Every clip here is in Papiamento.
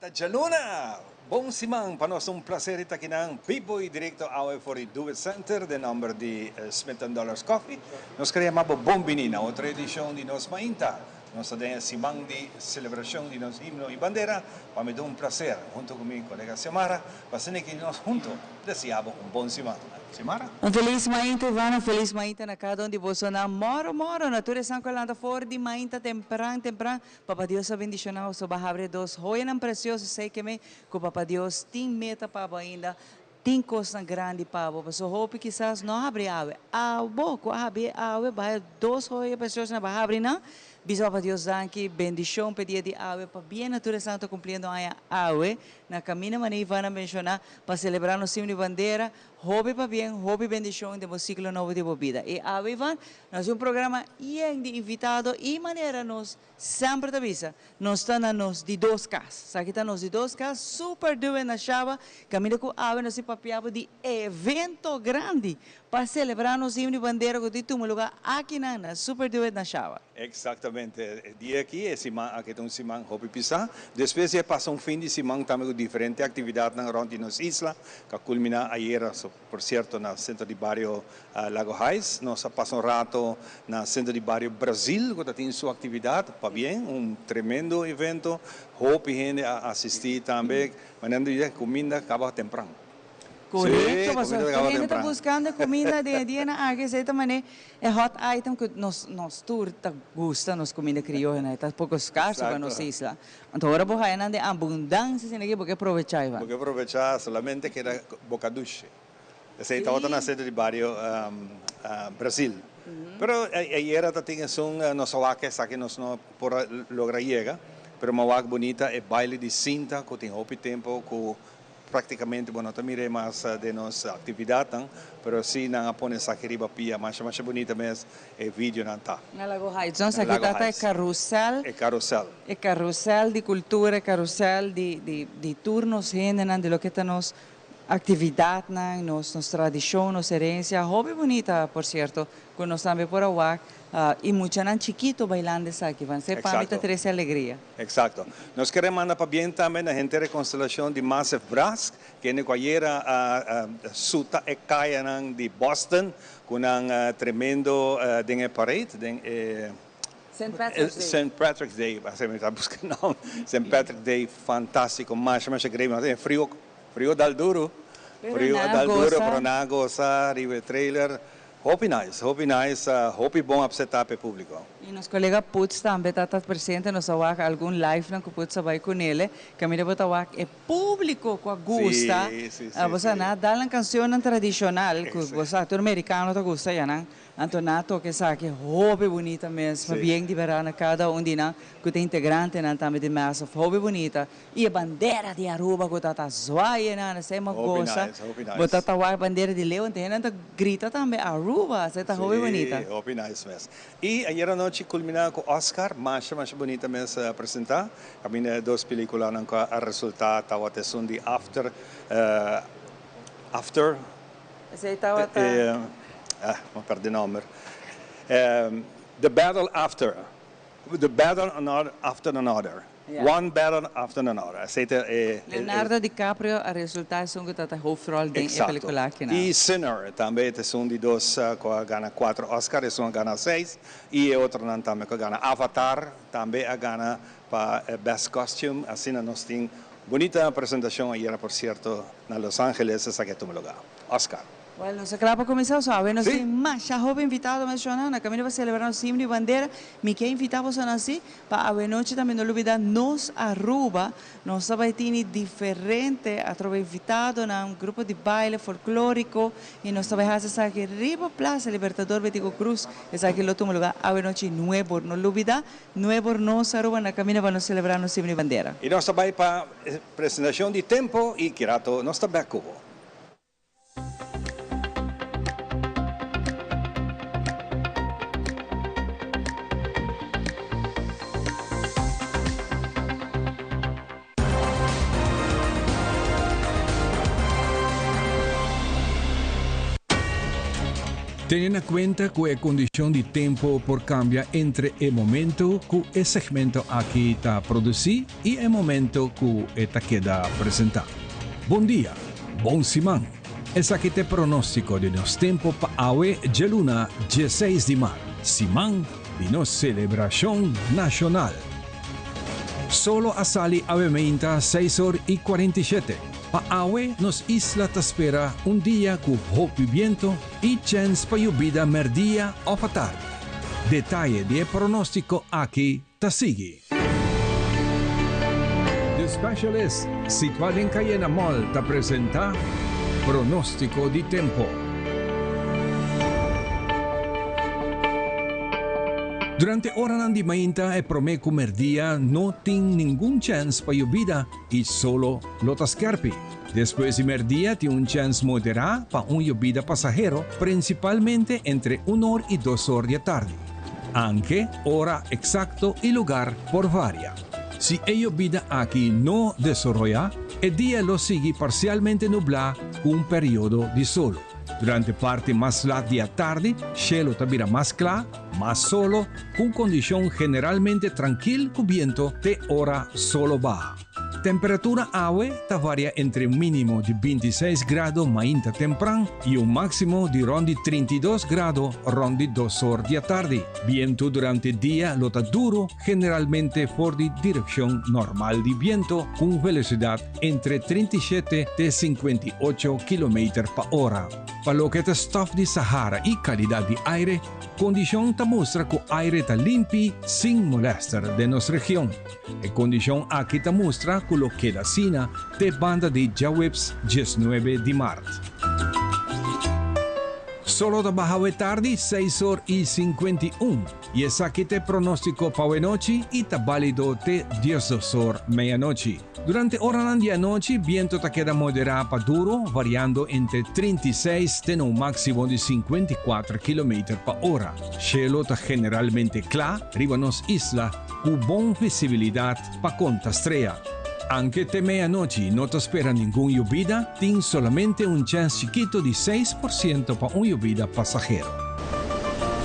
Ta djaluna! Bon siman! Pa nos ta un placer di ta akinan bibo y directo awe for di Do It Center den nomber di Smith and Dollars Coffee. Nos kere yama bo bon bini na otro edicion di nos mainta. Nos ta den e siman di celebracion di nos himno y bandera. Pa mi ta un placer hunto cu mi colega Xiomara pa asina ki nos hunto desea bo un bon siman. Xiomara? Un felis mainta Ivana, un felis mainta na cada un di bosonan. Moro moro na tur esnan cu a lanta for di mainta tempran tempran. Papa Dios a bendiciona boso ba habri e dos joyanan precioso esey ke me cu Papa Dios tin meta pa bo ainda tin cosnan grandi pa bo paso hopi kisas no habri awe abo cu a habri awe ba e dos joya precioso nan ba habri nan bisa Papa Dios danki bendicion pa e dia di awe pabia na tur esnan ta cumpliendo aña awe na caminda manera Ivana a menciona pa celebra nos himno y bandera Hopi pabien, hopi bendicion den bo ciclo nobo di bo bida. Y awe Ivan, nos tin un programa yen di invitado y manera nos semper ta bisa, nos ta na nos di dos cas. Esaki ta nos di dos cas, super duwe na Shaba, caminda cu awe nos tin papia bo di evento grandi pa celebra nos himno y bandera cu tin tuma lugar akinan na Super Duet na Shaba. Exactamente. E dia aki, e siman aki ta un siman hopi pisá. Despues di a pasa un fin di siman tambe cu diferente actividadnan rond di nos isla, cu a culmina ayera, por cierto, na Centro di Bario Lago Heights. Nos a pasa un rato na Centro di Bario Brazil cu ta tin su actividad. Pabien, un tremendo evento. Hopi hende a asisti tambe. Manera nan di, cuminda caba tempran. Korekto, pasobra tur hende ta buskando e kuminda den e dianan aki, esei ta manera e hot item ku nos nos tur ta gusta nos kuminda krioyo, e ta poko skarso pa nos isla. Anto ora bo haya nan den abundansia asina aki bo ke probechá, Ivan. Bo ke probechá, solamente keda boka dushi. Esei tabata na sentro di bario Brasil. Pero ayera ta tin esun nos a wak esaki nos no por a logra yega, pero mi a wak bunita e baile di sinta ku tin hopi tempo ku Práktikamente bo no ta mir'é mas den nos aktividatnan, pero sí nan a pone esaki riba pia. Masha masha bunita mes e videonan ta. Na Lago Heights, no? Esaki ta ta e karusèl. E karusèl. E karusèl di kultura, e karusèl di di di tur nos hendenan, di loke ta nos aktividatnan, nos nos tradishon, nos herensia. Hopi bunita, por sierto, ku nos tambe por a wak i muchanan chikito bailando esaki. Van ser pa mi ta trese alegria. Exacto. Nos kere manda pabien tambe na henter e constelacion di Massive Brass, kende cu ayera a suta e cayanan di Boston cu nan tremendo den e parade, den e Saint Patrick's Day. Saint Patrick's Day, asina mi ta busca e nomber. Saint Patrick's Day, fantastico, masha masha great. Mas e frio, frio dal duro, frio a dal duro, pero nan a goza riba e trailer. Hopi nice, hopi nice, hopi bon apseta p'e publico. Y nos colega Putz tambe ta ta presente, nos a wak algun live nan cu Putz a bay cunele, caminda bo ta wak e publico cu a gusta, bo sa nan a dal nan cancionnan tradicional cu bo sa tur mericano ta gusta ya nan, anto nan a toca esaki hopi bunita mes, pabien di berdad na cada un di nan cu ta integrantenan tambe di Massive, hopi bunita. Y e bandera di Aruba cu ta ta zwaai nan, esey mi a goza. Bo ta ta wak bandera di Leeuwen, te hendenan ta grita tambe Aruba, esey ta hopi bunita. Sí, hopi nice mes. Y ayer anochi culmina cu Oscar, masha masha bunita mes a presenta. Caminda e dos peliculanan cu a resulta tawata esun di After, After. Esey tawata. Ah, mi a perde nomber. The Battle After. The battle after another. One battle after another. Esei ta e. Leonardo DiCaprio a resultá esun ku ta ta hoofdrol den e pelikula aki nan. I Sinner tambe ta esun di dos ku a gana kuater Oscar, esun a gana seis i e otronan tambe ku a gana. Avatar tambe a gana pa best costume. Asina nos tin bunita presentashon ayera por sierto na Los Angeles esaki a tuma lugá. Oscar. Well, nos a kla pa kuminsá so awe nos tin masha hopi invitado menshoná na kaminda pa selebrá nos himno i bandera. Mi ke invitá bosonan si pa awe nochi tambe no lubidá nos Aruba. Nos ta bai tini diferente atrobe invitadonan, grupo di baile folklóriko i nos ta bai hasi esaki riba Plaza Libertador Betico Cruz. Esaki lo tuma lugá awe nochi nuebor. No lubidá nuebor nos Aruba na kaminda pa nos selebrá nos himno i bandera. I nos ta bai pa presentashon di Tempo i kirato nos ta bèk ku bo. Tene na cuenta cu e condicion di tempo por cambia entre e momento cu e segmento aki ta produci y e momento cu e ta keda presenta. Bon dia, bon siman! Esaki ta e pronostico di nos tempo pa awe djaluna dieseis di maart, siman di nos celebracion nacional. Solo a sali awe meinta seis or y 47. Pa awe nos isla ta spera un dia cu hopi biento y chens pa yobida merdia of atardi. Detaye di e pronostico aki ta sigui. The Specialist, situa den Cayena Mall ta presenta Pronostico di Tempo. Durante oranan di mainta e prome cu merdia no tin ningun chens pa yobida y solo lo ta skerpi. Despues di merdia tin un chens modera pa un yobida pasahero, principalmente entre un or y dos or di atardi. Anke ora exacto y lugar por varia. Si e yobida aki no desoroya, e dia lo sigui parcialmente nubla cu un periodo di solo. Durante parti mas lat di atardi, shelo ta bira mas cla, mas solo, cu un condicion generalmente trankil cu biento te ora solo baha. Temperatura awe ta varia entre un minimo di 26 grado mainta tempran y un maximo di rond di 32 grado rond di dos or di atardi. Biento durante dia lo ta duro, generalmente for di direccion normal di biento, cu un velocidad entre 37 te 58 kilometer pa ora. Pa loke ta stof di Sahara y calidad di aire, condicion ta mustra cu aire ta limpi sin molester den nos region. E condicion aki ta mustra cu lo keda asina te banda di djaweps 19 di maart. Solo ta baha awe tardi seis or y 51 y esaki ta e pronostico pa awe nochi y ta balido te 12 or meianochi. Durante oranan di anochi biento ta keda moderá pa duro variando entre 36 te na un máksimo di 54 kilometer pa ora. Shelo ta generalmente kla riba nos isla ku bon visibilidat pa konta strea. Anke te meianochi no ta spera ningun yobida, tin solamente un chèns chikito di 6% pa un yobida pasahero.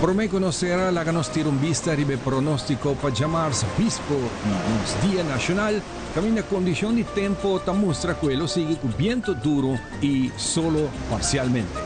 Promé ku nos sera, laga nos tira un bista riba e pronóstiko pa djamars bispo di nos Dia Nashonal, kaminda kondishon di tempu ta mustra ku e lo sigui ku bientu duru i solo parsialmente.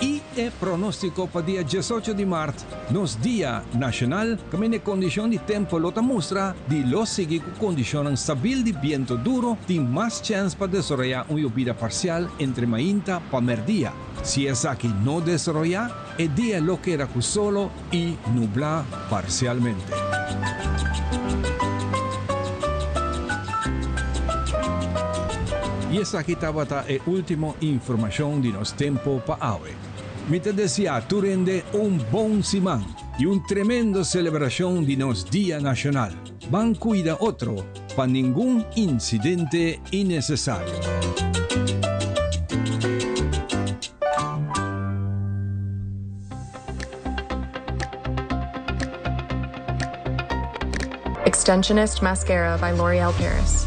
I e pronóstiko pa dia 18 di mart, nos Dia Nashonal, kaminda e kondishon di tempu lo ta mustra di lo sigui ku kondishonnan stabil di bientu duru, tin mas chèns pa desaroyá un yobida parsial entre mainta pa mèrdia. Si esaki no desaroyá, e dia lo keda ku solo i nublá parsialmente. I esaki tabata e último informashon di nos tempo pa awe. Mi ta deseá tur hende un bon siman i un tremendo selebrashon di nos Dia Nashonal. Ban kuida otro pa ningun insidente innesesario. Extensionist Mascara by L'Oreal Paris.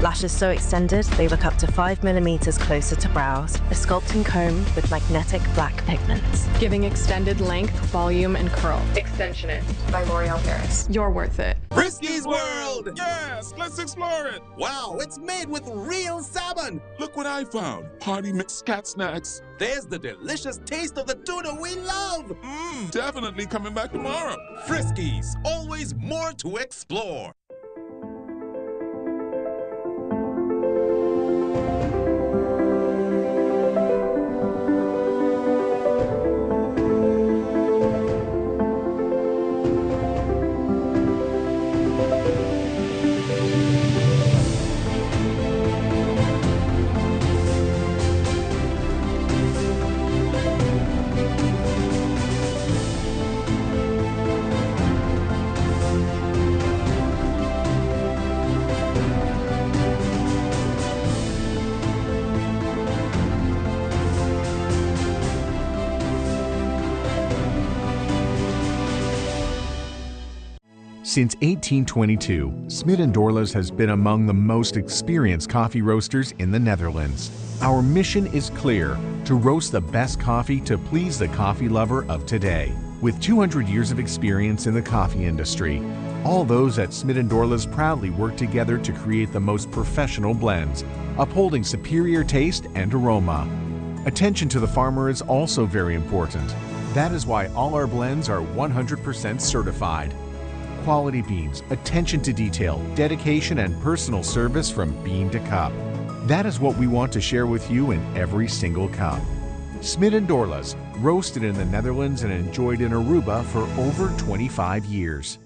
Lashes so extended, they look up to 5 millimeters closer to brows. A sculpting comb with magnetic black pigments. Giving extended length, volume, and curl. Extensionist by L'Oreal Paris. You're worth it. Friskies World! Yes, let's explore it! Wow, it's made with real salmon! Look what I found! Party mix cat snacks. There's the delicious taste of the tuna we love! Definitely coming back tomorrow. Friskies, always more to explore. Since 1822, Smit & Dorlas has been among the most experienced coffee roasters in the Netherlands. Our mission is clear, to roast the best coffee to please the coffee lover of today. With 200 years of experience in the coffee industry, all those at Smit & Dorlas proudly work together to create the most professional blends, upholding superior taste and aroma. Attention to the farmer is also very important. That is why all our blends are 100% certified. Quality beans, attention to detail, dedication and personal service from bean to cup. That is what we want to share with you in every single cup. Smit & Dorlas, roasted in the Netherlands and enjoyed in Aruba for over 25 years.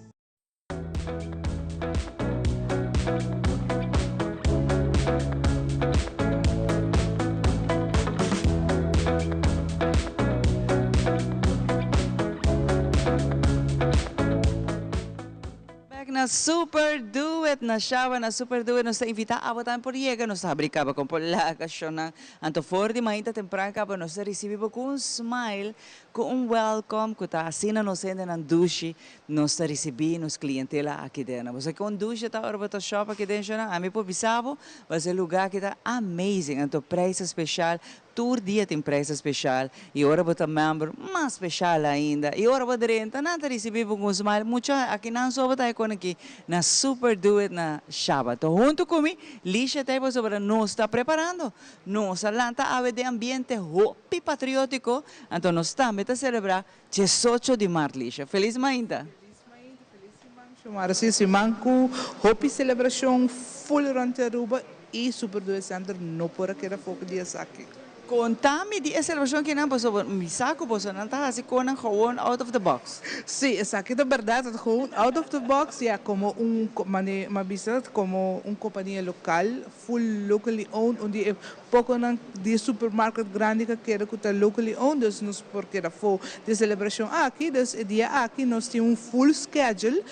Back na Super Duet na Shaba na Super Duet nos ta invita abo tambe por yega nos ta habri caba con por laga shownan anto for di mainta tempran caba nos ta ricibi bo cu un smile cu un welcome cu ta asina nos hendenan dushi Nos ta risibí nos klientela aki den. Bo sa kon dushi ta ora bo ta shop aki den shona? Ami por bisa bo, pasobra e lugá aki ta amazing. Anto prijs speshal, tur dia tin prijs speshal. I ora bo ta member, mas speshal ainda. I ora bo drenta, nan ta risibí bo ku un smile. Mucha, aki nan so bo ta e kon aki na Super Do It na Shaba. To huntu ku mi, Lisha ta ei pasobra nos ta preparando. Nos a lanta awe den ambiente hopi patriótiko, anto nos tambe ta selebrá Diesocho di mart, Lisha. Felis mainta! Felis mainta, felis siman, Xiomara. Sí, siman ku hopi selebrashon full rònt di Aruba i Super Duet Center no por a keda afó ku di esaki. Konta mi di e selebrashon kinan pasobra mi sa ku bosonan ta hasi konan gewoon out of the box. Sí, esaki ta bèrdat, ta gewoon out of the box, ya komo un mane mi a bisa komo un kompania lokal full locally owned, un di e poconan di e supermarket grandi cu a keda cu ta locally owned, dus nos por keda afo di e celebracion aki. Dus e dia aki nos tin un full schedule,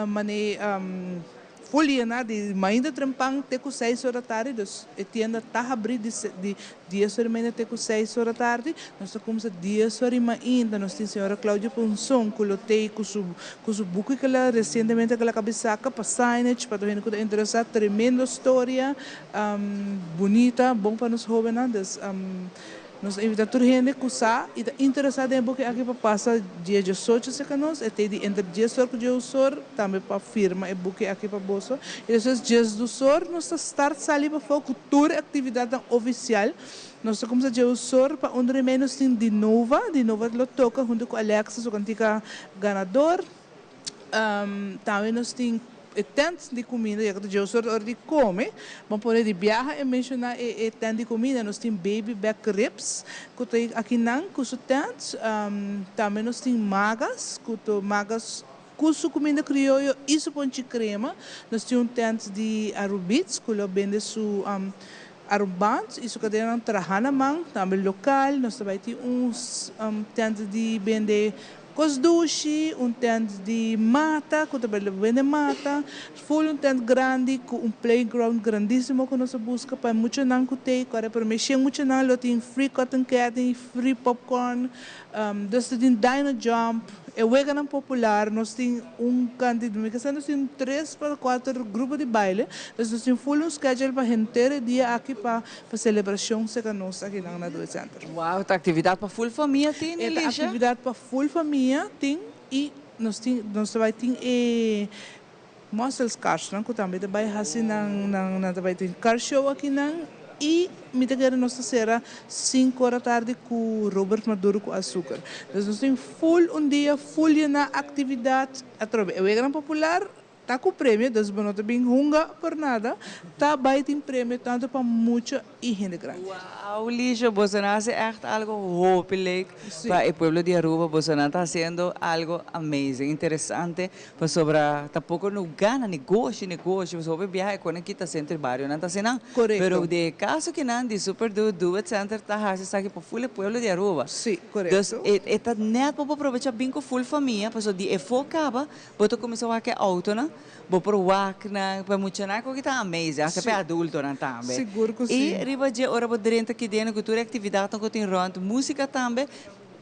mane full yena di mainta trempan te cu seis ora tardi, dus e tienda ta habri di di dies ora y media te cu seis ora tardi. Nos ta cuminsa dies ora y mainta, nos tin señora Claudia Ponson cu lo tey cu su Ku su buki ku el a resientemente ku el a kabi saka pa signage pa tur hende ku ta interesá, tremendo storia, bunita, bon pa nos hóbennan. Dus nos ta invitá tur hende ku sa i ta interesá den e buki aki pa pasa dia diesocho serka nos. E ta di entre dies or ku diesdos or tambe pa firma e buki aki pa boso. I despues diesdos or nos ta start sali pafó ku tur e aktividatnan ofisial. Nos ta kumsa dje usor pa un remei nos tin Dinova, Dinova lo toka huntu ku Alexa su kantika ganador. Tambe nos tin e tent di kuminda ya ku ta dje usor ta ora di kome. Bo pone di biaha e menshona e tent di kuminda. Nos tin Baby Back Ribs ku ta akinan ku su tent. Tambe nos tin Magas ku ta Magas ku su kuminda krioyo i su ponchi krema. Nos tin un tent di Arubits ku lo bende su Arubans i su kadenanan traha na man, tambe lokal. Nos ta bai tin un tent di bende kos dushi, un tent di mata ku ta bai bende mata, ful un tent grandi ku un playground grandisimo ku nos a buska pa e muchanan ku tei ku a repromé shen muchanan lo tin free cotton candy, free popcorn, dus ta tin dino jump. E weganan popular, nos tin un cantidad, mi kasa nos tin tres pa cuater grupo di baile, dus nos tin full un schedule pa henter e dia aki pa pa celebracion cerca nos akinan na Duet Center. Wow, ta actividad pa full famia tin, E ta Elisha? actividad pa full famia tin y nos tin nos ta bay tin e Muscles cars nan cu tambe ta bay haci nan nan nan ta bay tin car show akinan y mi ta kere nos ta cera cinco ora tardi cu Robert Maduro cu Azucar. Dus nos tin full un dia full yena actividad atrobe e weganan popular ta cu premio dus bo no ta bin hunga por nada ta bay tin premio tanto pa mucha y hende grandi. Wow Lisha boso nan haci echt algo hopi leuk pa e pueblo di Aruba boso nan ta haciendo algo amazing interesante pasobra tampoco no gana negoshi negoshi pasobra hopi biaha e con a kita centro y bario nan ta haci nan pero den e caso kinan di Super Do Do It Center ta haci esaki pa full e pueblo di Aruba dus e ta net pa bo aprobecha bin cu full famia pasobra di e fo caba bo ta cuminsa wak e autonan. Bo por wak nan pa muchanan ku ta amazing, hasta pa e adultonan tambe. Sigur ku si. I riba dje ora bo drenta ki den ku tur e aktividatnan ku tin rònt, músika tambe.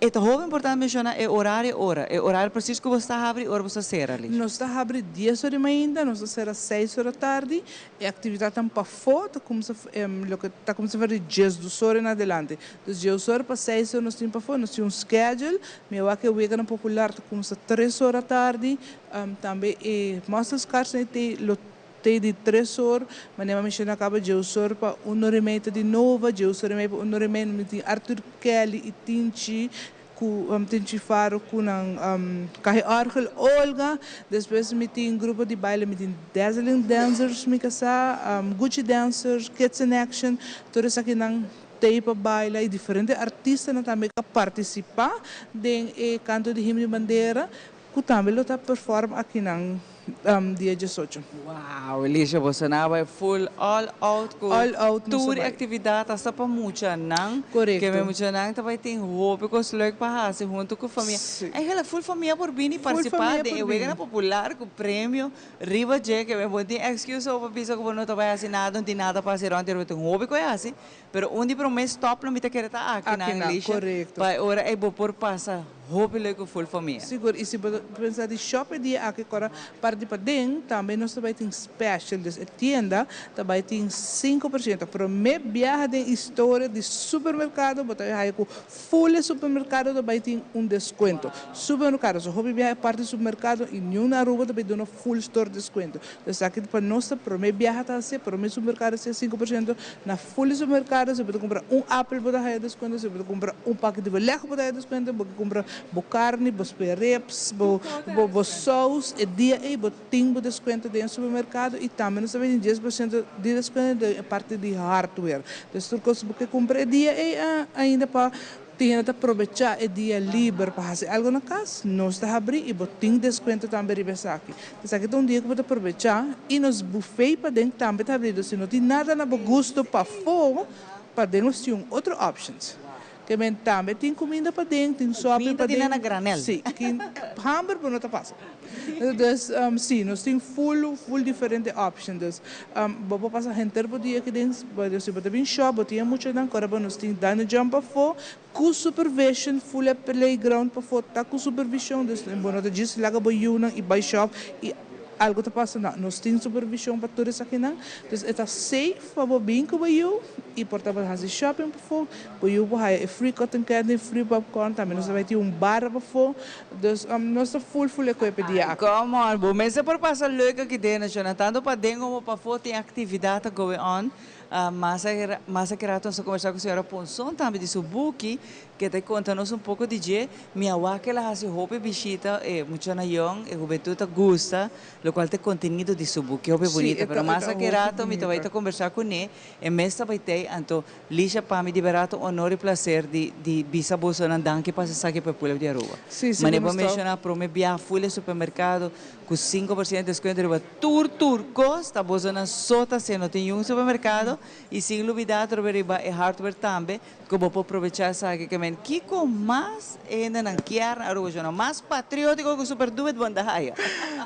E ta hopi importante menciona e horario ora, e horario precies cu bo ta habri, ora bo ta cera, Liesje. Nos ta habri 10 or di mainta, nos ta cera 6 or di atardi. E actividad ta pafo, ta cuminsa, loke ta cuminsa for di 12 or en adelante. Dus 10 or pa 6 or nos tin pafo, nos tin un schedule. Mi a wak e weganan popular ta cuminsa 3 or di atardi. Tambe e muscle cars te lo te di 3 or, manera menciona caba, 10 or pa 1:30 di Nova, 10:30 pa 1:30 mi tin Arthur Kelly y Tinchi cu Tinchi Faro cu nan Cahe Orgel Olga. Despues mi tin grupo di baile, mi tin Dazzling Dancers, mi casa, Gucci Dancers, Kids in Action, tur esaki nan t'ey pa baila y diferente artistanan tambe a participa den e canto di himno di bandera, cu tambe lo ta perform aki nan dia 18. Wow, Elisha, bo a bay full all out cu All out nos tur bay. Actividad hasta pa muchanan. Corecto. Cu e muchanan tambe tin hopi cos leuk pa haci hunto cu famia. Eigenlijk full famia por bini Full participa famia de por e wega bini. Popular cu premio riba dje, cu bo tin excuse of bisa cu no ta bay haci nada, no tin nada pa haci rond, tin hopi cu haci. Pero un di prome stop lo mi ta kere ta aki na Aki na, Elisha. Corecto. Pa ora e bo por pasa hopi leuk cu full famia. Sigur, y si bo pensa di shop dia aki awor parti paden, tambe nos tambe tin special, dus e tienda tambe tin 5%. Prome biaha den historia di supermercado, bo ta haya cu full supermercado tambe tin un descuento. Supermercado, so hopi biaha parti supermercado y ningun Aruba tambe duna full store descuento. Dus aki pa nos prome biaha ta asina, prome supermercado ta 5% na full supermercado. Si bo cumpra un apel, bo ta haya descuento, si bo cumpra un pakete di beleg, bo ta haya descuento, bo cumpra bo carni, bo spare ribs, bo saus, e dia ey bo tin bo descuento den supermercado y tambe nos tambe tin 10% di descuento den parti di hardware. Dus tur cos bo cumpra e dia ey ainda pa tin ta aprovecha e dia liber pa haci algo na cas, nos ta habri y bo tin descuento tambe riba esaki. Dus aki ta un dia cu bo ta aprovecha y nos buffet paden tambe ta habri. Si no tin nada na bo gusto pafo, paden nos tin otro options. Kiermen tambe tin cuminda paden, tin sopi Cuminda tin paden. na granel. Si, cu hamber no ta pasa. Dus si, nos tin full, full diferente options. Dus, bo por pasa henter bo dia aki den, si bo bin shop, bo tin muchanan, awor nos tin Dino Jump pafo, cu supervision, full playground pafo, ta cu supervision, dus bo no ta djis laga bo yiunan y bay shop y algo ta pasa, no, nos tin supervision pa tur esaki nan. Dus e ta safe pa bo bin cu bo yiu y por ta haci shopping pafo, bo yiu por haya free cotton candy, free popcorn, tambe nos tambe tin un bar pafo. Dus nos ta full, full equipped dia aki. Come on, bo mes por pasa leuk aki den, Jonathan, pa den como pafo tin actividad going on. Mas aki rato nos ta combersa cu señora Ponson tambe di su buki, cu ta conta nos un poco di dje. Mi a wak el a haci hopi bishita, muchanan young, e hubentud ta gusta, loke ta contenido di su buki, hopi bunita, pero mas ta aki hopi rato mi tambe bunita. ta combersa cu ne, e mes ta bay anto Lisha, pa mi di berdad honor y placer di bisa boso nan danki pa esaki pa pueblo di Aruba. Si, Mas nos vou menciona prome bia full supermercado cu 5% de descuento riba tur tur cos, ta boso nan so ta no tin un supermercado y sin lubida riba e hardware tambe, cu bo por aprovecha esaki, kiermen kico mas ainda nan kier na Aruba, no mas patriotico cu Super Do It bo n' ta haya.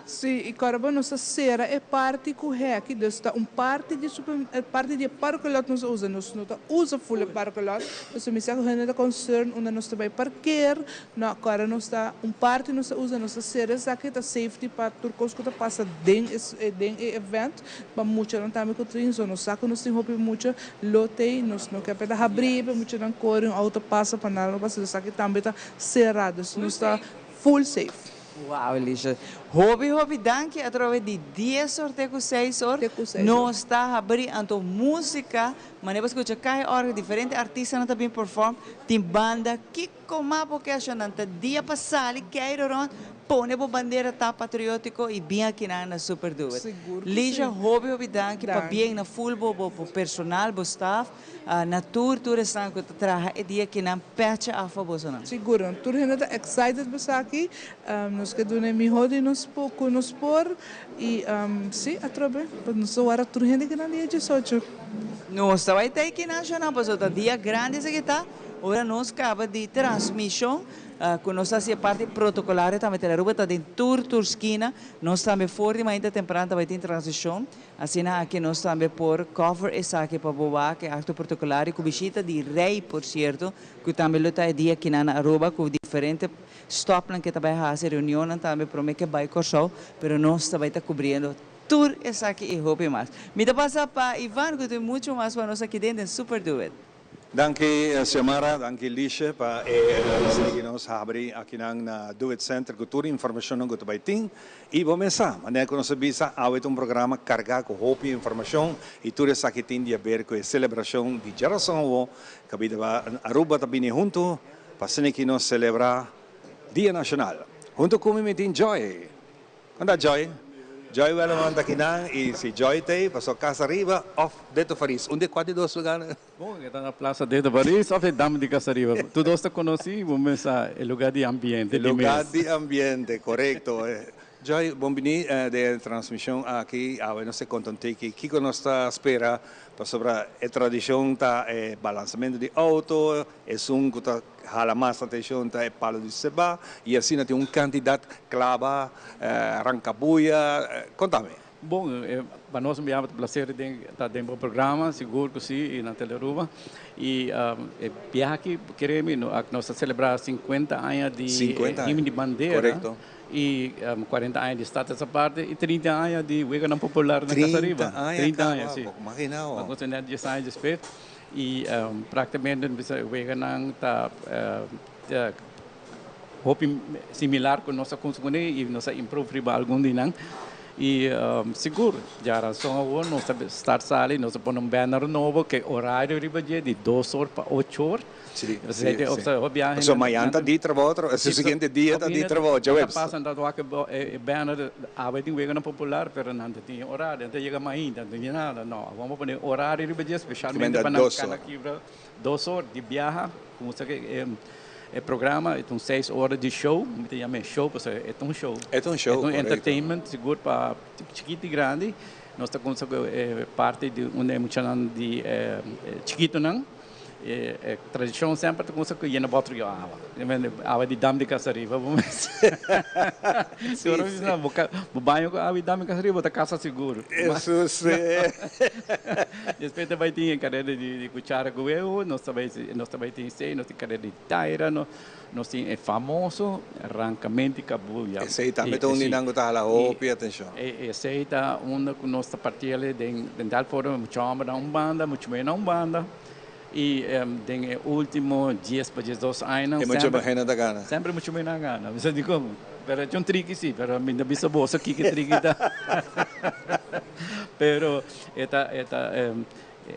Si, y awor nos ta cera e parti cu hek, dus ta un parti di super, e parti di parking lot nos usa, nos no ta usa full parking lot, dus mi sa cu hende ta concern unda nos ta bay parkeer, no, awor nos ta un parti nos ta usa, nos ta cera esaki, ta safety pa tur cos cu ta pasa den e event, pa muchanan tambe cu tin, so nos sa cu nos tin hopi mucha, lo tey, nos no kier pa habri, pa muchanan core, un auto pasa, pa nada no pasa, esaki tambe ta cera, dus nos ta full safe. Wow, Elisha. Hopi, hopi, danki. Atraves di 10 or te cu 6 or. Te cu 6 Nos ta habri anto musica, manera bo scucha cay ora diferente artistanan tambe perform, tin banda, kico mas bo kier nan ta dia pa sali, keiro rond, pone bo bandera ta patriotico y bin aki na Super Do It. Sigur cu Lisha, si. Hopi, hopi, danki. Pa Danki. bin na full bo personal, bo staff, na tur esnan cu ta traha e dia aki nan, petje af boso nan. Sigur, tur hende ta excited pa esaki, nos kier duna miho di nos cu nos por y si, atrobe, pa nos warda tur hende aki na dia 18. Nos ta bai tei nacional, pasobra ta dia grandi esaki ta, ora nos caba di transmision, cu nos ta haci parti protocolario tambe Telearuba ta den tur tur skina, nos tambe for di mainta tempran ta bai tin transmision, asina aki nos tambe por cover esaki pa bo wak e acto protocolario cu bishita di Rey por cierto, cu tambe lo ta e dia aki na Aruba cu diferente stopnan cu ta bai haci, reunionnan tambe prome cu bai Corsou, pero nos ta bai ta cubriendo tur esaki y hopi mas. Mi ta pasa pa Ivan cu tin mucho mas pa nos aki den Super Do It. Danki Xiomara, danki Lishe pa e nos habri aki na Do It Center cu tur informacion cu bay tin. Y bo sa, manera cu nos bisa, awe un programa carga cu hopi informacion y tur esaki tin di haber cu e celebracion di Diarazon cabida Aruba ta bini hunto pa cu nos celebra Dia Nacional. Hunto cu mi tin Joy. Unda Joy? Joy Welleman aki nan y si Joy t'ey, paso Cas Ariba of Deto Paris. Unda cua di dos lugar? Bon, ta na Plaza Deto Paris of Dam di Cas Ariba. Tur dos ta conoci, bo sa e lugar di ambiente. Lugar di ambiente, corecto. Joy, bon bini den transmision aki. Awe nos ta conta un tiki kico nos ta spera sobre e tradicion ta e balansamento di auto, esun cu ta hala mas atencion ta e palo di seba y asina tin un cantidad claba, rancabuya. Conta mi. Bon, pa nos ta un placer ta den e programa, sigur cu si, na Telearuba. Y biaha aki, kere nos ta celebra 50 aña di 50 aña. Di bandera. Y 40 aña di Status Aparte y 30 aña di Wega Popular na 30 Cas Ariba. Aña, 30 aña, si. Imagina. Nos tin 10 aña despues. Y practicamente Wega nan ta hopi similar cu nos consumi y nos improve riba algun di nan. Y sigur, diarazon awor nos start sali, nos pone un banner nobo cu horario riba di 2 or pa 8 or. Si. So, mañan ta di trabou, e siguiente dia ta di trabou, diahuebs. Pasa anto cu e banner awe tin Wega Popular, pero no tin horario, anto yega mainta, no tin nada. No, ban pone horario riba dje, especialmente pa 2 cana kibra 2 or di biaha, como cu e programa, ta 6 or di show, mi ta yama show, pasobra e un show. E un show, E un entertainment, sigur pa chikito y grandi. Nos ta cu parti di un mucha di chikito nan. Tradicion semper ta cu yena boter di awa. Awa di dam di Cas Ariba. Si. Bo baño cu awa di dam di Cas Ariba, ta casa sigur. Eso si. Despues tambe tin carera di cuchara cu wewo, nos tambe tin esey, nos tin carera di taira, nos tin e famoso rancamento di cabuya. Esey tambe ta un di nan cu ta hala hopi atencion. Esey ta unda cu nos ta parti den tal forma, mucha homber na un banda, mucha muher na un banda. Y den e ultimo 10 pa 12 aña. E mucha muher ta gana. Semper mucha muher ta gana. Bo di con? Pero e un tricky si, pero mi no bisa boso kico e tricky ta. Pero e ta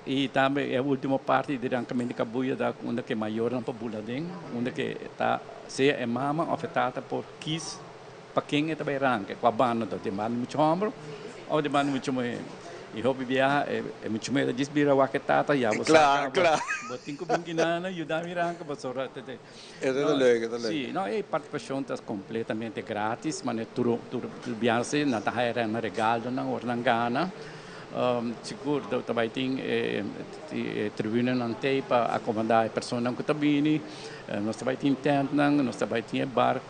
y tambe e ultimo parti di rancamento di cabuya ta unda cu mayornan por bula den, unda cu ta sea e mama of e tata por kies pa ken ta bay ranca, cua banda ta, tin banda mucha homber of tin banda mucha muher. Y hopi biaha e mucha muher djis bira wak e tata ya bo saca, bo tin cu bin kinana yuda mi ranca pasobra te. E ta leuk, ta leuk. Si, no, e participacion ta completamente gratis, mas tur tur biaha nan ta haya un regalo nan ora nan gana. Sigur, tambe tin tribuna nan t'ey pa acomoda e persona cu ta bini. Nos tambe tin tent nan, nos tambe tin bar,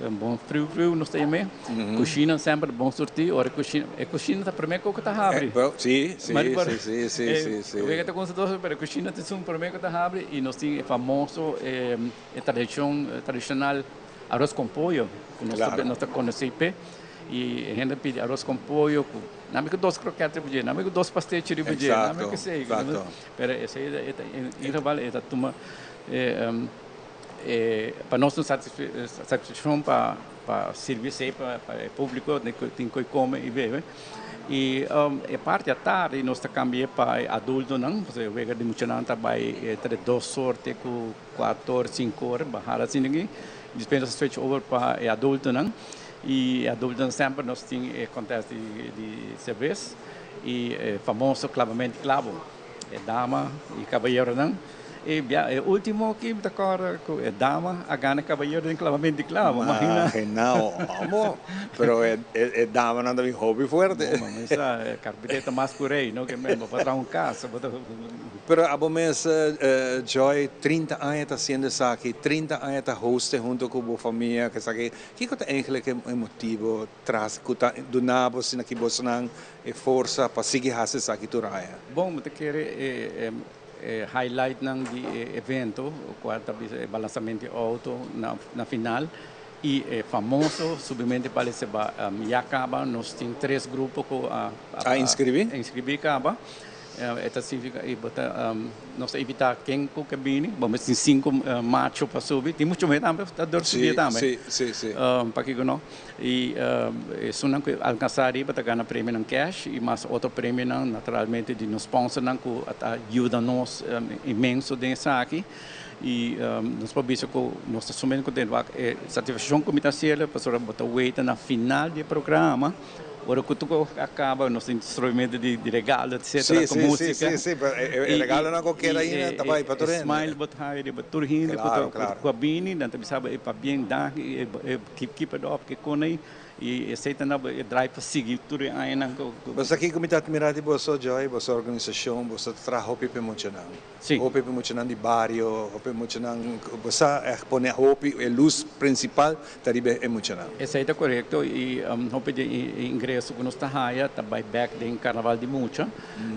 bon friu friu nos tin mes. Cushina semper bon surti, ora cushina, e cushina ta prome cu ta habri. Si, si, si, si, si. We ta consta pero cushina ta un prome cu ta habri y nos tin e famoso tradicion tradicional aros con pollo, cu nos ta conoci pe. Y hende pidi aros con pollo, nami cu dos croquettes riba dje, nami cu dos pastechi riba dje, nami cu esey. Pero esey in ieder geval e ta tuma pa nos un satisfaccion pa sirbi esey pa e publico cu tin cu come y bebe. Y e parti atardi nos ta cambia pa adultonan, pasobra wega di muchanan ta bay entre 2 or te cu 4 or, 5 or, baha asina aki. Despues nos switch over pa e adultonan. Y adultonan semper nos tin e contest di cerbes y e famoso clavamento di clavo. E dama y caballeronan. E bia e ultimo ki mi ta kòrda ku e dama a gana e kabayero den klavamento di klavo, imagina. Imagina amo, pero e e damanan ta bin hopi fuerte. Bo mi sa, e karpiter ta mas ku rei, no? Ke men bo por traha un kas, bo ta. Pero abo mes Joy, 30 aña ta hasiendo esaki, 30 aña ta hoste hunto ku bo famia, esaki, kiko ta eigenlijk e motibo tras ku ta duna bo asina ki bosonan e forsa pa sigui hasi esaki tur aña? Bon, mi ta kere e E highlightnan di e evento, cual ta bisa e balansamento di auto na final y e famoso subimento di Paleseba. Ya caba nos tin tres grupo cu a A inscribi? inscribi caba. E ta significa y bo ta nos ta invita ken cu ke bini. Bo mester tin cinco macho pa subi. Tin mucho muher tambe ta dor subi tambe. Si, si, si. Pakico no? Y esunnan cu alcansa ariba ta gana premionan cash y mas otro premionan naturalmente di nos sponsornan cu ta yuda nos inmenso den esaki. Y nos por bisa cu nos ta sumamente contento. Wak e satisfaccion cu mi ta haciendo pasobra bo ta weta na final di e programa ora cu tur a caba nos tin distribuimento di regalo etcetera cu musica. Si, si, si, pero e regalonan cu keda ainda ta bay pa tur hende. E smile bo ta haya riba tur hende cu a bini nan ta bisa bo e pabien danki. Keep keep it up ke kon ei y esey ta na e drive pa sigui tur e añanan ku. Bo sa kiko mi ta admira di boso Joy, boso organisacion, boso ta traha hopi pa e muchanan. Si. Hopi pa e muchanan di bario, hopi muchanan, bo sa echt pone hopi e luz principal ta riba e muchanan. Esey ta corecto y hopi di e ingreso ku nos ta haya ta bay bek den carnaval di mucha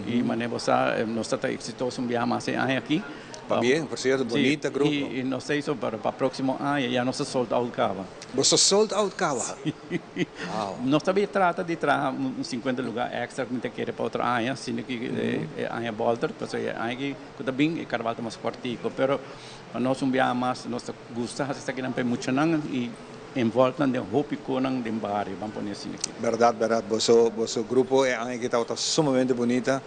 y manera bo sa nos ta ta exitoso un biaha mas e aña aki. Pabien, por cierto, bonita grupo. Sí, y nos ta hizo pero pa proximo aña ya nos ta sold out caba. Bo ta sold out caba? Sí. Wow. Nos ta bay trata di traha un 50 lugar extra cu mi ta kere pa otro aña, sino cu e aña bolter, pasobra e aña aki cu ta bin e carnaval ta mas cortico, pero pa nos un biaha mas nos ta gusta haci esakinan pa e muchanan y envolve nan den hopi conan den bario, ban pone asina aki. Berdad, berdad. Boso, boso grupo e aña aki tabata sumamente bunita.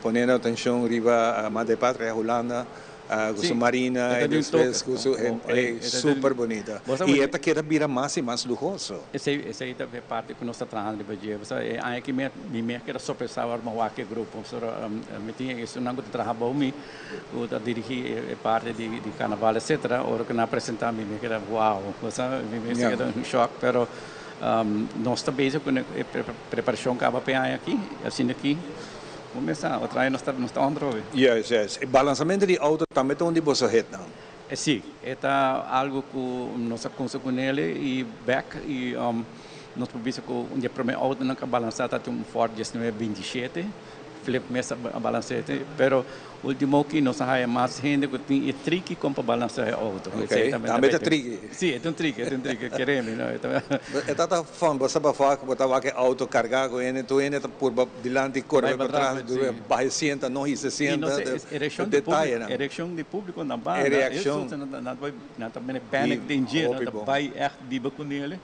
Poniendo atencion riba Madre Patria, Hulanda, cu su marina y despues cu su e super bunita. Y e ta keda bira mas y mas luhoso. Esey esey ta e parti cu nos ta trahando riba dje. Pasobra e aña aki mi mes keda sorpresa ora mi wak e grupo. Pasobra mi tin esunnan cu ta traha bou mi cu ta dirigi e parti di carnaval etcetera. Ora cu nan a presenta mi mi keda wow. Mi mes a keda un shock pero Nos ta bezig ku e preparashon kaba pa e aña aki, asina ki bo mes sa, otro aña nos ta nos ta on atrobe. Yes, yes. E balansamento di outo tambe ta un di boso hitnan. Si, e ta algu ku nos a kumsa kunel i bek i nos por bisa ku un di e promé outonan ku a balansá ta un Ford diesnuebe bintishete, Flip mes a balans'é, pero Ultimo ki nos a haya mas hende ku tin e triki kon pa balansa e outo. Ok, tambe ta triki. Si, e ta un triki, e ta un triki, kere mi, no? E ta ta fun, bo sa bafá ku bo ta wak e outo kargá ku hende, tur hende ta purba dilanti kore bai patras, baha e sienta, no hisa e sienta, e detayenan. E reakshon di públiko na banda, e reakshon. Nan ta bai, nan ta mene panic den dje, nan ta bai ègt biba kuné.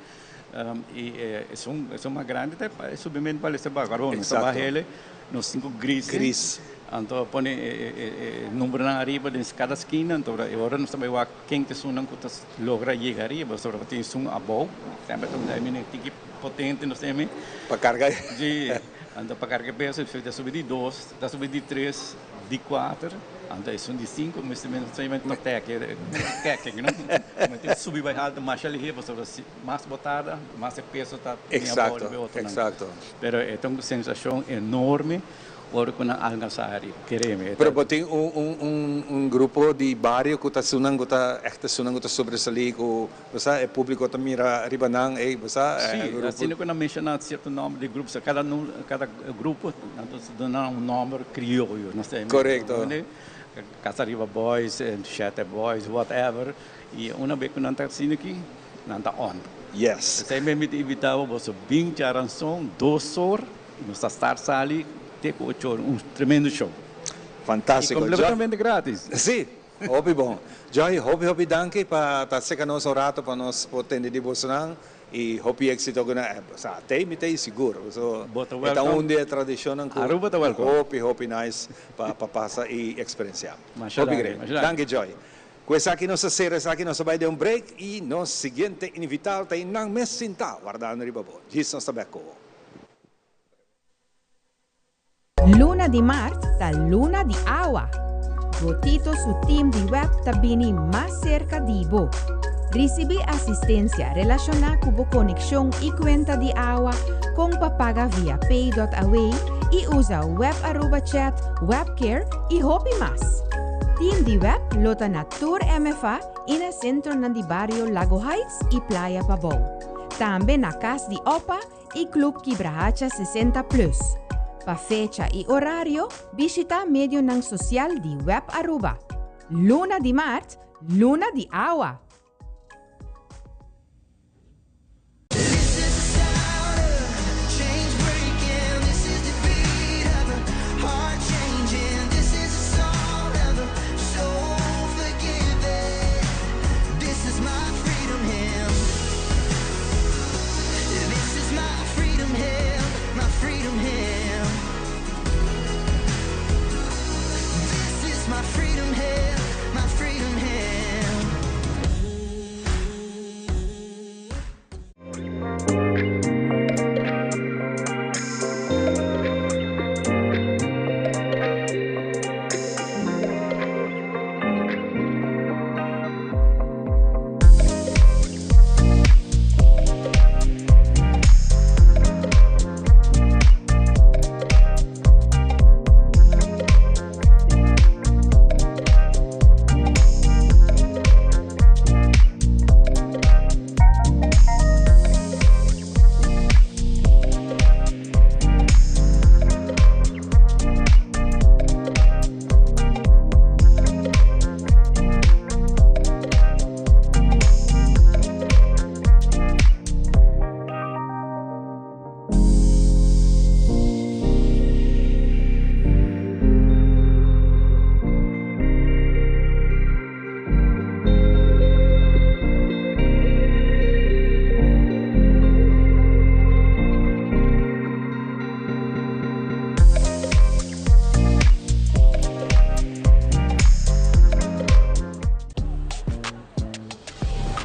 I esun, esun mas grandi ta e subimentu pa Lester Bacarón. Nos ta baha ele, nos tin ku gris. Gris. Anto pone e numbernan ariba den kada skina, anto e ora nos ta bai wak ken ta esunnan ku ta logra yega ariba, pasobra bo tin esun abou, semper ta un mini tiki potente nos tin. Pa karga. Si, anto pa karga e peso, ta subi di dos, ta subi di tres. Di kuater, anto esun di sinku mester men solamente ta teke, keke, no? Mester subi bai haltu masha lihé pasobra si mas bo tarda, mas e peso ta bini abou riba e otronan. Exacto. Pero e ta un sensashon enorme ora ku nan alkansá ariba, kere mi. Pero bo tin un un un un grupo di bario ku ta esunnan ku ta ègt esunnan ku ta sobresalí ku Bo sa, e públiko ta mira riba nan, ey, bo sa, Sí, e grupo. asina ku nan menshoná sierto nòmber di grupo, kada nu, kada grupo nan ta duna un nòmber krioyo, no sé. Korekto. Casa Riba Boys, Shete Boys, whatever, i una bes ku nan ta asina aki, nan ta on. Yes. Esei mi ta invitá bo, boso bin djaranson, dos or, nos ta start sali te ku ocho or, un tremendo show. Fantástiko. I kompletamente gratis. Sí. Hopi bon. Joy, hopi hopi danki pa ta seka nos un rato pa nos por tende di bosonan y hopi exito cu nan. Sa tey mi tey sigur. So Bo ta e ta welcome. un di e tradicionnan cu Aruba ta welcome. hopi hopi nice pa pa pasa y experiencia. Masha Hopi danki, great. masha danki. Danki Joy. Cu esaki nos a cera esaki nos a bay den un break y nos siguiente invitado ta eynan mes sinta wardando riba bo. Djis nos ta bek cu bo. Luna di mart ta luna di awa. Botito su team di web ta bini mas serka di bo. Risibí asistensia relashoná ku bo konekshon i kuenta di awa, kon pa paga via pay.aw i usa Web Aruba Chat, Webcare i hopi mas. Team di web lo ta na tur MFA i na sentronan di bario Lago Heights i Playa Pabou. Tambe na Kas di Opa i Club Kibrahacha 60 Plus. Pa fecha i orario, bishita medionan sosial di Web Aruba. Luna di maart, luna di awa!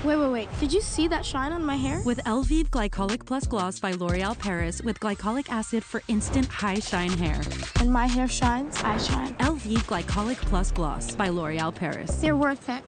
Wait, wait, wait. Did you see that shine on my hair? With Elvive Glycolic Plus Gloss by L'Oreal Paris with glycolic acid for instant high shine hair. When my hair shines, I shine. Elvive Glycolic Plus Gloss by L'Oreal Paris. They're worth it.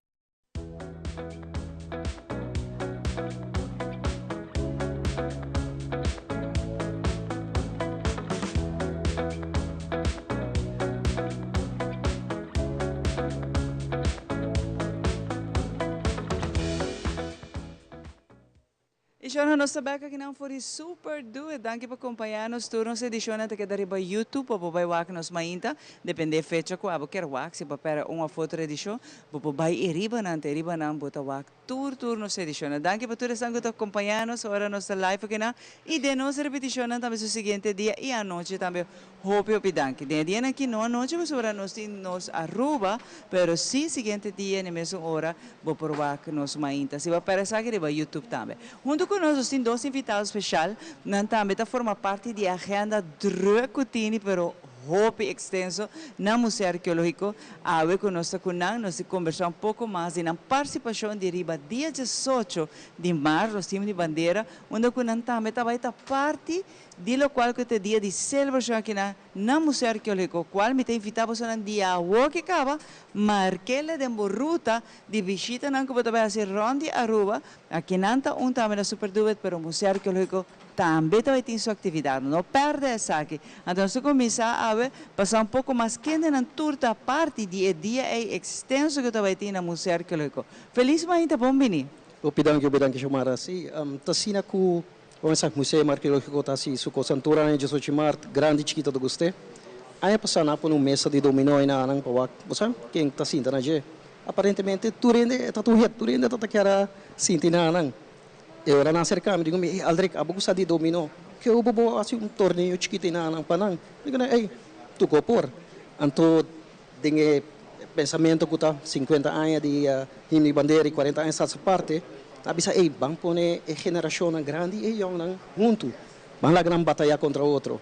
I shornan nos ta bek akinan for di Super Do It. Danki pa kompañá nos tur nos edishonnan ta keda riba YouTube pa bo bai wak nos mainta. Depende e fecha ku abo kier wak, si bo a pèrdè un òf otro edishon, bo por bai e riba nan, te riba nan bo ta wak tur tur nos edishonnan. Danki pa tur esnan ku ta kompañá nos ora nos ta live akinan i den nos repetishonnan tambe su siguiente dia i anochi tambe. Hopi hopi danki. Den e dianan aki no anochi pasobra nos tin nos Aruba, pero si siguiente dia n'e mesun ora bo por wak nos mainta. Si bo a pèrdè esaki riba YouTube tambe. Huntu ku nos nos tin dos invitado speshal, nan tambe ta forma parti di e agenda druk ku tini pero hopi ekstenso na Museo Arkeologiko. Awe ku nos ta ku nan nos tin kombersá un poko mas di nan partisipashon di riba dia diesocho di mart, nos tim di bandera, unda ku nan tambe ta bai ta parti Di lokual ku ta dia di selebrashon aki na na Museo Arkeologiko, kual mi ta invitá bosonan dia awor ke kaba, mark'e den bo ruta di bishitanan ku bo ta bai hasi rònt di Aruba. Akinan ta un tambe na Superduet, pero Museo Arkeologiko tambe ta bai tin su aktividatnan. No pèrdè esaki. Anto nos ta kuminsá awe pa sa un poko mas kendenan tur ta parti di e dia ei ekstenso ku ta bai tin na Museo Arkeologiko. Felis mainta, bon bini! Hopi danki, hopi danki Xiomara. Si, ta asina ku Bon esaki Museum Arkeológiko ta hasi su kos antura aña diesocho di mart, grandi chikito ta gust'é. Aña pasá nan a pone un mesa di dominó einan nan pa wak bo sa ken ta sinta na dje. Aparentemente tur hende e ta tur het, tur hende ta ta kier a sinti na nan. E ora nan aserká mi digo mi, ey Aldrick abo gusta di dominó, ke bo bo hasi un torneo chikito einan nan pa nan? Mi digo nan, ey tuko por. Anto den e pensamentu ku ta sinkuenta aña di himno di bandera i kuarenta aña Staats Aparte, a bisa ey ban pone e generashonnan grandi i e yòngnan huntu, ban laga nan batayá kontra otro.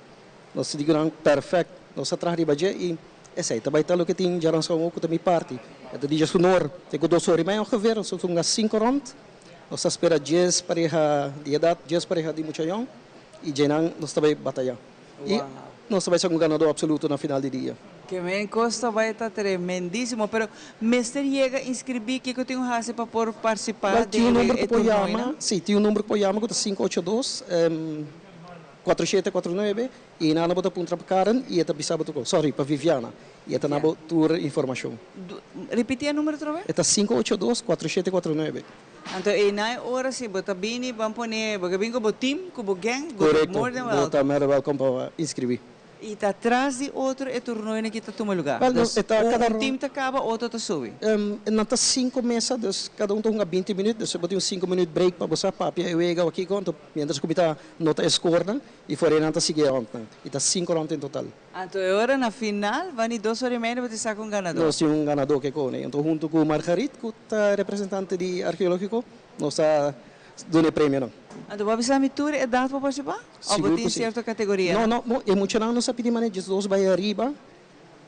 Nos ta digu nan pèrfèkt, nos a traha riba dje i esei ta bai ta loke tin djaranson ku ta mi parti. E ta di djesnor te ku dos ora i mei ongeveer, nos ta hunga sinku rònt, nos ta spera djes pareha di edat, djes pareha di mucha yòn i djenan nos ta bai batayá. I nos ta bai sa un ganadó apsoluto na final di dia. Ke men kos ta bai ta tremendísimo, pero mester yega inskribí, kiko tin un hasi pa por partisipá Wel, tin un den number ku e por torneo yama, nan? sí, tin un number ku por yama ku ta 582 4749 i nan bo ta puntra pa Karen i e ta bisa bo tur kos, sorry, pa Viviana i e ta na bo tur informashon. Ripití e number otro bes? E ta 582 4749. Anto einan e ora si bo ta bini ban pone bo ke bin ku bo team, ku bo gang, bo ta Korekto, more than bo welcome. ta mere welkom pa inskribí. I ta tras di otro e tornoinan ki ta tuma lugá. Wel, no, Dus e ta un kada un team ta kaba, otro ta subi. Nan ta sinku mesa, dus kada un ta hunga binti minüt, dus bo tin un sinku minüt break pa bo sa papia e wega o kiko, anto mientras ku mi ta nota e skornan i for ei nan ta sigui e ròntnan. I ta sinku rònt en total. Anto e ora na final, bani dos ora i media bo tin saka un ganadó. Nos tin un ganadó ke kone. Anto huntu ku Margarit ku ta representante di arkeológiko, nos ta duna e premionan. Anto bo a bisa mi tur edat por partisipá? Of bo Sigur tin ku si. sierto kategoria? No, no, bo e muchanan no sa pidi manera 12 bai ariba,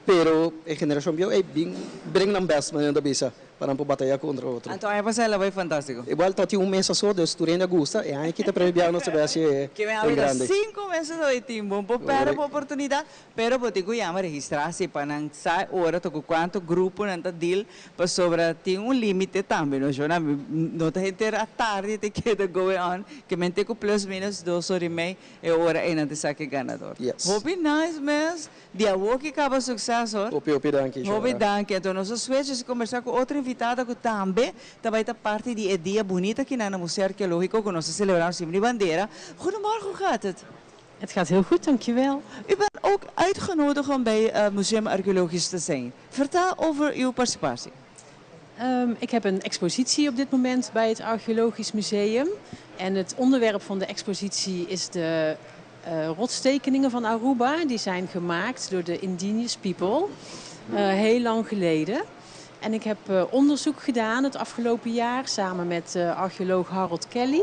pero e generashon bieu ei bin bring nan best manera nan ta bisa pa nan por bataya kontra otro. Anto aña pasá el a bai fantástiko. Igual ta tin un mesa so, dus tur hende a gusta, e aña aki ta prebe biaha nos ta bai hasi e Ke men en a bira grande. sinku meses hoy tin bon por pèrdè bo oportunidat, pero bo tin ku yama registrá si pa nan sa e ora ta ku kuantu grupo nan ta deal Pasobra tin un limite tambe, no Shona? No ta henter a tardi te keda going on, ke men te ku plus minus dos ora i mei e ora ei nan ta saka e ganador. Yes. Hopi nice mes, di awor ki kaba succes hoor. Hopi hopi danki Shona. Hopi danki. Anto nos a switch nos a kombersa ku otro invitada ku tambe ta bai ta parti di e dia bunita kinan na Museo Arkeologiko ku nos ta selebrá nos Himno di Bandera. Goedemorgen, hoe gaat het? Het gaat heel goed, dankjewel. U bent ook uitgenodigd om bij Museum Archeologisch te zijn. Vertel over uw participatie. Ik heb een expositie op dit moment bij het Archeologisch Museum. En het onderwerp van de expositie is de rotstekeningen van Aruba. Die zijn gemaakt door de Indigenous people, heel lang geleden. En ik heb onderzoek gedaan het afgelopen jaar samen met archeoloog Harold Kelly.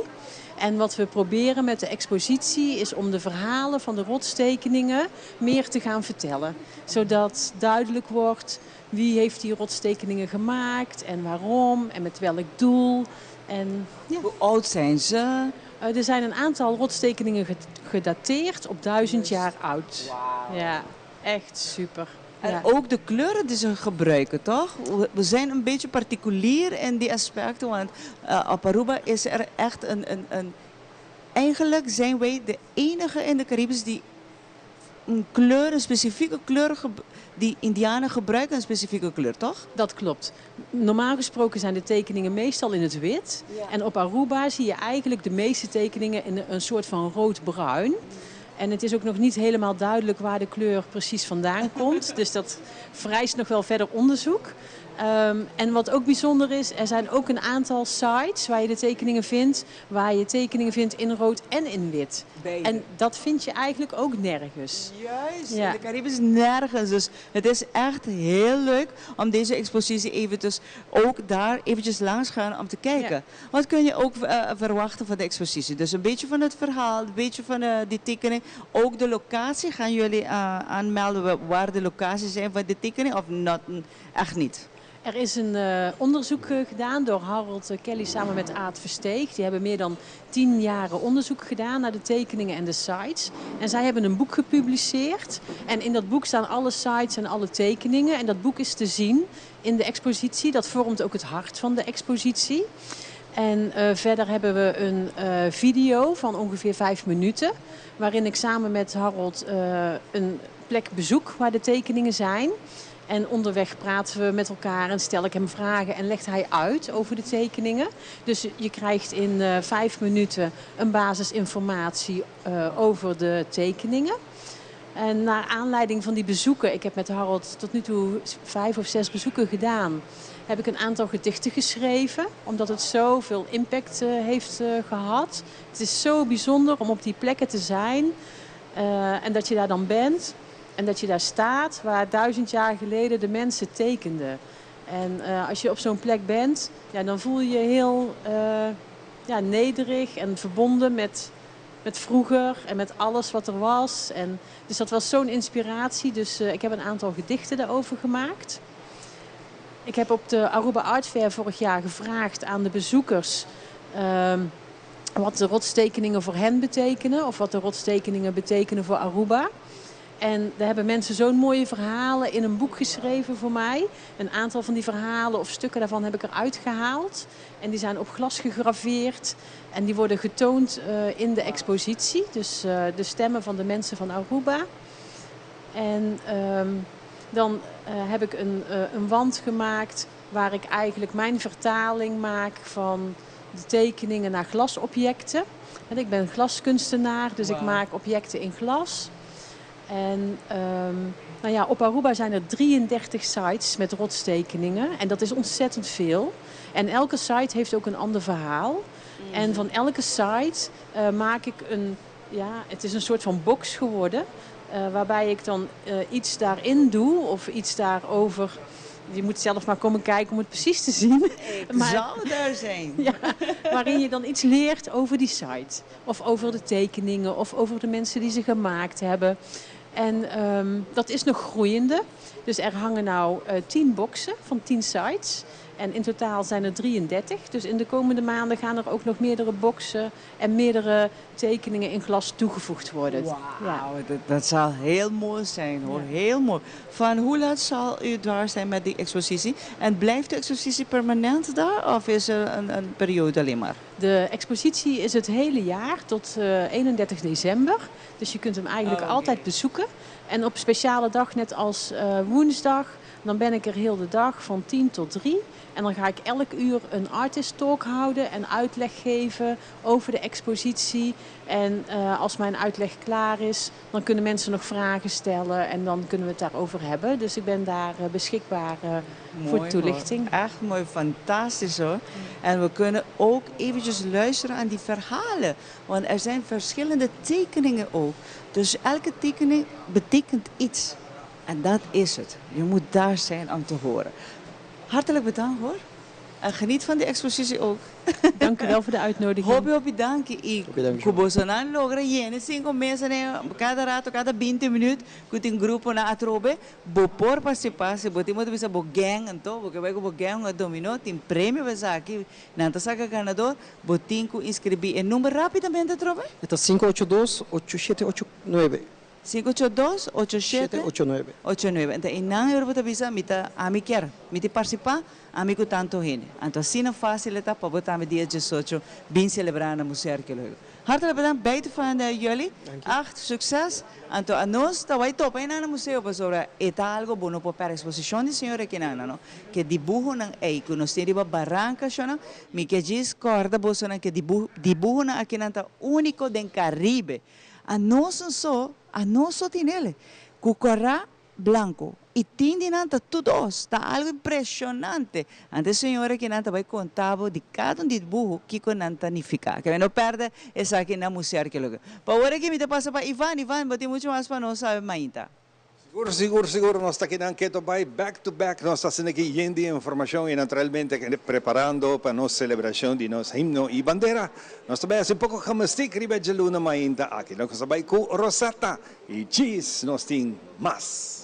En wat we proberen met de expositie is om de verhalen van de rotstekeningen meer te gaan vertellen. Zodat duidelijk wordt wie heeft die rotstekeningen gemaakt en waarom en met welk doel. En, ja. Hoe oud zijn ze? Er zijn een aantal rotstekeningen gedateerd op 1000 jaar oud. Wauw. Ja, echt super. En Ja. ook de kleuren die ze gebruiken, toch? We zijn een beetje particulier in die aspecten, want op Aruba is er echt een, een, een... Eigenlijk zijn wij de enige in de Caribisch die een kleur, een specifieke kleur, die Indianen gebruiken, een specifieke kleur, toch? Dat klopt. Normaal gesproken zijn de tekeningen meestal in het wit. En op Aruba zie je eigenlijk de meeste tekeningen in een soort van rood-bruin. En het is ook nog niet helemaal duidelijk waar de kleur precies vandaan komt. Dus dat vereist nog wel verder onderzoek. En wat ook bijzonder is, er zijn ook een aantal sites waar je de tekeningen vindt. Waar je tekeningen vindt in rood en in wit. Beide. En dat vind je eigenlijk ook nergens. Juist, in de Cariben is nergens. Dus het is echt heel leuk om deze expositie eventjes ook daar eventjes langs gaan om te kijken. Wat kun je ook verwachten van de expositie? Dus een beetje van het verhaal, een beetje van die tekening. Ook de locatie, gaan jullie aanmelden waar de locaties zijn van de tekening of not, echt niet? Er is een onderzoek gedaan door Harold Kelly samen met Aad Versteeg. Die hebben meer dan 10 jaren onderzoek gedaan naar de tekeningen en de sites. En zij hebben een boek gepubliceerd. En in dat boek staan alle sites en alle tekeningen. En dat boek is te zien in de expositie. Dat vormt ook het hart van de expositie. En verder hebben we een video van ongeveer 5 minuten. Waarin ik samen met Harold een plek bezoek waar de tekeningen zijn. En onderweg praten we met elkaar en stel ik hem vragen en legt hij uit over de tekeningen. Dus je krijgt in 5 minuten een basisinformatie over de tekeningen. En naar aanleiding van die bezoeken, ik heb met Harold tot nu toe 5 of 6 bezoeken gedaan, heb ik een aantal gedichten geschreven, omdat het zoveel impact heeft gehad. Het is zo bijzonder om op die plekken te zijn en dat je daar dan bent. En dat je daar staat waar 1000 jaar geleden de mensen tekenden. En als je op zo'n plek bent, dan voel je je heel nederig en verbonden met vroeger en met alles wat er was. En dus dat was zo'n inspiratie. Dus ik heb een aantal gedichten daarover gemaakt. Ik heb op de Aruba Art Fair vorig jaar gevraagd aan de bezoekers wat de rotstekeningen voor hen betekenen. Of wat de rotstekeningen betekenen voor Aruba. En daar hebben mensen zo'n mooie verhalen in een boek geschreven voor mij. Een aantal van die verhalen of stukken daarvan heb ik eruit gehaald. En die zijn op glas gegraveerd. En die worden getoond in de expositie. Dus de stemmen van de mensen van Aruba. En dan heb ik een wand gemaakt waar ik eigenlijk mijn vertaling maak van de tekeningen naar glasobjecten. En ik ben glaskunstenaar, dus ik maak objecten in glas. En nou ja, op Aruba zijn er 33 sites met rotstekeningen. En dat is ontzettend veel. En elke site heeft ook een ander verhaal. En van elke site maak ik een... Ja, het is een soort van box geworden. Waarbij ik dan iets daarin doe of iets daarover... Je moet zelf maar komen kijken om het precies te zien. Ik zou daar zijn. Ja, waarin je dan iets leert over die site. Of over de tekeningen of over de mensen die ze gemaakt hebben. En dat is nog groeiende. Dus er hangen nou 10 boxen van 10 sites. En in totaal zijn er 33. Dus in de komende maanden gaan er ook nog meerdere boxen en meerdere tekeningen in glas toegevoegd worden. Wauw, dat zal heel mooi zijn hoor. Heel mooi. Van hoe laat zal u daar zijn met die expositie? En blijft de expositie permanent daar of is er een periode alleen maar? De expositie is het hele jaar tot 31 december. Dus je kunt hem eigenlijk altijd bezoeken. En op speciale dag, net als woensdag, dan ben ik er heel de dag van 10 tot 3. En dan ga ik elk uur een artist talk houden en uitleg geven over de expositie. En als mijn uitleg klaar is, dan kunnen mensen nog vragen stellen en dan kunnen we het daarover hebben. Dus ik ben daar beschikbaar voor Mooi, toelichting. Hoor. Echt mooi, fantastisch hoor. En we kunnen ook eventjes luisteren aan die verhalen. Want er zijn verschillende tekeningen ook. Dus elke tekening betekent iets. En dat is het. Je moet daar zijn om te horen. Hartelijk bedankt hoor. En geniet van de expositie ook. Dank u wel voor de uitnodiging. Hopi, hopi, dank u. Hopi, dank u. Ku bosonan logra yena 5 mesa ne kada rato, kada 20 minuut, ku tin grupo na atrobe, bo por participar, se bo tin moto bisa bo gang anto, bo ke bai ku bo gang a domino, tin premio besa aki, nan ta saca ganador, bo tin ku inscribir e nummer rapidamente atrobe? E ta 582 8789. 582, 87 89. 89. Anto, e nan Europa ta bisa, mi ta, ami kier, mi ta participa, ami cu tanto hende. Anto, asina facil ta pa bo tambe dia 18 bin celebra na Museo Arqueológico. Hartelijk bedankt, beide van jullie. Dank je. Acht, succes. Anto, a nos ta bay topa na museo pasobra e ta algo bo no por perde. Exposicion di señor akinan, no? Ke dibuhonan ey, cu nos tin riba baranca, shona, mi ke djis corda bosonan ke dibuhonan akinan ta unico den Caribe. A nos so, a nos so tin ele. Cu cora blanco. Y tin di nan ta tur dos. Ta algo impresionante. Anto señora akinan ta bay conta bo di cada un dibuho kico nan ta nifica. Ke no perde esaki na Museo Arqueológico. Pa awor aki mi ta pasa pa Ivan. Ivan, bo tin mucho mas pa nos sabe mainta. Sigur, sigur, sigur. Nos ta aki nan keto bay back to back. Nos ta haciendo aki yen di informacion y naturalmente preparando pa nos celebracion di nos himno y bandera. Nos ta bay haci un poco gymnastiek riba djaluna mainta aki. Nos ta bay cu Rosetta y Cheese. Nos tin mas.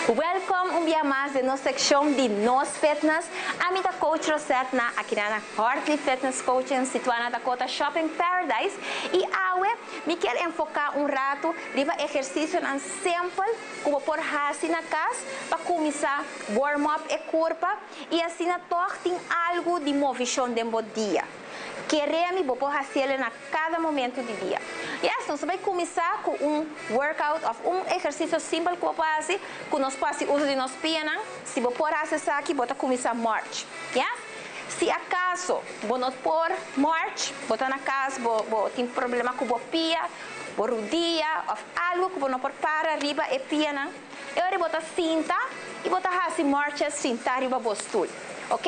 Welkom un dia mas den nos seccion di Nos Fitness. Ami ta Coach Rosette na aki na Hartley Fitness Coaching situa na Dakota Shopping Paradise. Y awe mi kier enfoca un rato riba ehercicionan simpel cu bo por haci na cas pa cuminsa warm up e curpa y asina toch tin algo di movicion den bo dia. Kere mi bo por haciele na cada momento di dia. Yes, nos ta bay cuminsa cu un workout of un ehercicio simpel cu bo por haci, cu nos por haci uso di nos pianan. Si bo por haci esaki, bo ta cuminsa march. Yes? Si acaso bo no por march, bo ta na cas, bo tin problema cu bo pia, bo rudia of algo cu bo no por para riba e pianan, e ora bo ta sinta y bo ta haci marches sinta riba bo stoel. Ok?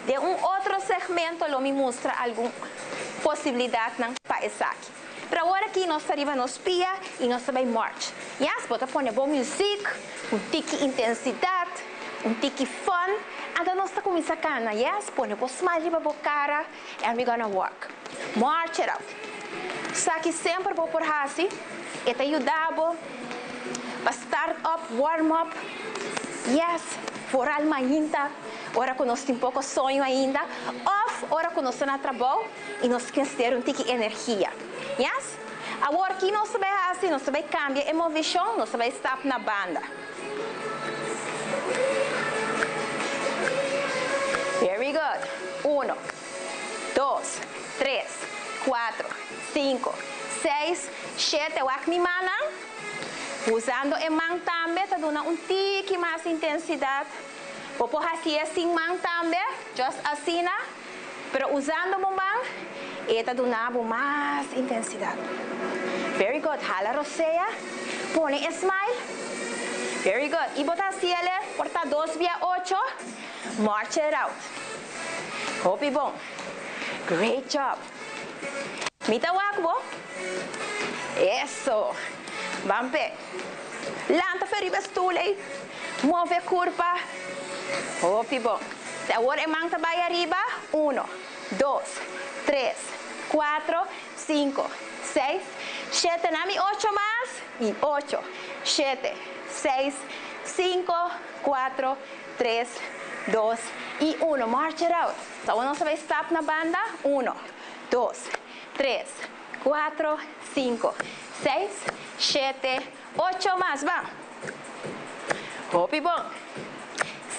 Den un otro segmento lo mi mustra algun posibilidadnan pa esaki. Pero awor aki nos ta riba nos pia y nos ta bay march. Yes, bo ta pone bo music, un tiki intensidad, un tiki fun. Anto nos ta kuminsá kana, yes, pone bo smile riba bo kara and we gonna walk. March it out. Esaki semper bo por hasi, e ta yuda bo pa start up, warm up, yes, foral mainta ora ku nos tin poko soño ainda òf ora ku nos ta na trabou i nos mester un tiki energia. Yes? Awor ki nos ta bai hasi? Nos ta bai kambia e movishon, nos ta bai stap na banda. Very good. Uno, dos, tres, cuatro, cinco, seis, shete. Wak mi mannan. Usando e man tambe ta duna un tiki mas intensidad. Bo por haci'e sin man tambe, just asina. Pero usando bo man, e ta duna bo mas intensidad. Very good. Hala rosea. Pone e smile. Very good. Y bo ta haciele por ta dos bia ocho. March it out. Hopi bon. Great job. Mi ta wak bo. Eso. Ban p'e. Lanta fe riba e stoel ey. Move e curpa. Hopi bon. Te awor e man ta bay ariba. Uno, dos, tres, cuatro, cinco, seis, shete. Na mi ocho mas. Y ocho, shete, seis, cinco, cuatro, tres, dos y uno. March it out. Awor nos ta bay stap na banda. Uno, dos, tres, cuatro, cinco, seis, shete, ocho mas. Ban. Hopi bon.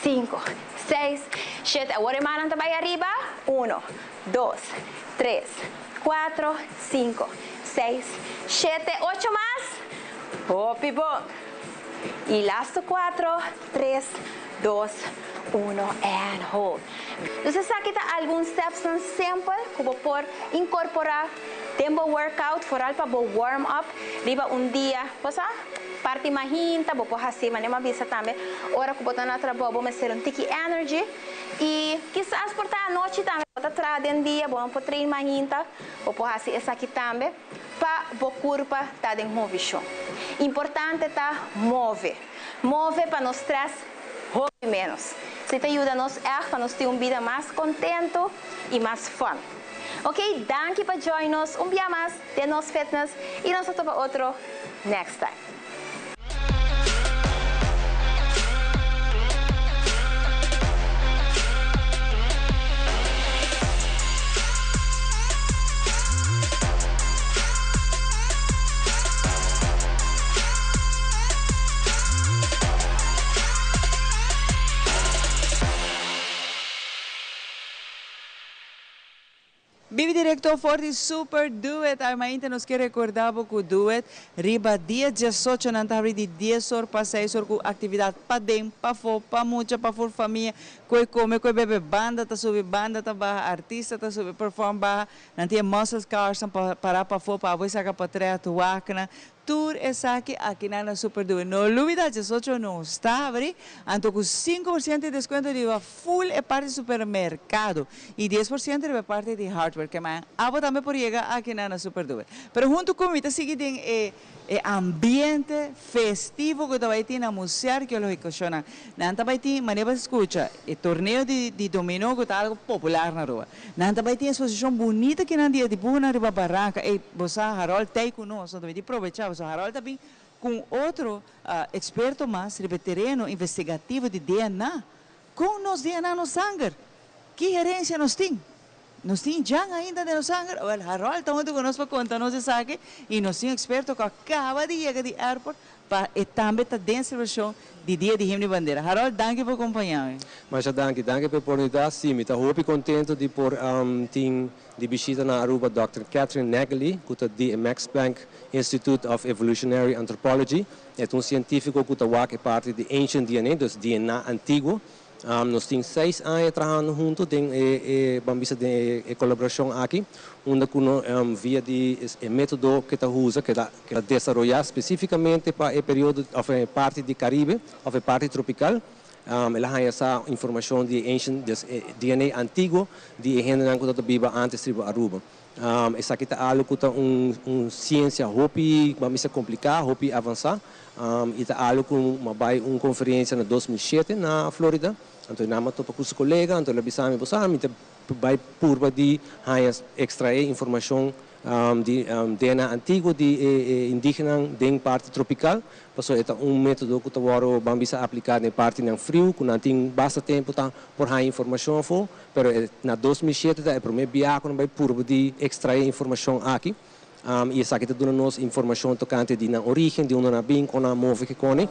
Cinco, seis, shete. Awor e mannan ta bay ariba. Uno, dos, tres, cuatro, cinco, seis, shete, ocho mas. Hopi bon. Y lasto cuatro, tres, dos, uno and hold. Dus esaki ta algun stepsnan simpel cu bo por incorpora den bo workout, vooral pa bo warm up riba un dia. Bo sa, parti mahinta, bo por haci, manera mi a bisa tambe, ora cu bo ta na trabou bo mester un tiki energy y kisas por ta anochi tambe, bo ta traha den dia, bo no por train mahinta, bo por haci esaki tambe pa bo curpa ta den movicion. Importante ta move. Move pa no stress hopi menos. Si ta yuda nos ègt pa nos tin un bida mas kontentu i mas fun. Ok, danki pa join nos un bia mas den Nos Fitness i nos ta topa otro next time. Bibi directo for di Super Duet. Armainte nos ke recorda bo cu Duet riba dia diesocho nan ta habri di dies or pa seis or cu actividad paden, pafo, pa mucha, pa fur famia, koe come, koe bebe, banda ta subi, banda ta baha, artista ta subi, perform baha. Nan tin e muscle cars nan pa para pafo pa abo e saca potret, wak nan. Tur esaki akinan na Super Duet. No lubida diesocho nos ta habri, anto cu 5% di descuento riba full e parti supermercado y 10% riba e parti di hardware. Ke mañan abo tambe por yega akinan na Super Duet. Pero hunto cu mi ta sigui den e e ambiente festivo cu ta bay tin na Museo Arqueologico Shona. Nan ta bay tin, manera bo a scucha, e torneo di di domino cu ta algo popular na Aruba. Nan ta bay tin exposicion bunita kinan di e dibuhonan riba baranca. Ey, bo sa Harold t'ey cu nos, nos ta bay tin probecha pasobra Harold ta bin cu un otro experto mas riba e tereno investigativo di DNA. Con nos DNA nos sanger? Ki herencia nos tin? Nos tin jan ainda den nos sanger? Wel, Harold ta hunto cu nos pa conta nos esaki y nos tin un experto cu a caba di yega di airport pa e tambe ta den celebracion di Dia di Himno y Bandera. Harold, danki pa compaña mi. Masha danki. Danki pa e oportunidad. Si, mi ta hopi contento di por tin di bishita na Aruba Dòkter Katherine Naegeli cu ta di e Max Planck Institute of Evolutionary Anthropology. E ta un cientifico cu ta wak e parti di ancient DNA, dus DNA antiguo. Nos tin seis aña trahando hunto den e e ban bisa den e colaboracion aki, unda cu no via di e metodo cu ta usa, cu ta cu ta desaroya specificamente pa e periodo of e parti di Caribe of e parti tropical. El a haya sa informacion di e ancient, des e DNA antiguo di e hendenan cu ta biba antes riba Aruba. Esaki ta algo cu ta un ciencia hopi, ban bisa, complica, hopi avansa y ta algo cu m'a bay un conferencia na 2007 na Florida. Anto nan m'a topa cu su colega, anto el a bisa mi: "Bo sa, mi ta bay purba di haya extrae informacion di DNA antiguo di e indigena den parti tropical, paso e ta un metodo cu ta wordo, ban bisa, aplica den partinan friu, cu nan tin basta tempo ta por haya informacion afo, pero na 2007 ta e prome biaha cu nan bay purba di extrae informacion aki y esaki ta duna nos informacion tocante di nan origen, di unda nan bin, con nan move cu cone.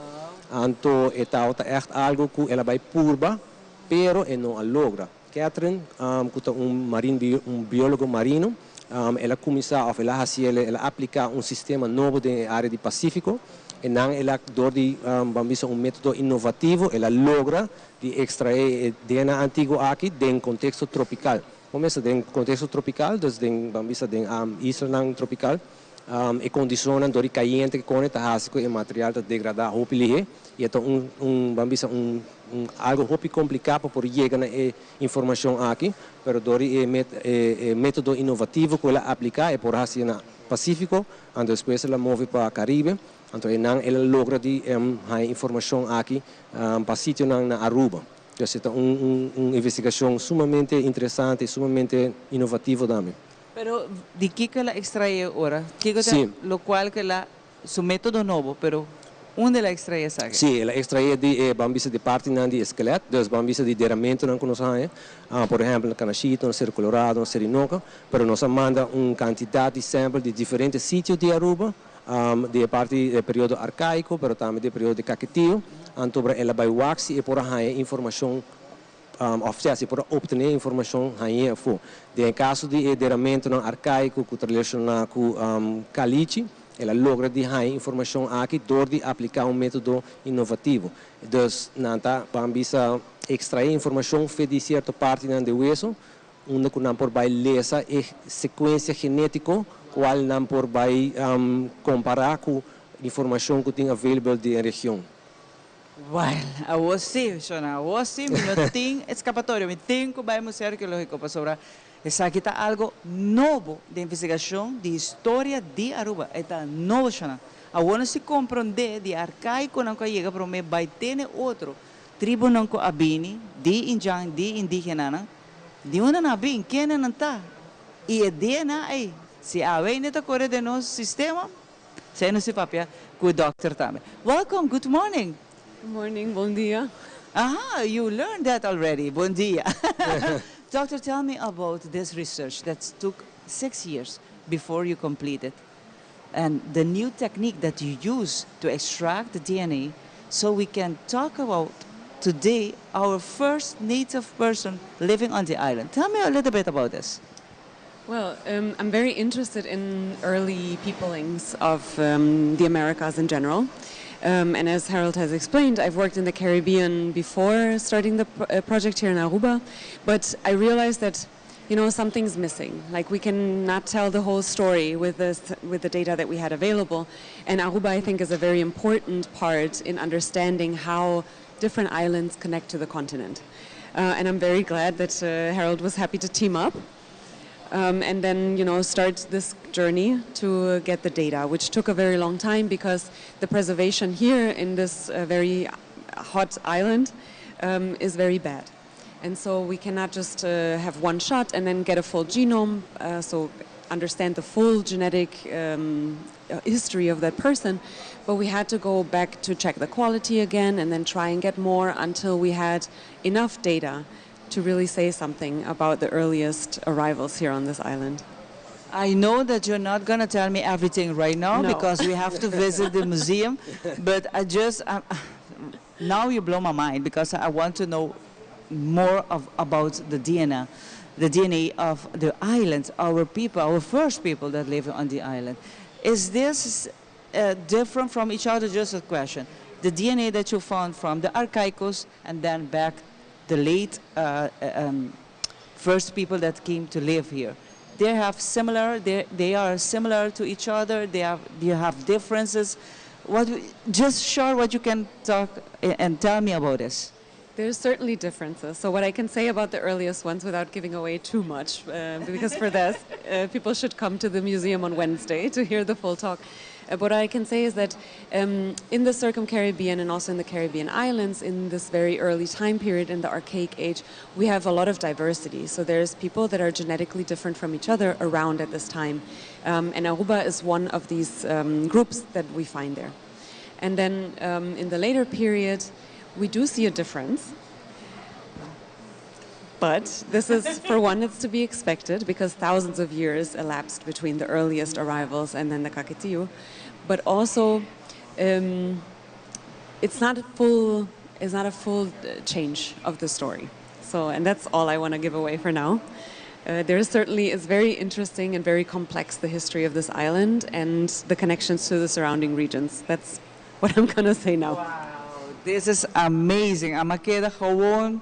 Anto e ta echt algo cu el a bay purba, pero e no a logra. Catherine, cu ta un biologo marino, el a cuminsa of el a haci, el a aplica un sistema nobo den area di Pacifico y nan el a door di ban bisa un metodo innovativo, el a logra di extrae DNA antiguo aki den contexto tropical. Cuminsa den contexto tropical, dus den, ban bisa, den islanan tropical, e condicionnan door di cayente cu cone ta haci cu e material ta degrada hopi lihe y ta un, ban bisa, un algo hopi complica pa por yega na e informacion aki, pero door di e metodo innovativo cu el a aplica e por haci na Pacifico, anto despues el a move pa Caribe, anto nan el a logra di informacion aki pa sitionan na Aruba. Anto, ta un investigacion sumamente interesante y sumamente innovativo tambe. Pero di kico el a extrae ora? Kico lo cual cu el a su metodo nobo, pero unda el a extrae esaki? Si, el a extrae di ban bisa, di partinan di skelet, dus ban bisa di deramentonan cu nos haya. Por ehempel, na Canashito, na Cerro Colorado, na Serinoca, pero nos a manda un cantidad di sample di diferente sitio di Aruba, di parti di periodo arcaico, pero tambe di periodo di Caquetio. Anto el a bay wak si e por haya informacion of sea, si por obtene informacion haya afo. Den caso di deramentonan arcaico cu ta relaciona cu caliche, el a logra di haya informacion aki door di aplica un metodo innovativo. Dus nan ta, ban bisa, extrae informacion for di cierto partinan di weso, unda cu nan por bay lesa e secuencia genetico, cual nan por bay compara cu informacion cu tin available di region. Well, awo si, Shona, awo si, mi no tin escapatorio, mi tin cu bay Museo Arqueologico pasobra esaki ta algo nobo di investigacion di historia di Aruba. Ta nobo, Shona. Awo no si comprende di arcaico nan cu yega prome bay tene otro tribo nan cu a bini, di indjan, di indigena nan, di unda nan a bin, kende nan ta. Y e DNA ey, si awe ainda ta core den nos sistema, esey nos ta papia cu doctor tambe. Welcome, good morning. Good morning, bon dia. Aha, you learned that already. Bon dia. Doctor, tell me about this research that took 6 years before you completed and the new technique that you use to extract the DNA so we can talk about today our first native person living on the island. Tell me a little bit about this. Well, I'm very interested in early peoplings of the Americas in general. And as Harold has explained, I've worked in the Caribbean before starting the project here in Aruba, but I realized that something's missing. Like, we cannot tell the whole story with the data that we had available. And Aruba, I think, is a very important part in understanding how different islands connect to the continent. And I'm very glad that Harold was happy to team up and then start this journey to get the data, which took a very long time because the preservation here in this very hot island is very bad. And so we cannot just have one shot and then get a full genome, so understand the full genetic history of that person. But we had to go back to check the quality again and then try and get more until we had enough data to really say something about the earliest arrivals here on this island. I know that you're not going to tell me everything right now No. because we have to visit the museum, but I just, now you blow my mind because I want to know more about the DNA, the DNA of the island, our people, our first people that live on the island. Is this different from each other? Just a question. The DNA that you found from the Archaicos and then back the late first people that came to live here. They have similar, they are similar to each other, they have differences. Just share what you can talk and tell me about this. There's certainly differences. So what I can say about the earliest ones without giving away too much, because for this, people should come to the museum on Wednesday to hear the full talk. What I can say is that in the Circum-Caribbean and also in the Caribbean islands, in this very early time period in the Archaic Age, we have a lot of diversity. So there's people that are genetically different from each other around at this time. And Aruba is one of these groups that we find there. And then in the later period, we do see a difference. But this is, for one, it's to be expected because thousands of years elapsed between the earliest arrivals and then the Caquetio. But also, it's not a full change of the story. So, and that's all I want to give away for now. There is certainly, it's very interesting and very complex, the history of this island and the connections to the surrounding regions. That's what I'm going to say now. Wow, this is amazing. Ami a keda gewoon,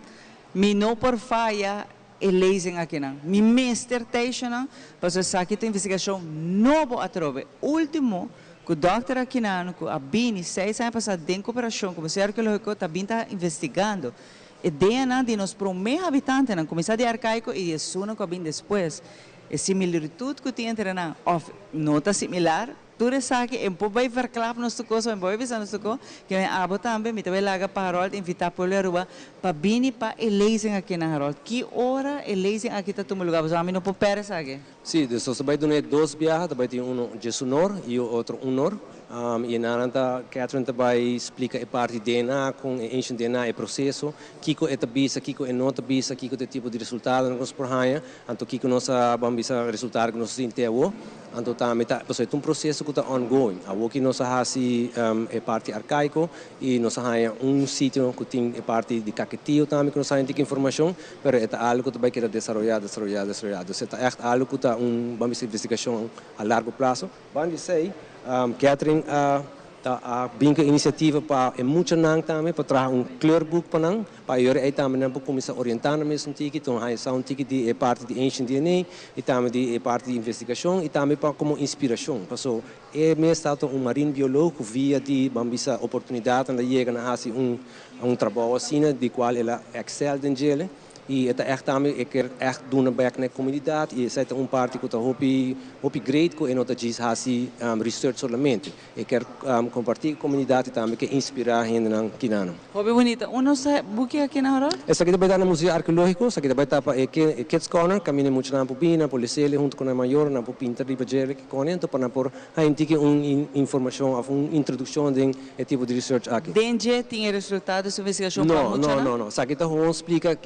mi no por faya e lezing akinan. Mi mester t'ey nan, paso esaki ta investigacion nobo atrobe. Ultimo, cu Dr. Akinan, cu a bini 6 aña pasa den cooperacion cu Museo Arqueologico, ta bin ta investigando e DNA di nos prome habitantenan, cuminsa di arcaico y esunnan cu a bin despues. E similitud cu tin entre nan, of no ta similar, tur esaki, un poco bay verklap nos cos, un poco bisa nos cos, cu abo tambe, mi tambe laga pa Harold invita pueblo Aruba, pa bini pa e lezing aki na Harold. Ki ora e lezing aki ta tuma lugar? Ami no por perde esaki. Si, dus nos bay duna dos biaha, bay tin un 11 or y otro 1 or. Y nan ta Catherine ta bay splica e parti DNA cu ancient DNA e proceso, kico e ta bisa, kico e no ta bisa, kico e tipo di resultado nos por haya, anto kico nos a ban bisa resultado cu nos tin te awo. Anto tambe ta, paso e un proceso cu ta ongoing. Awo cu nos a hasi e parti arcaico y nos a haya un sitio cu tin e parti di Caquetio tambe cu nos haya informacion, pero e ta algo cu bay keda desaroya, desaroya, desaroya. Dus e ta echt algo cu ta un ban bisa investigacion a largo plazo. Ban di esey, Catherine ta a bin cu iniciativa pa e muchanan tambe pa traha un kleurboek pa nan, pa ey tambe nan por cuminsa orienta nan mes un tiki, anto haya un tiki di e parti di ancient DNA y tambe di e parti di investigacion y tambe pa como inspiracion. Paso e mes ta un marine biologo via di ban bisa oportunidad el a yega na hasi un trabou asina di cual el a excel den dje y ta echt tambe e kier echt duna back na comunidad y esey ta un parti cu ta hopi hopi great cu e no ta djis hasi research solamente. E kier comparti cu e comunidad y tambe kier inspira hendenan akinan. Hopi bunita. Unda e buki aki na Harold? Esaki tambe ta na Museo Arqueologico, esaki tambe ta pa e Kids Corner, caminda muchanan por bin, por lesa hunto cu e mayor, nan por pinta riba dje cu anto pa nan por haya un informacion of un introduccion di e tipo di research aki. Den dje tin resultado di investigacion pa No, mucha, no, no, no. Esaki ta gewoon splica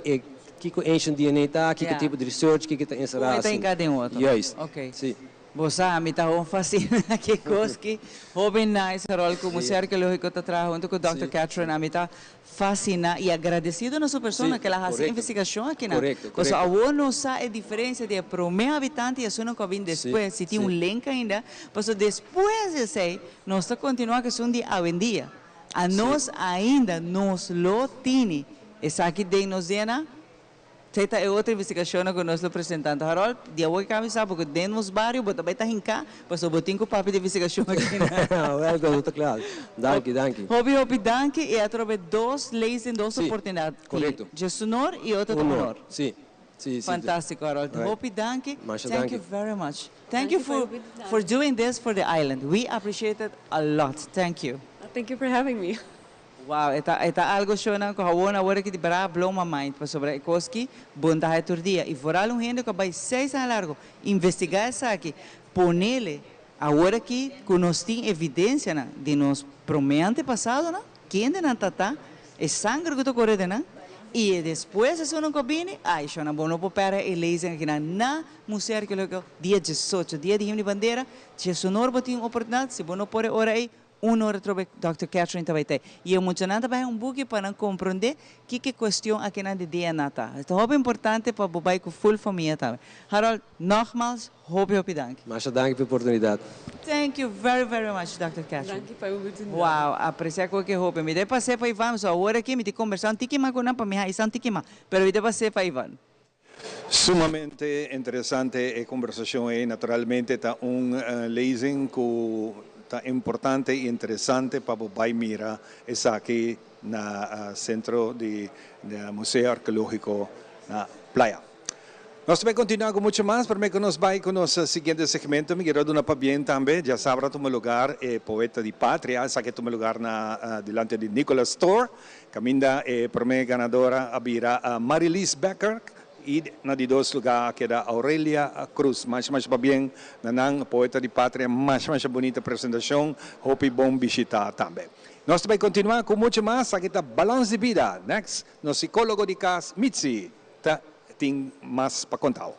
kico ancient DNA ta, kico tipo di research, kico ta encera. Como ta encadena otro. Juist. Ok. Si. Bo sa, mi ta gewoon fascina cu cos cu hopi nice Harold cu Museo Arqueologico ta traha hunto cu Dr. Catherine. Ami ta fascina y agradecido na su persona cu el a haci investigacion aki na. Paso awo no sa e diferencia di prome habitante y esunnan cu a bin despues. Si tin un link ainda, paso despues di esey, nos ta continua cu esun di awendia. Anos ainda nos lo tini. Esaki den nos DNA. Esey ta otro investigacion cu nos lo presentando. Harold, di awo cu sabi cu den nos bario, bo tambe ta hinca, paso bo tin cu papia di investigacion aki. Welcome, ta cla. Danki, danki. Hopi, hopi, danki. Y atrobe dos lezing, dos oportunidad. Corecto. 11 or y otro 1 or. 1 or. Si. Fantastico, Harold. Hopi, danki. Masha Thank danki. you very much. Thank you for doing this for the island. We appreciate it a lot. Thank you. Thank you for having me. Wow, e ta algo shona cu awor awor cu di bra blow my mind pasobra cos cu bo ta tur dia y vooral un hende cu bay 6 aña largo investiga esaki, ponele awor aki cu nos tin evidencia na di nos prome antepasado na kende nan tata e sanger cu ta core den nan y despues esunnan cu bini. Ay, shona, bo no por perde e lezing aki na Museo Arqueologico dia 18, dia di Himno y Bandera, 11 or bo tin oportunidad. Si bo no por ora ey, 1 or trobe Dr. Catherine tambe tin. Y e muchanan tambe un buki pa nan comprende kico e cuestion aki na di DNA ta. Ta hopi importante pa bo bay cu full famia tambe. Harold, nogmaals, hopi hopi danki. Masha danki pa e oportunidad. Thank you very, very much, Dr. Catherine. Danki pa e oportunidad. Wow, aprecia cu hopi. Mi ta pasa pa Ivan, so awor aki mi ta conversa un tiki mas cu nan pa mi un tiki mas. Pero mi ta pasa pa Ivan. Sumamente interesante e conversacion y naturalmente ta un lezing cu ta importante y interesante pa bay mira esaki. na Centro di Museo Arqueologico na Playa. Nos ta bay continua cu mucho mas, prome cu nos bay cu nos siguiente segmento mi kier duna pabien tambe, diasabra a tuma lugar e Poeta di Patria, esaki a tuma lugar na dilanti di Nicolas Store, caminda e prome ganadora a bira Marilise Becker y na di dos lugar a keda Aurelia Cruz. Masha masha pabien na nan, Poeta di Patria, masha masha bunita presentacion, hopi bon bishita tambe. Nos ta bay continua cu mucho mas, aki ta Balans di Bida, next nos psicologo di cas Mitzi ta tin mas pa contao.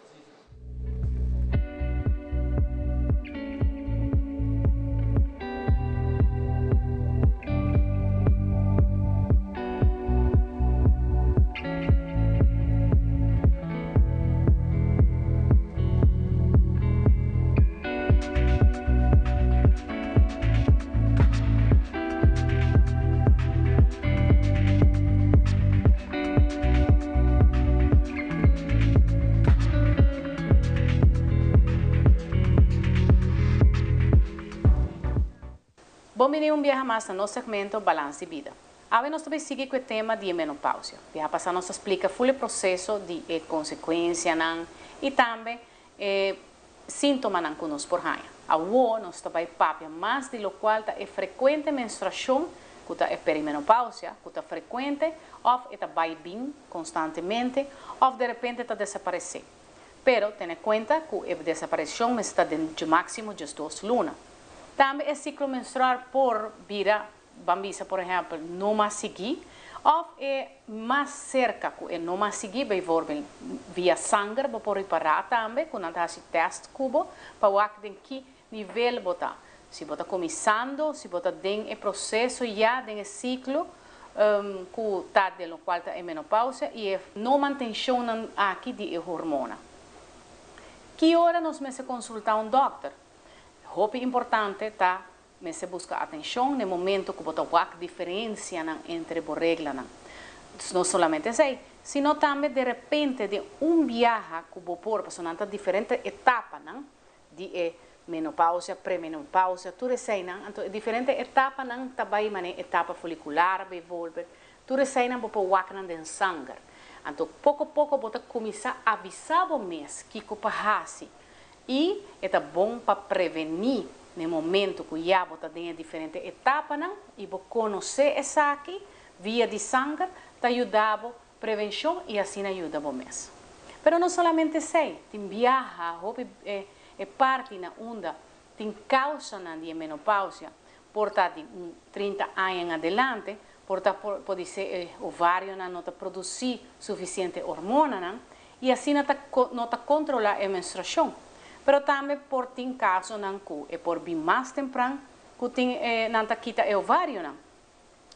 Bon bini un biaha mas na nos segmento Balans di Bida. Awe nos ta bay sigui cu e tema di e menopausia. Biaha pasa nos a splica ful e proceso di e consecuencianan y tambe e síntomanan ku nos por haña. Awor nos ta bai papia mas di lokual ta e frekuente menstruashon, ku ta e perimenopausia, ku ta frekuente òf e ta bai bin konstantemente òf derepente ta desaparesé. Pero tene kuenta ku e desapareshon mester ta den dje máksimo 12 luna. Tambe e siklo menstrual por bira Ban bisa por ehèmpel no mas sigui òf e mas serka ku e no mas sigui, bijvoorbeeld via sanger bo por ripará tambe ku nan ta hasi tèst ku bo pa wak den ki nivel bo ta. Si bo ta kuminsando, si bo ta den e proseso ya den e siklo ku ta den lokual ta e menopausia i e no mantenshonnan aki di e hormona. Ki ora nos mester konsultá un dòkter? Hopi importante ta Mester buska atenshon n'e momento ku bo ta wak diferensianan entre bo reglanan. No solamente esei, sino tambe derepente den un biaha ku bo por, pasobra nan ta diferente etapanan di e menopausia, premenopausia, tur eseinan, anto e diferente etapanan ta bai manera etapa folikular bijvoorbeeld, tur eseinan bo por wak nan den sanger. Anto poko poko bo ta kuminsá avisá bo mes kiko pa hasi. I e ta bon pa prevení n'e momento ku ya bo ta den e diferente etapanan i bo konosé esaki via di sanger ta yuda bo prevenshon i asina yuda bo mes. Pero no solamente esei, tin biaha hopi e parti na unda tin kausanan di e menopausia por ta di un 30 aña en adelante, por ta podisé e ovarionan no ta produsí sufisiente hormonanan i asina ta no ta kontrolá e menstruashon. Pero tambe por tin kasonan ku e por bin mas tempran ku tin e nan ta kita e ovarionan.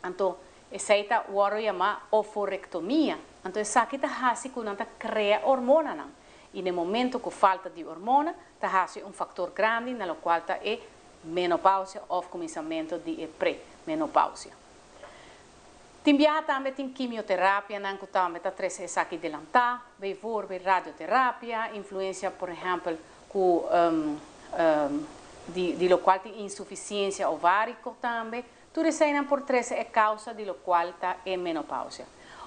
Anto esei ta wòrdu yamá oforektomia. Anto esaki ta hasi ku nan ta krea hormonanan i na e momento ku falta di hormona ta hasi un faktor grandi na lokual ta e menopausia òf kuminsamentu di e pre-menopausia. Tin biaha tambe tin kimioterapianan ku tambe ta trese esaki delantá, bijvoorbeeld radioterapia, influensia por ehèmpel ku di di lokual tin insufisiensia ováriko tambe, tur eseinan por trese e kousa di lokual ta e menopausia.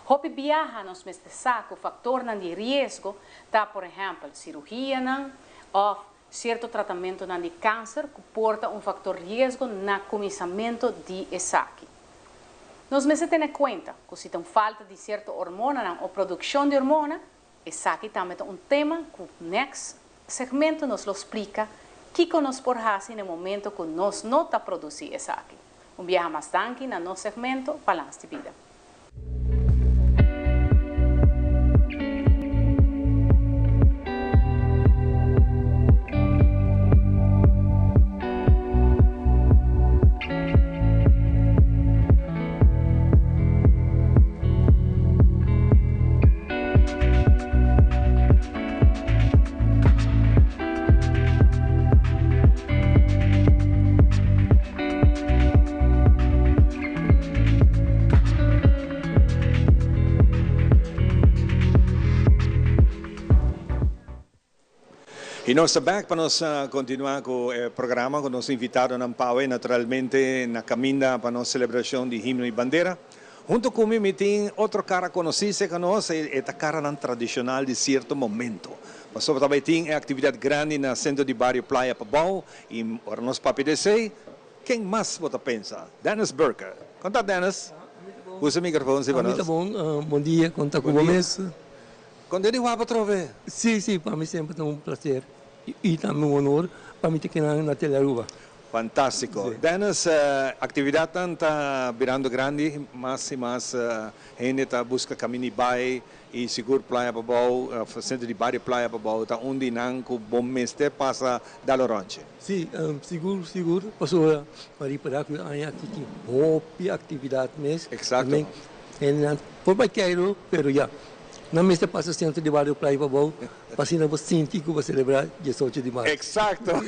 Hopi biaha nos mester sa ku faktornan di riesgo ta por ehèmpel sirugianan òf Cierto tratamentonan di cancer cu por ta un factor riesgo na cuminsamento di esaki. Nos mester tene cuenta cu si ta un falta di cierto hormonanan o produccion di hormona, esaki tambe ta un tema cu next segmento nos lo splica kico nos por haci na e momento cu nos no ta produci esaki. Un biaha mas danki na nos segmento Balans di Bida. Y nos ta back pa nos continua cu e programa cu nos invitadonan pawe naturalmente na caminda pa nos celebracion di himno y bandera. Hunto cu mi mi tin otro cara conoci cerca nos, e ta caranan tradicional di cierto momento. Pasobra ta bay tin e actividad grandi na Centro di Bario Playa Pabao y ora nos papia di esey, ken mas bo ta pensa? Dennis Burke. Con ta Dennis? Usa e microfoon si pa nos. Ami ta bon, bon dia, con ta cu bo mes? Con ta di wak atrobe? Si, si, pa mi semper ta un placer y tambe un honor pa mi ta keda na Telearuba. Fantástiko. Dennis, aktividatnan ta birando grandi, mas i mas hende ta buska kaminda i bai i sigur Playa Pabou, òf Sentro di Bario Playa Pabou ta un di nan ku bo mester pasa dal un ròntje. Sí, sigur, sigur, pasobra pa ripará ku e aña aki tin hopi aktividat mes. Eksakto. Hendenan por bai keiru, pero ya, nan mester pasa Sentro di Bario Playa Pabou. Pa asina bo sinti ku bo selebrá diesocho di mart. Eksakto!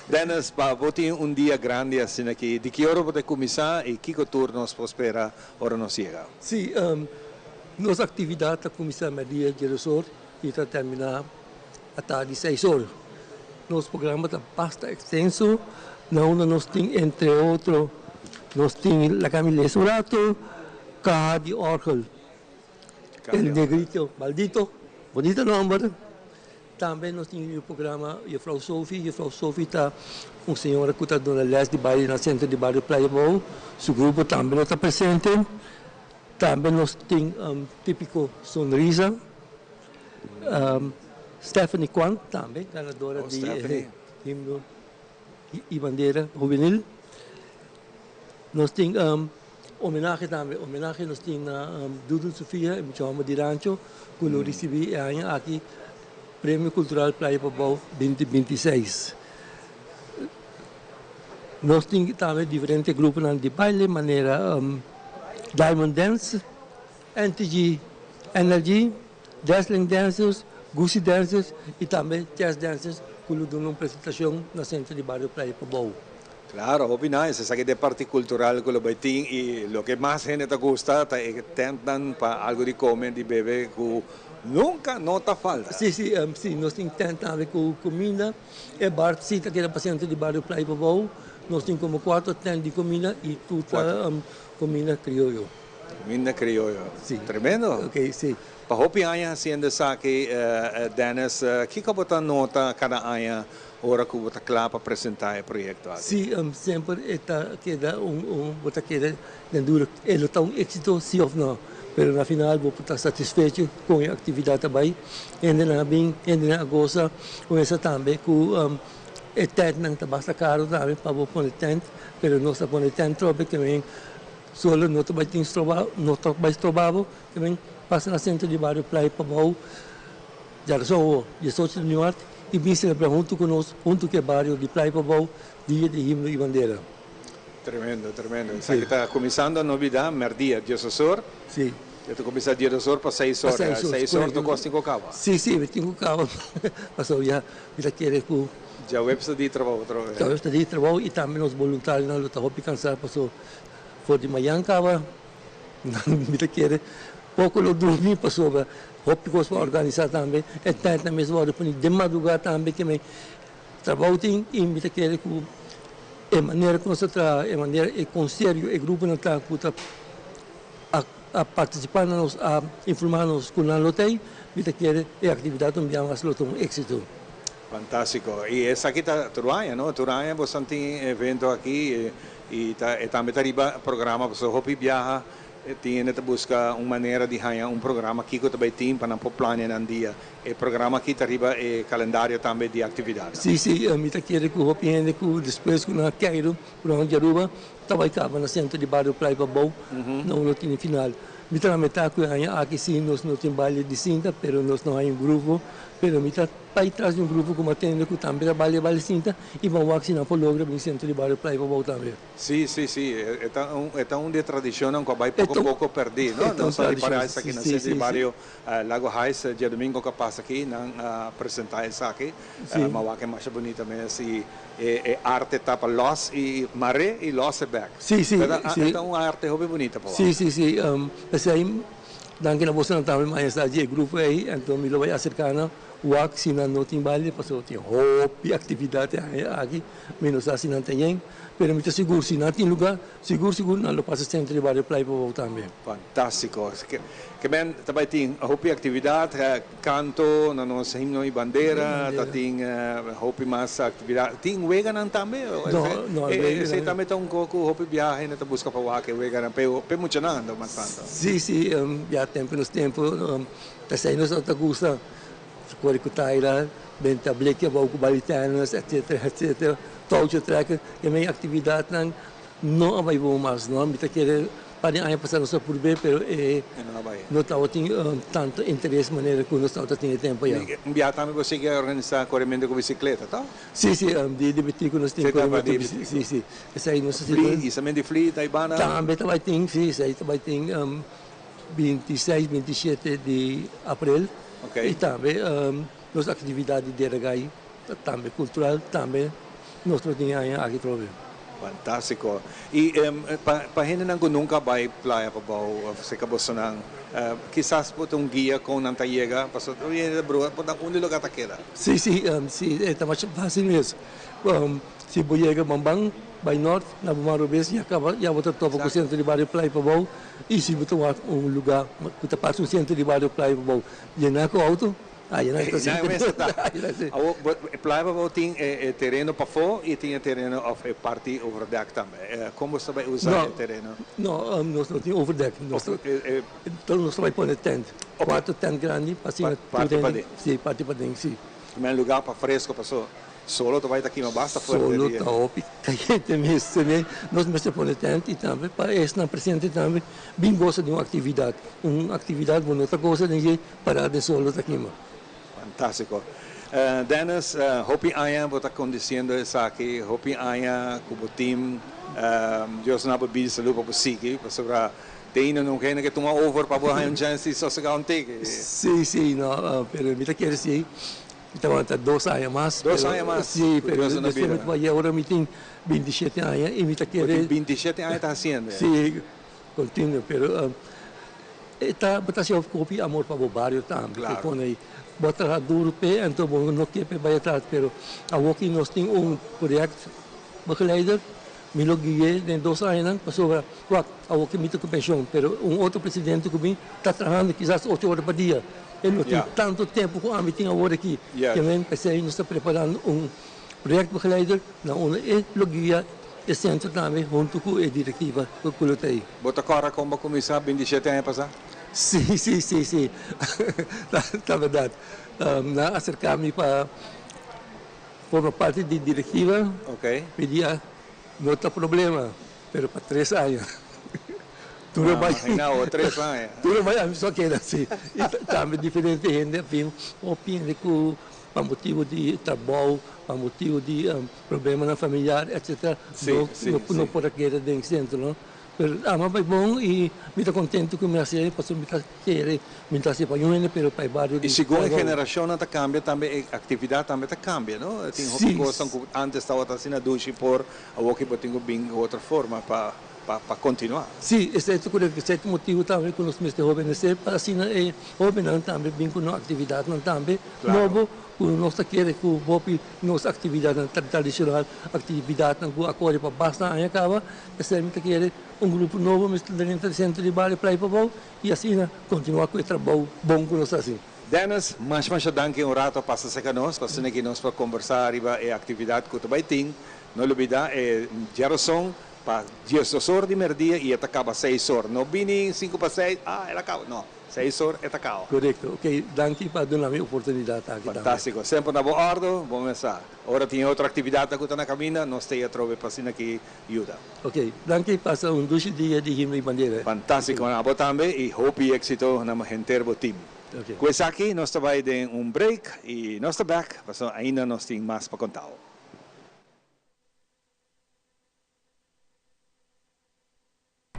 Dennis, pa bo tin un dia grandi asina aki, di ki ora bo ta kuminsá i kiko tur nos por spera ora nos yega? Sí, nos aktividat ta kuminsá mèrdia diesdos or i ta terminá atardi seis or. Nos programa ta basta ekstenso, na unda nos tin entre otro nos tin Laga mi lesa un rato, kaha di òrgel. El Negrito Maldito, bonito nomber. Tambe nos tin e programa Juffrouw Sophie. Juffrouw Sophie ta un señora cu ta duna les di baile na Centro di Bario Playa Bou. Su grupo tambe lo ta presente. Tambe nos tin Tipico Sonrisa. Stephanie Kwan tambe ganadora di e himno y bandera hubenil. Nos tin homenahe tambe, homenahe nos tin na Dudun Sofia, e mucha homber di Rancho, cu lo ricibi e aña aki Premio Cultural Playa Pabao binti binti seis. Nos tin tambe diferente gruponan di baile manera Diamond Dance, NTG Energy, Dazzling Dancers, Gusi Dancers y tambe Jazz Dancers cu lo duna un presentacion na Centro di Bario Playa Pabao. Claro, hopi nice. Esaki ta e parti cultural cu lo bay tin y loke mas hende ta gusta ta e tentnan pa algo di come, di bebe cu nunca no ta falta. Si, si, si. Nos tin tent tambe cu cuminda. E bar si ta keda pa Centro di Bario Playa Pabao. Nos tin como cuatro tent di cuminda y tur ta cuminda crioyo. Cuminda crioyo. Si. Tremendo. Ok, si. Pa hopi aña haciendo esaki, Dennis, kico bo ta nota cada aña ora cu bo ta cla pa presenta e proyecto aki? Si, semper e ta keda un, un, bo ta keda den duda, e lo ta un exito si of no. Pero na final bo por ta satisfecho con e actividad ta bay. Hendenan a bin, hendenan a goza con esa tambe cu e tentnan ta basta caro tambe pa bo pone tent, pero nos ta pone tent trobe ke men solo no ta bay tin stroba, no ta bay stroba bo. También pasa na centro di bario Playa Pabou, djarazon awo, diesocho di mart, y bin celebra hunto cu nos, hunto cu e bario di Playa Pabou, Dia di Himno y Bandera. Tremendo, tremendo. Esaki ta cuminsando Nobida, merdia, diesosor. Si. E ta cuminsa diesosor pa seis or. Pa seis or, Seis or tur cos tin cu caba. Si, si, mi tin cu caba, pasobra ya mi ta kere cu. Djaweps ta di trabou otro vez. Djaweps ta di trabou y tambe nos boluntarionan lo ta hopi cansa, pasobra for di mayan caba. Mi ta kere poko lo durmi pasobra hopi kos pa organisá tambe. E tèntnan mes wòrdu pone den madrugá tambe ke men trabou tin i mi ta kere ku e manera ku nos ta traha, e manera e kon serio e gruponan ta ku ta a partisipá na nos a informá nos ku nan lo ta ei, mi ta kere e aktividat un bia mas lo ta un éksito. Fantástiko. I esaki ta tur aña, no? Tur aña boso tin evento aki. I ta e tambe ta riba programa pasobra hopi biaha tin hende ta buska un manera di haña un programa kiko ta bai tin pa nan por plania nan dia. E programa aki ta riba e kalendario tambe di aktividatnan. Sí, sí, mi ta kere ku hopi hende ku despues ku nan a keiru rond di Aruba ta bai kaba na sentro di bario Playa Pabou na unda tin e final. Mi ta lamentá ku e aña aki sí nos no tin baile di sinta pero nos no haña un grupo pero mi ta Bai tras di un grupo ku matende ku tambe ta balia bali sinta i ban wak si nan por logra bin sentro di bario Playa Pabou tambe. Sí, sí, sí. E ta un, e ta un di e tradishonnan ku a bai poko poko pèrdí, no? Nos a ripará esaki na sentro di bario Lago Heights djadumingo ku a pasa aki, nan a presentá esaki. Ma wak e masha bunita mes i e e arte ta pa lòs i mar'é i lòs e bèk. Sí, sí, sí. E ta un arte hopi bunita pa wak. Sí, sí, sí. P'esei danki na bosonan tambe, maña sa di e grupo ei, anto mi lo bai aserká nan. Wak si nan no tin baile pasobra tin hopi actividad e aña aki, mi no sa si nan ta yen, pero mi ta sigur si nan tin lugar, sigur sigur nan lo pasa Centro di Bario Playa Pabou tambe. Fantastico. Ke men ta bay tin hopi actividad, canto na nos himno y bandera, ta tin hopi mas actividad. Tin weganan tambe? No, no hay weganan. Esey tambe ta un co cu hopi biaha hende ta busca pa wak e weganan, p'e muchanan ando mas tanto. Si, si, ya tempo nos tempo, esey nos ta gusta. Kore ku taira, benta bleki abou ku bali tènis, etsetera, etsetera, touwtje trekken. E men aktividatnan no a bai bon mas, no. Mi ta kere par di aña pasá nos a purb'é, pero e no tabatin tantu interes manera ku nos tabata tin e tempu ayá. Un biaha tambe bo sigui a organisá korementu ku bisikleta, to? Si, si, di di bitiku nos tin korementu ku bisikleta, si, si. Esei nos a sigui. Fli, isamento di fli, Taibana? Tambe ta bai tin, si, esei ta bai tin. 26, 27 di aprel y tambe nos actividad di Deragai tambe cultural tambe nos lo tin aña aki trobe. Fantastico. Y pa hendenan cu nunca a bay Playa Pabao of cerca bosonan, kisas bo ta un guia con nan ta yega, pasobra tur hende ta bruha por na unda e lugar ta keda. Si, si, si, e ta masha facil mes. Si bo yega Bamban bay nort na bo man robes ya caba ya bo ta topa cu centro di bario Playa Pabao. I si bo ta wak un lugá ku ta parse un sentro di bario Playa Pabou yená ku outo, ai nan ta sinti. Awor, Playa Pabou tin e tereno pafó i tin e tereno òf e parti overdek tambe. Kon bo ta bai usa e tereno? No, nos no tin overdek. Nos ta bai pone tènt, kuater tènt grandi pa asina tur hende. Si, parti paden, si. Men lugá pa fresco paso. Solo ta bai ta kima basta fuerte Solo ta hopi kayente mes. Nos mester pone tent y tambe pa esnan presente tambe bin gosa di un actividad. Un actividad bo no ta gosa den dje para den solo ta kima. Fantastico. Dennis, hopi aña bo ta conduciendo esaki, hopi aña cu bo team. Dios na bo bida salud pa bo sigui, pasobra te ainda no hende ke tuma over pa bo haña un chance di sosega un tiki. Si, si, no, pero mi ta kere si Mi ta wanta dos aña mas. Dos aña mas? Sí, pero despues mi ta bai ora mi tin bintishete aña i mi ta kere. Bo tin bintishete aña ta hasiendo? Sí, continuo, pero e ta, bo ta hasi hopi amor pa bo bario tambe. Claro. Te pone ei, bo a traha duro p'e, anto bo no ke p'e bai atras, pero awoki nos tin un project begeleider, mi lo gui'é den dos añanan, pasobra wak, awoki mi ta ku penshon, pero un otro presidente ku mi ta trahando kisas ocho ora pa dia. E no tin tantu tempu ku ami tin awor aki. Ke men p'esei nos ta preparando un projectbegeleider na unda e lo guia e sentro tambe huntu ku e direktiva ku lo ta ei. Bo ta kòrda kon bo a kuminsá bintishete aña pasá? Sí, sí, sí, sí. Ta bèrdat. Nan a aserká mi pa forma parti di direktiva. Mi di a no ta problema. Pero pa tres aña. Tur a bai. Imagina bo, tres aña. Tur a bai, ami so a keda si. I tambe diferente hende a bin hopi hende ku pa motibu di trabou, pa motibu di problemanan familiar etcetera no por a keda den sentro no. Pero ami a bai bon i mi ta kontentu ku mi a hasi pasobra mi ta kere mi ta hasi pa un hende pero pa e bario di I segun e generashonnan ta kambia tambe e aktividat tambe ta kambia no. Tin hopi kosnan ku antes tabata asina dushi por Awor ki bo tin ku bin ku otro forma pa pa kontinuá. Sí, esei ta korekto. Esei ta motibu tambe ku nos mester hobenesé pa asina e hobennan tambe bin ku nos aktividatnan tambe nobo ku nos ta kere ku hopi nos aktividatnan tradishonal, aktividatnan ku a kore pa basta aña kaba. Esei mi ta kere un grupo nobo mester drenta sentro di bario Playa Pabou i asina kontinuá ku e trabou bon ku nos ta hasi. Dennis, masha masha danki un rato a pasa serka nos pa asina ki nos por kombersá riba e aktividat ku ta bai tin. No lubida e djarason pa diesdos or di merdia y e ta caba seis or. No bini cinco pa seis, ah el a caba. No, seis or e ta caba. Corecto. Ok, danki pa duna mi oportunidad aki tambe. Fantastico. Semper na bo ordo, bo mes sa. Ora tin e otro actividadnan cu ta na caminda, nos ta e atrobe pa asina ki yuda. Ok, danki. Pasa un dushi dia di Himno y Bandera. Fantastico. Abo tambe y hopi exito na henter bo team. Ok. Cu esaki nos ta bay den un break y nos ta back pasobra ainda nos tin mas pa contao.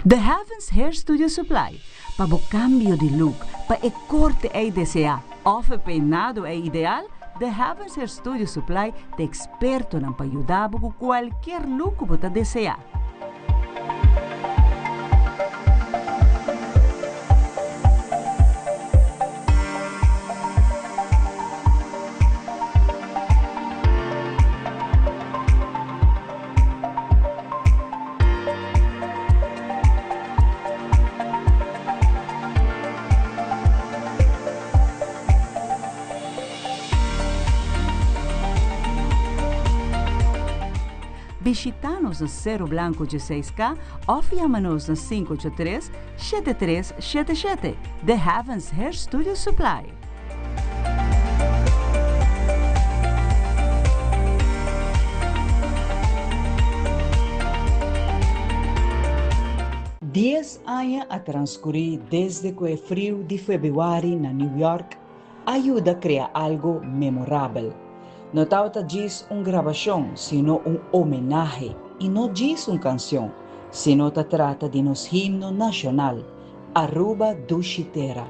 The Heavens Hair Studio Supply, pa bo cambio di look, pa e corte ey desea of e peinado ey ideal, The Heavens Hair Studio Supply ta expertonan pa yuda bo cu cualkier look cu bo ta desea. Bishita nos na Sero Blanco 16K of yama nos na 583 7377. The Heavens Hair Studio Supply. Dies aña a transkurí desde ku e friu di febrüari na New York a yuda krea algu memorabel. No tabata djis un grabashon, sino un homenahe, i no djis un kansion, sino ta trata di nos himno nashonal, Aruba Dushi Tera.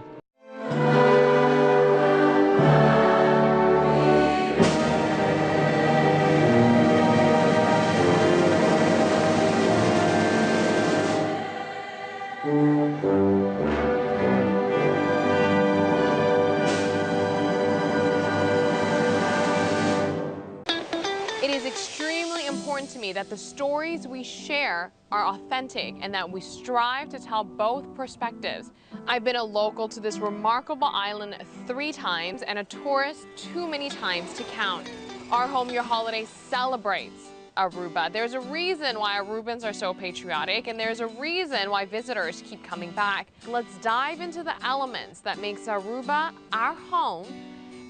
It is extremely important to me that the stories we share are authentic and that we strive to tell both perspectives. I've been a local to this remarkable island three times and a tourist too many times to count. Our Home Your Holiday celebrates Aruba. There's a reason why Arubans are so patriotic and there's a reason why visitors keep coming back. Let's dive into the elements that makes Aruba our home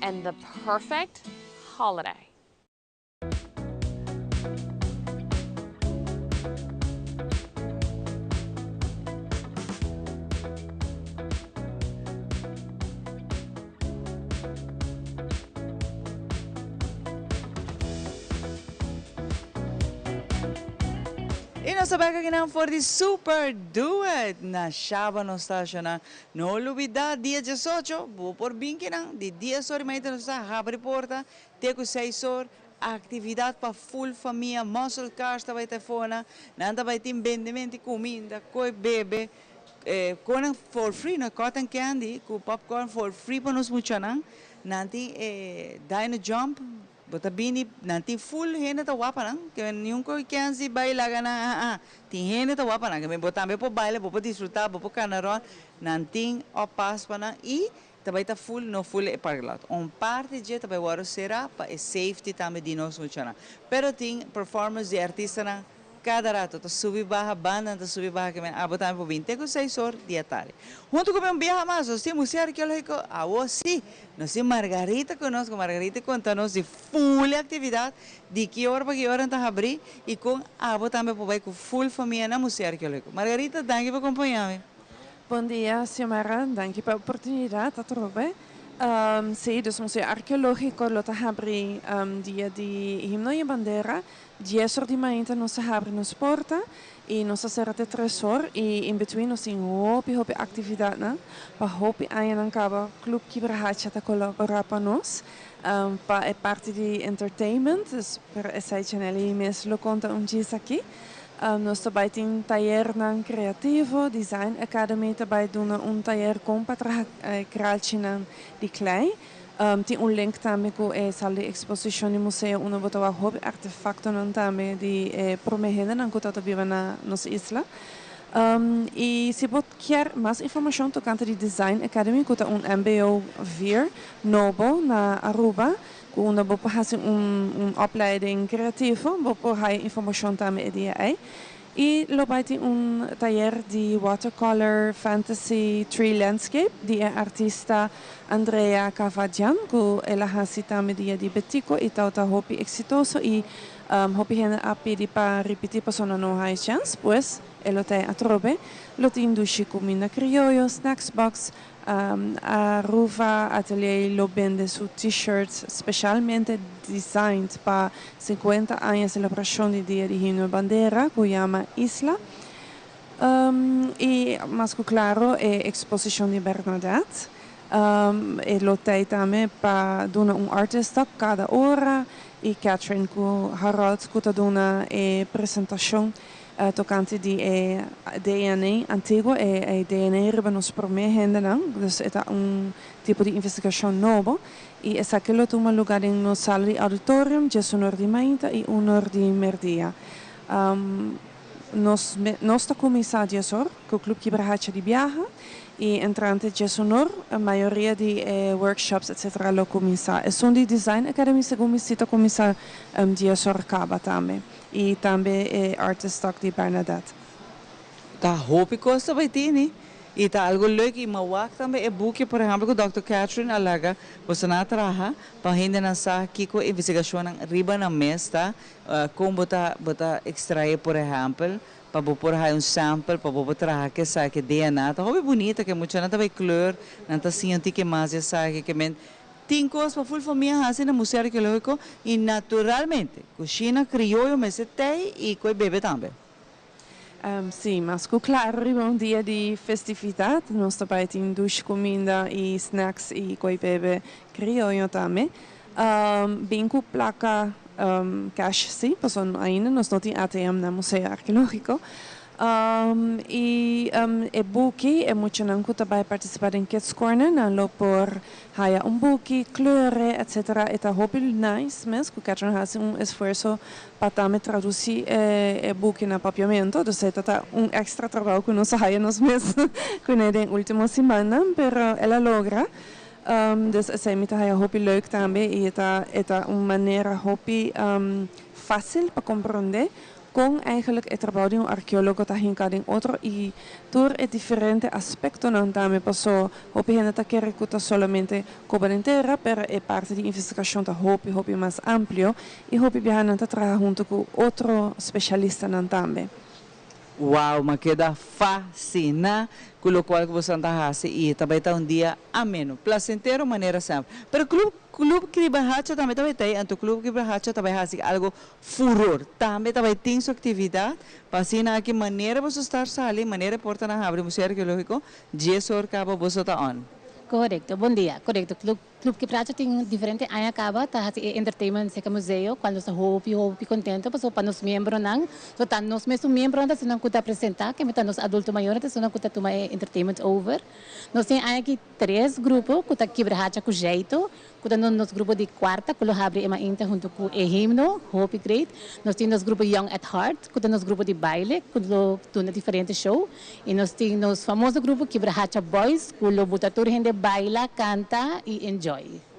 and the perfect holiday. Y nos ta bek akinan for di Super Duet na Shaba nos ta shona. No lubida dia diesocho bo por bin kinan di dies or y media nos ta habri porta te cu seis or. Actividad pa full famia, muscle cars ta bay ta efona, nan ta bay tin bendemento di cuminda, coe bebe, conan for free no, cotton candy cu popcorn for free pa nos muchanan, nan tin e dino jump, bo ta bini, nan tin full hende ta wapa nan, ke niun coe kensi bay laga nan ah ah, tin hende ta wapa nan, ke bo tambe por baila, bo por disfruta, bo por cana rond, nan tin oppas pa nan y Ta bai ta full no full e parking lot. Un parti dje ta bai wòrdu será pa e safety tambe di nos muchanan. Pero tin performance di e artistanan kada rato ta subi baha, bandanan ta subi baha ke men abo tambe por bin te ku seis or di atardi. Huntu ku mi un biaha mas nos tin Museo Arkeológiko awo si nos tin Margarita ku nos ku Margarita konta nos di full e aktividat di ki ora pa ki ora nan ta habrí i kon abo tambe por bai ku full famia na Museo Arkeológiko. Margarita danki pa kompaña mi. Bon dia Xiomara, danki pa e oportunidad atrobe. Sí, dus Museo Arkeologico lo ta habri dia di Himno y Bandera. Dies or di mainta nos ta habri nos porta y nos ta cera te tres or y in between nos tin hopi hopi actividadnan. Pa hopi añanan caba Club Kibrahacha ta colabora pa nos pa e parti di entertainment, dus pero esey Chanelly mes lo conta un djis aki. Nos ta bai tin tayernan kreativo, Design Academy ta bai duna un tayer kon pa traha kralchinan di klei. Tin un link tambe ku e sal di eksposishon di museo unda bo ta wak hopi artefaktonan tambe di e promé hendenan ku tabata biba na nos isla. I si bo kier mas informashon tokante di Design Academy ku ta un mbo vier nobo na Aruba, Ku unda bo por hasi un un opleiding kreativo, bo por haya informashon tambe e dia ei. I lo bai tin un tayer di watercolor fantasy tree landscape di e artista Andrea Cavadjian ku el a hasi tambe dia di Betico i tawata hopi eksitoso i hopi hende a pidi pa ripiti pasobra no haya chèns, pues e lo ta e atrobe. Lo tin dushi kuminda krioyo, snacks box, Aruba Atelier lo bende su t-shirts specialmente designed pa 50 aña celebracion di Dia di Himno y Bandera cu yama Isla. Y mas cu claro e exposicion di Bernadette. E lo tey tambe pa duna un artist talk cada ora y Catherine cu Harold cu ta duna e presentacion Tokante di e DNA antiguo, e DNA riba nos promé hendenan, dus e ta un tipo di investigashon nobo i esaki lo tuma lugá den nos sala di auditorium djes unor di mainta i unor di merdia. Nos nos ta kuminsá 10 or ku Club Kibrahacha di biaha i entrante 11 or mayoria di e workshops etc. Lo kuminsá. Esun di Design Academy segun mi si ta kuminsá 10 or kaba tambe i tambe e Artist Talk di Bernadette. Ta hopi kos ta bai tin i ta algo leuk i m'a wak tambe e buki, por ehèmpel, ku Dr. Catherine a laga boso nan a traha pa hendenan sa kiko investigashonnan riba nan mes ta, kon bo ta ekstraé, por ehèmpel, pa bo por haya un sample, pa bo por traha ku esaki DNA. Ta hopi bunita ku muchanan ta bai kleur, nan ta siña un tiki mas di esaki ke men tin kos pa full famia hasi na Museo Arkeológiko i naturalmente kushina krioyo mester t'ei i koi bebe tambe. Si, mas ku klaro, riba un dia di festividat, nos tambe tin dushi kuminda i snacks i koi bebe krioyo tambe. Bin ku plaka cash, si, pasobra ainda nos no tin ATM na Museo Arkeológiko. I e buki, e muchanan ku tambe partisipá den Kids Corner, nan lo por haya un buki, kleur, etc. E ta hopi nice mes, ku Catherine a hasi un esfuerso pa tambe tradusí e buki na papiamento, dus e ta un extra trabou ku nos a haya nos mes kuné den último siman, pero el a logra. Dus esei mi ta haya hopi leuk tambe i e ta un manera hopi fásil pa komprondé kon eigenlijk e trabou di un arkeólogo ta hinká den otro i tur e diferente aspektonan tambe, paso hopi hende ta kere ku ta solamente koba den tera, pero e parti di investigashon ta hopi hopi mas amplio i hopi biaha nan ta traha huntu ku otro spesialistanan tambe. Wow, m'a keda fasiná ku loke ku boso ta hasi i tambe ta un dia ameno, plasentero manera semper. Pero Club Kibrahacha tambe tambe tin, anto Club Kibrahacha tambe hasi algo furor. Tambe tambe tin su aktividat, pa asina aki manera boso start sali, manera portanan habri Museo Arkeológiko, 10 or kaba boso ta on. Korekto, bon dia. Korekto. Club Kibrahacha tin diferente aña kaba, ta hasi entertainment serka museo, kual nos ta hopi, hopi kontentu, paso pa nos miembronan, so ta nos mes miembronan ta esunnan ku ta presentá, ku ta nos adulto mayor ta esunnan ku ta tuma entertainment over. Nos tin aki tres grupo, ku ta Kibrahacha ku Jeito, ku ta nos grupo di kuarta, ku lo habri e mainta huntu ku e himno, hopi great. Nos tin nos grupo Young at Heart, ku ta nos grupo di baile, ku lo duna diferente show. I nos tin nos famoso grupo Kibrahacha Boys, ku lo buta tur hende baila, kanta i enjoy.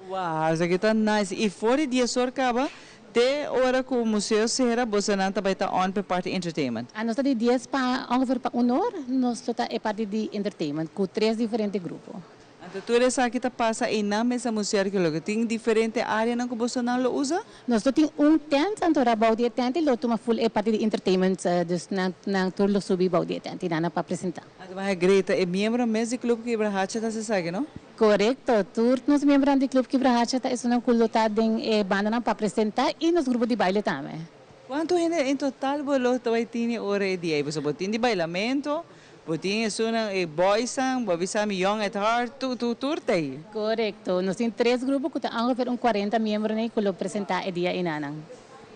Wow, esaki ta nice. I for di 10 or kaba, te ora ku museo sera, bosonan tambe ta on pa parti entertainment. Ah, nos ta di 10 pa ongeveer pa 1 or, nos ta e parti di entertainment, ku tres diferente grupo. Anto tur esaki ta pasa na mes Museo Arkeológiko. Tin diferente áreanan ku bosonan lo usa? Nos tin un tent, anto bou di tent, lo tuma full e parti di entertainment, dus nan tur lo subi bou di tent, nan pa presentá. Anto mas great, e miembro mes di Club Kibrahacha ta sabi, no? Korekto, tur nos miembro di Club Kibrahacha ta esunnan ku lo ta den bandanan pa presentá i nos grupo di baile tambe. Kuantu hende en total bo lo bai tin ora e dia? Bo tin di bailamento, bo tin esunnan boys, bo bisa mi Young at Heart, tur t'ei. Korekto, nos tin tres grupo ku ta ongeveer un 40 miembro ku lo presentá e dia einan.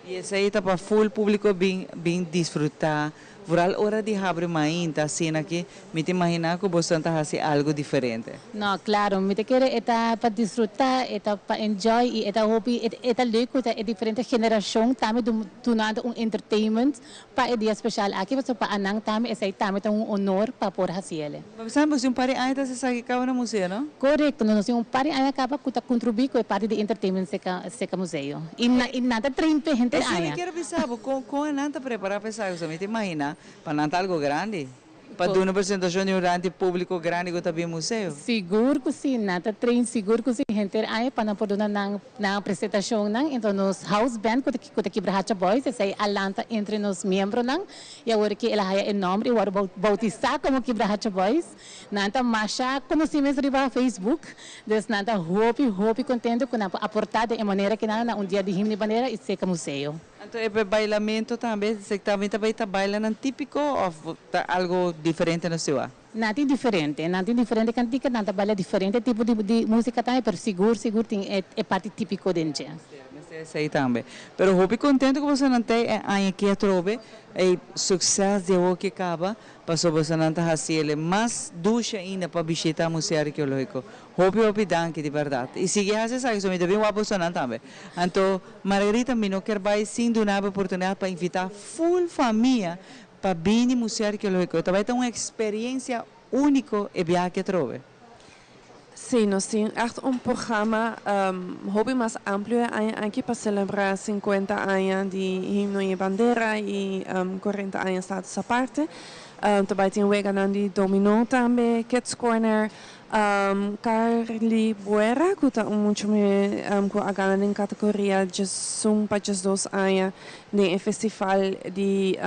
I esei ta pa full públiko bin disfrutá. Vooral ora di habri mainta, asina aki, mi ta imaginá ku boso ta hasi algo diferente. No, klaro, mi ta kere e ta pa disfrutá, e ta pa enjoy i e ta hopi, e ta leuk ku e diferente generashon tambe dunando un entertainment pa e dia spesial aki, pa nan tambe esei tambe ta un honor pa por hasi ele. Mas sabe, un par di aña ta esaki kaba na museo, no? Korekto, nos tin un par di aña kaba ku ta kontribuí ku e parti di entertainment serka museo. I nan ta train hende E si, mi aña. ke bisa, kon nan ta prepará pa esaki, mi ta imaginá, pa nan ta algo grandi. Pa duna un presentashon di un grandi públiko grandi ku ta bin museo. Sigur ku si, nan ta train sigur ku si henter aña pa nan por duna nan presentashonnan. Anto nos house band ku ta Kibrahacha Boys, esei a lanta entre nos miembronan i awor ku el a haya e nòmber i awor boutisá komo Kibrahacha Boys. Nan ta masha konosí mes riba Facebook. Dus nan ta hopi hopi kontentu ku nan por aportá di manera ku nan na un dia di himno i bandera i serka museo. Anto, e bailamento tambe, bo tambe tambe ta bailanan típiko òf ta algo diferente na siudat? Nan tin diferente, nan tin diferente kantika, nan ta baila diferente tipo di músika tambe, pero sigur, sigur tin e parti típiko den. Esei tambe. Pero hopi kontentu ku bosonan tin aña aki atrobe e suseso di awe kaba, paso bosonan ta hasi mas dushi ainda pa bishitá Museo Arkeológiko. Hopi hopi danki di berdat. I sigui hasi esaki, so mi ta bin wak bosonan tambe. Anto Margarita, mi no ke bai sin duna oportunidat pa invitá full famia. pa bini Museo Arkeológiko. Ta bai ta un eksperensia úniko e biaha aki atrobe. Sí, nos tin ègt un programa hopi mas amplio e aña aki pa selebrá sinkuenta aña di Himno i Bandera i kuarenta aña Status Aparte. Ta bai tin weganan di dominó tambe, Kids Corner, Carly Buera ku ta un mucha muhé ku a gana den kategoria djesun pa djesdos aña den e festival di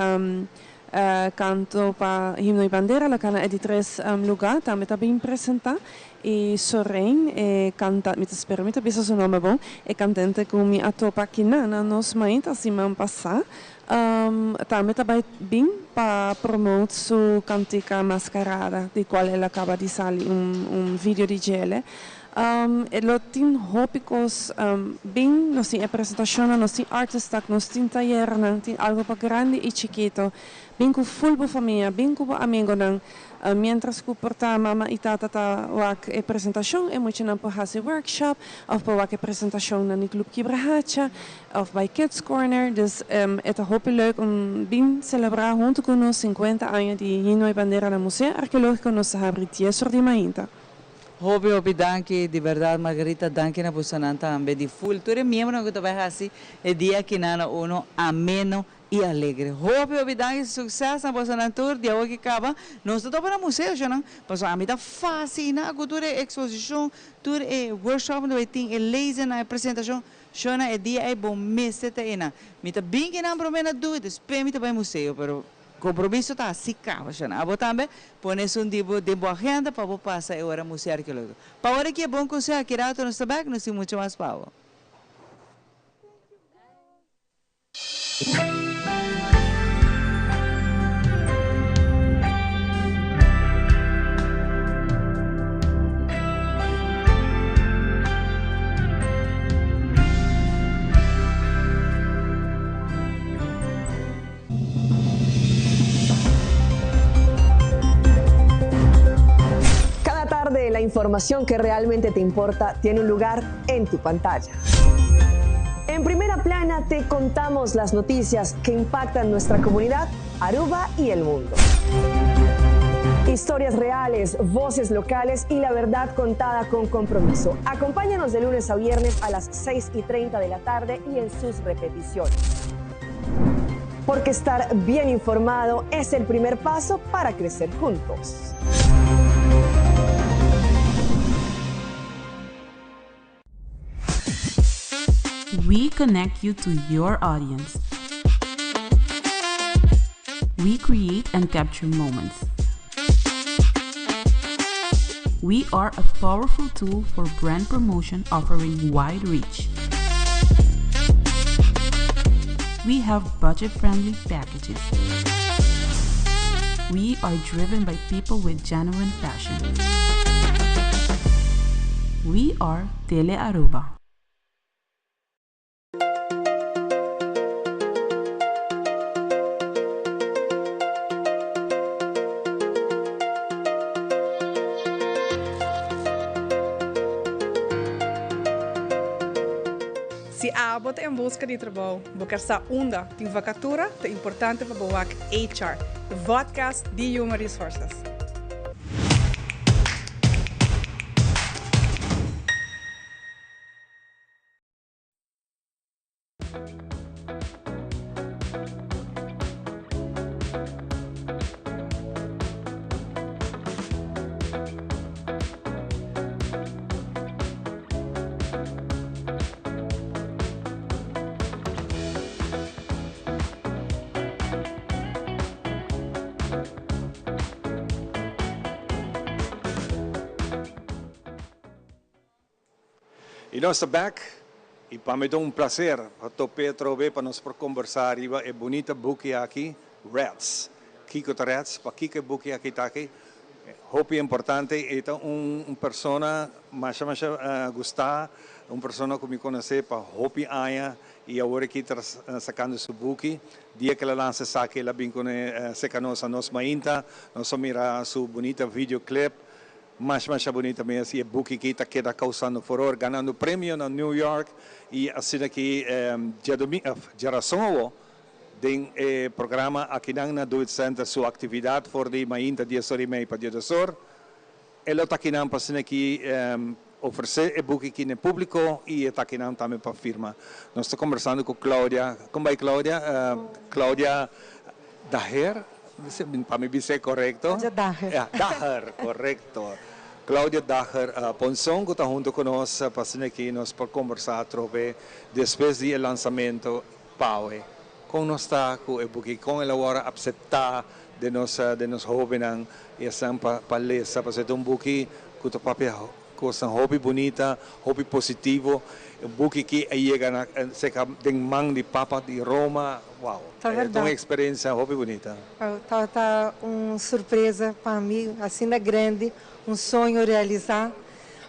Kanto pa Himno y Bandera la gana e di tres luga, tambe ta bin presenta y Sorein e canta, mi ta spera mi ta bisa su nomber bon, e cantante cu mi a topa akinan na nos mainta siman pasa, tambe ta bay bin pa promote su cantica Mascarada di cual el a caba di sali un video di djele. E lo tin hopi kos bin, nos tin e presentashonnan, nos tin artist talk, nos tin tayernan, tin algu pa grandi i chikito. Bin ku ful bo famia, bin ku bo amigonan. Miéntras ku por ta mama i tata ta wak e presentashon, e muchanan por hasi workshop òf por wak e presentashonnan di Club Kibrahacha òf bai Kids Corner. Dus e ta hopi leuk om bin selebrá huntu ku nos sinkuenta aña di Himno i Bandera na Museo Arkeológiko. Nos ta habri dies or di mainta. Hopi hopi danki di berdad Margarita danki na bosonan tambe di full tur e miembronan ku ta bai hasi e dia akinan na uno ameno y alegre hopi hopi danki succes na bosonan tur di awo ki kaba nos ta topa na museo shonan pasobra ami ta fasina ku tur e exposicion tur e workshop nan ta bai tin e lezingnan e presentacion shonan e dia ei bo mester ta einan mi ta bin kinan prome na dui despues mi ta bai museo pero Compromiso ta haci caba shana. Abo tambe pone esun di bo den bo agenda pa bo pasa e ora Museo Arqueologico. Pa ora ki e bon conseho aki rato nos ta bek, nos tin mucho mas pa bo. Cada tarde la información que realmente te importa tiene un lugar en tu pantalla. En primera plana te contamos las noticias que impactan nuestra comunidad, Aruba y el mundo. Historias reales, voces locales y la verdad contada con compromiso. Acompáñanos de lunes a viernes a las 6 y 30 de la tarde y en sus repeticiones. Porque estar bien informado es el primer paso para crecer juntos. We connect you to your audience. We create and capture moments. We are a powerful tool for brand promotion offering wide reach. We have budget friendly packages. We are driven by people with genuine passion. We are Tele Aruba. Si abo ta en buska di trabou, bo ker sa unda tin vakatura, ta importante pa bo wak HR, e vodcast di Human Resources. Y nos ta bek y pa mi ta un placer pa tope atrobe pa nos por combersa ariba e bunita buki aki, Reds. Kico ta Reds? Pakico e buki aki ta aki? Hopi importante, e ta un persona masha masha gusta, un persona cu mi conoce pa hopi aña y awor aki ta sacando su buki. Dia cu el a lansa esaki el a bin cune cerca nos a nos mainta, nos a mira su bunita videoclip. Masha masha bunita mes y e buki aki ta keda causando furor, ganando premio na New York y asina ki djadomingo, djarason awo, Den e programa akinan na Do It Center su actividad for di mainta dies or y mei pa diedos or. E lo ta akinan pa asina ki ofrece e buki aki n'e publico y e ta akinan tambe pa firma. Nos ta conversando cu Claudia. Con bay Claudia? Claudia Daher, pa mi bis'e corecto. Claudia Daher. Daher, corecto. Claudia Daher Ponson cu ta hunto cu nos pa asina ki nos por conversa atrobe despues di e lansamento. Pawe, kon nos ta ku e buki? Kon el a wòrdu apseptá den nos den nos hóbennan i esnan pa pa lesa? Pasobra e ta un buki ku ta papia kosnan hopi bunita, hopi positivo. E buki ki a yega na seka den man di Papa di Roma, wow! Ta E ta un bèrdat. eksperensia hopi bunita. Tabata un surpresa pa mi asina grandi, un soño realisá.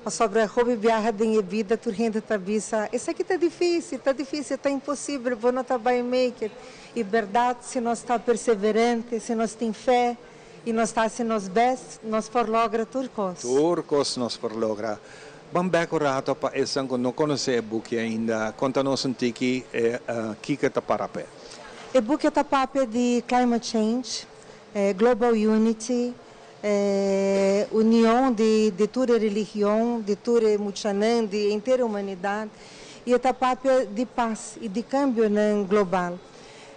Pasobra hopi biaha den e bida tur hende ta bisa, Esaki ta difícil, ta difícil, ta imposibel, bo no ta bai make it. I berdad, si nos ta perseverante, si nos tin fe i nos ta haci nos best, nos por logra tur cos. Tur cos nos por logra. Ban bek un rato pa esnan cu no conoce e buki ainda, conta nos un tiki e kico e ta para p'e. E buki ta papia di climate change, global unity, E union di di tur e religion, di tur e muchanan, di henter humanidad y e ta papia di paz y di cambionan global.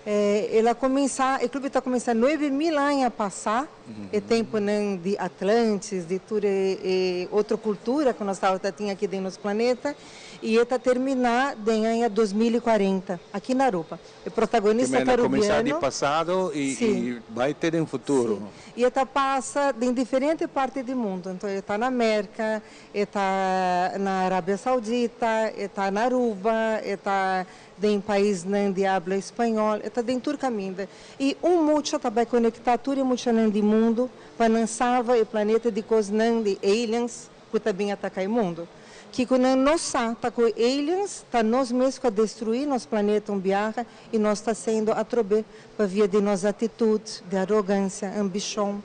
El a cuminsa, e club ta cuminsa 9000 aña pasa, e temponan di Atlantis, di tur e e otro cultura cu nos tabata tin aki den nos planeta y e ta termina den aña 2040 aki na Aruba. E protagonista ta Kuminsá di rubiano. pasado i Sí. bai te den futuro. Sí. I e ta pasa den diferente parti di mundu. Anto e ta na Merka, e ta na Arabia Saudita, e ta na Aruba, e ta den paisnan di habla español, e ta den tur kaminda. I un mucha ta bai konektá tur e muchanan di mundu pa nan salva e planeta di kosnan di aliens ku ta bin ataká e mundu. Kiko nan no sa ta ku e aliens ta nos mes ku a destruí nos planeta un biaha i nos ta sendo atrobé pa via di nos atitut di arogansia, ambishon.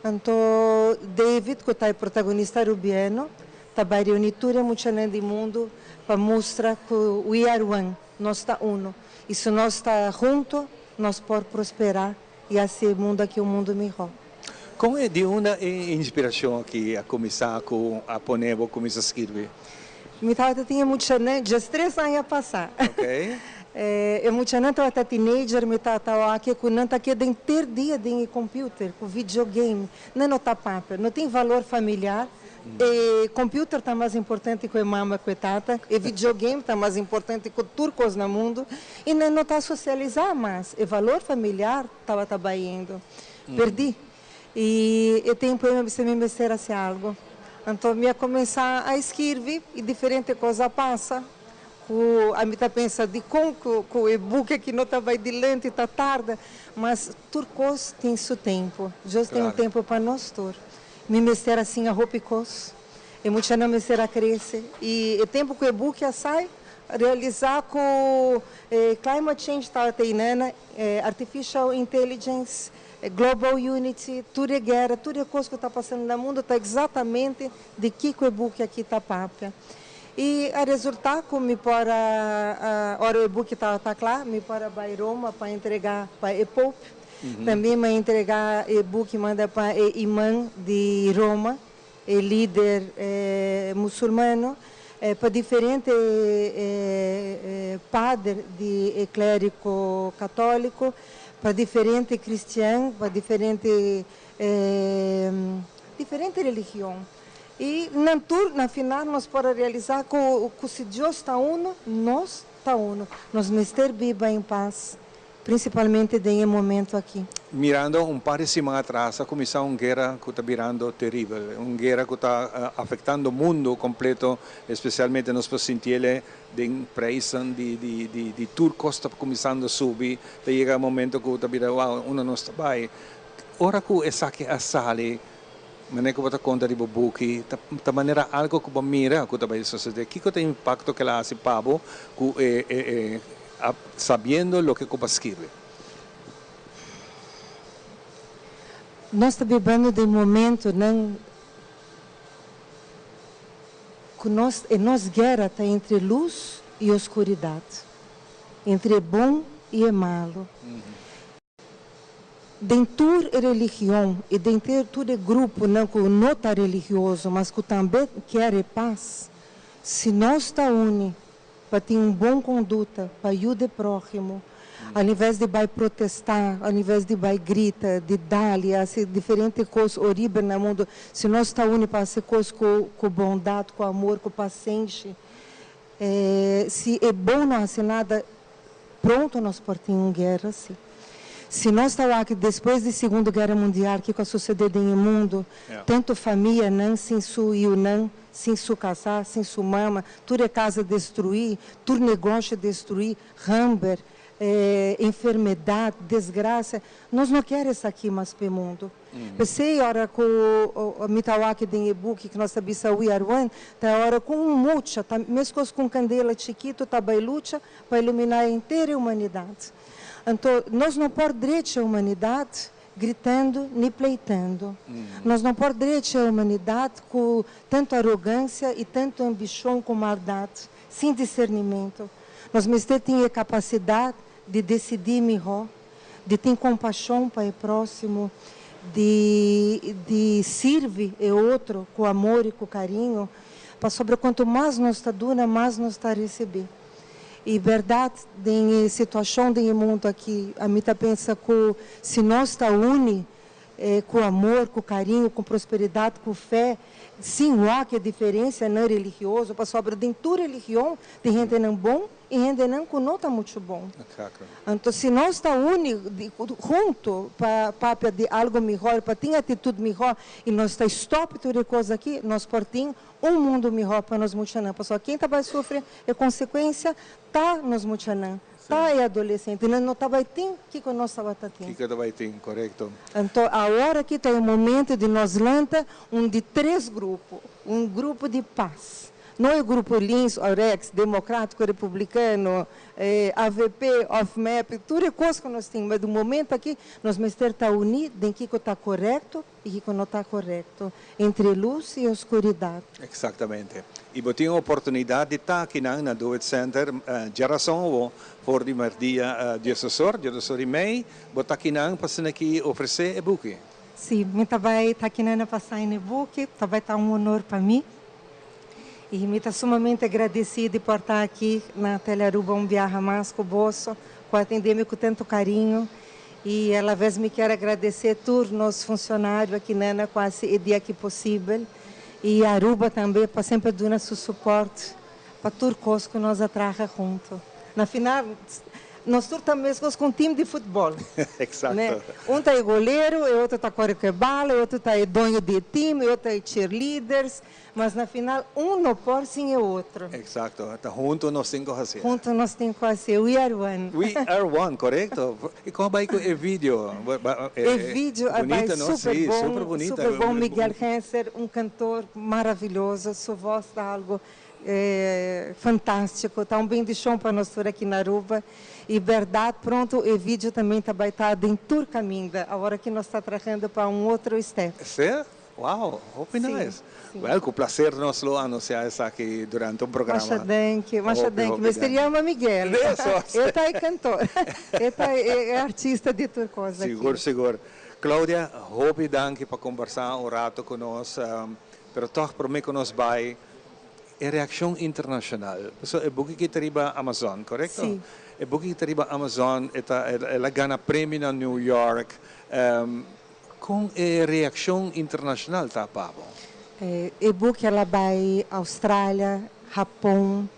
Anto David ku ta e protagonista arubiano ta bai reuní tur e muchanan di mundu pa mustra ku we are one, nos ta uno i si nos ta hunto nos por prosperá i hasi e mundu aki un mundu mihó. Kon e di unda e inspirashon aki a kuminsá ku a pone bo kuminsá skirbi? Mi tabata tin e muchanan djes tres aña pasá. E muchanan tabata teenager, mi tabata wak ku nan ta keda henter dia den e computer ku videogame. Nan no ta papia, no tin valor familiar. E computer ta mas importante ku e mama ku e tata, e videogame ta mas importante ku tur kos na mundu i nan no ta sosialisá mas. E valor familiar tabata bayendo. Perdí. I e tempu ei mi a bisa mi mester hasi algu. Anto mi a kuminsá a skirbi i diferente kos a pasa ku ami ta pensa dikon ku ku e buki aki no ta bai dilanti ta tarda. Mas tur kos tin su tempu. Dios tin un tempu pa nos tur. Mi mester a siña hopi kos. E muchanan mester a krese. I e tempu ku e buki a sai, realisá ku e climate change tabata einana, artificial intelligence, global unity, tur e guera, tur e kos ku ta pasando na mundu ta exatamente di kiko e buki aki ta papia. I a resultá ku mi por a, ora e buki tabata kla, mi por a bai Roma pa entregá pa e Pope. Tambe mi a entregá e buki manda pa e iman di Roma, e lider musulmano, pa diferente pader di e clerico catolico, pa diferente cristian, pa diferente diferente religion. Y nan tur na final nos por a realisa cu cu si Dios ta uno, nos ta uno. Nos mester biba en paz. Principalmente den e momento aki. Mirando un par di siman atras a cuminsa un guera cu ta birando teribel, un guera cu ta afectando mundo completo, especialmente nos por sintiele den prijsnan di di di di tur cos ta cuminsando subi, ta yega momento cu ta bira wow unda nos ta bay. Ora cu esaki a sali, manera cu bo ta conta di bo buki, ta ta manera algo cu bo mira cu ta bay sucede, kico ta e impacto cu el a haci pa bo cu e e e Sabiendo loke ku bo a skirbi. Nos ta bibando den momentonan ku nos e nos guera ta entre lus i oskuridat, entre e bon i e malu. Den tur e religion i den tur e gruponan ku no ta religioso mas ku tambe kier e pas, si nos ta uni pa tin un bon konduta, pa yuda e próhimo, al inves di bai protestá, al inves di bai grita, di dal i hasi diferente kos horibel na mundu, si nos ta uni pa hasi kos ku ku bondat, ku amor, ku pasenshi, si e bon no hasi nada, pronto nos por tin un guera si. Si nos ta wak despues di Segundo Guera Mundial kiko a sosodé den e mundu, tantu famianan sin su yunan, sin su kasá, sin su mama, tur e kas a destruí, tur negoshi a destruí, hamber, enfermedat, desgrasia. Nos no kier esaki mas p'e mundu. P'esei ora ku mi ta wak den e buki ku nos ta bisa We Are One, ta e ora ku un mucha ta meskos ku un kandela chikitu ta bai lucha pa iluminá henter e humanidat. Anto nos no por drecha e humanidat gritando ni pleitando. Nos no por drecha e humanidat ku tantu arogansia i tantu ambishon ku maldat, sin disernimentu. Nos mester tin e kapasidat di desidí mihó, di tin kompashon pa e prósimo, di di sirbi e otro ku amor i ku kariño, pasobra kuantu mas nos ta duna, mas nos ta risibí. I bèrdat, den e situashon den e mundu aki, ami ta pensa ku si nos ta uni ku amor, ku kariño, ku prosperidat, ku fe, sin wak e diferensianan religioso, pasobra den tur religion tin hendenan bon i hendenan ku no ta muchu bon. Anto si nos ta uni huntu pa papia di algu mihor, pa tin atitut mihor i nos ta stòp tur e kos aki, nos por tin un mundu mihó pa nos muchanan, pasobra ken ta bai sufri e konsekuensia ta nos muchanan, ta e adolesentenan, no ta bai tin kiko nos tabata tin. Kiko ta bai tin, korekto. Anto awor aki ta e momento di nos lanta un di tres grupo, un grupo di pas, no e grupo links o reks, demokratiko, republikano, Avp of mep, tur e kos ku nos tin, ma di momento aki nos mester ta uní den kiko ta korekto i kiko no ta korekto, entre lus i oskuridat. Eksaktamente. I bo tin oportunidat di ta akinan na Do It Center djarason awo for di merdia diesosor, diesosor i mei, bo ta akinan pa asina aki ofresé e buki. Sí, mi ta bai ta akinan pa sign e buki, ta bai ta un honor pa mi. I mi ta sumamente agradesí di por ta aki na Telearuba un biaha mas ku boso, ku a atendé mi ku tantu kariño. I alavez mi kier agradesé tur nos funcionario aki nana ku hasi e dia aki posibel i Aruba tambe pa semper duna su suport pa tur kos ku nos a traha hunto. Na final nos tur ta meskos ku un team di futbol. Exacto. Un ta e golero, e otro ta kore ku e bala, e otro ta e doño di e team, e otro ta e cheerleaders. Mas na final un no por sin e otro. Exacto, ta hunto nos tin cu hacié. Hunto nos tin cu hacié, we are one. We are one, corecto. Y con a bay cu e video? E video a bay super bon, super bon, Miguel Genser, un cantor maravilhoso, su voz ta algo fantastico, ta un bendicion pa nos tur aki na Aruba. Y berdad pronto e video tambe ta bay ta den tur caminda, awor aki nos ta trahando pa un otro step. Sí? Wow, hopi nice. Well, cu placer nos lo anuncia esaki durante un programa. Masha danki, masha danki. Mester yama Miguel. E ta e cantor, e ta e artista di tur cos aki. Sigur, sigur. Claudia, hopi danki pa combersa un rato cu nos, pero toch prome cu nos bay, e reaccion internacional. Pasobra e buki aki ta riba Amazon, corecto? Si. E buki aki ta riba Amazon, e ta, el a gana premio na New York. Kon e reakshon internashonal ta pa bo? E buki a la bai Australia, Hapon,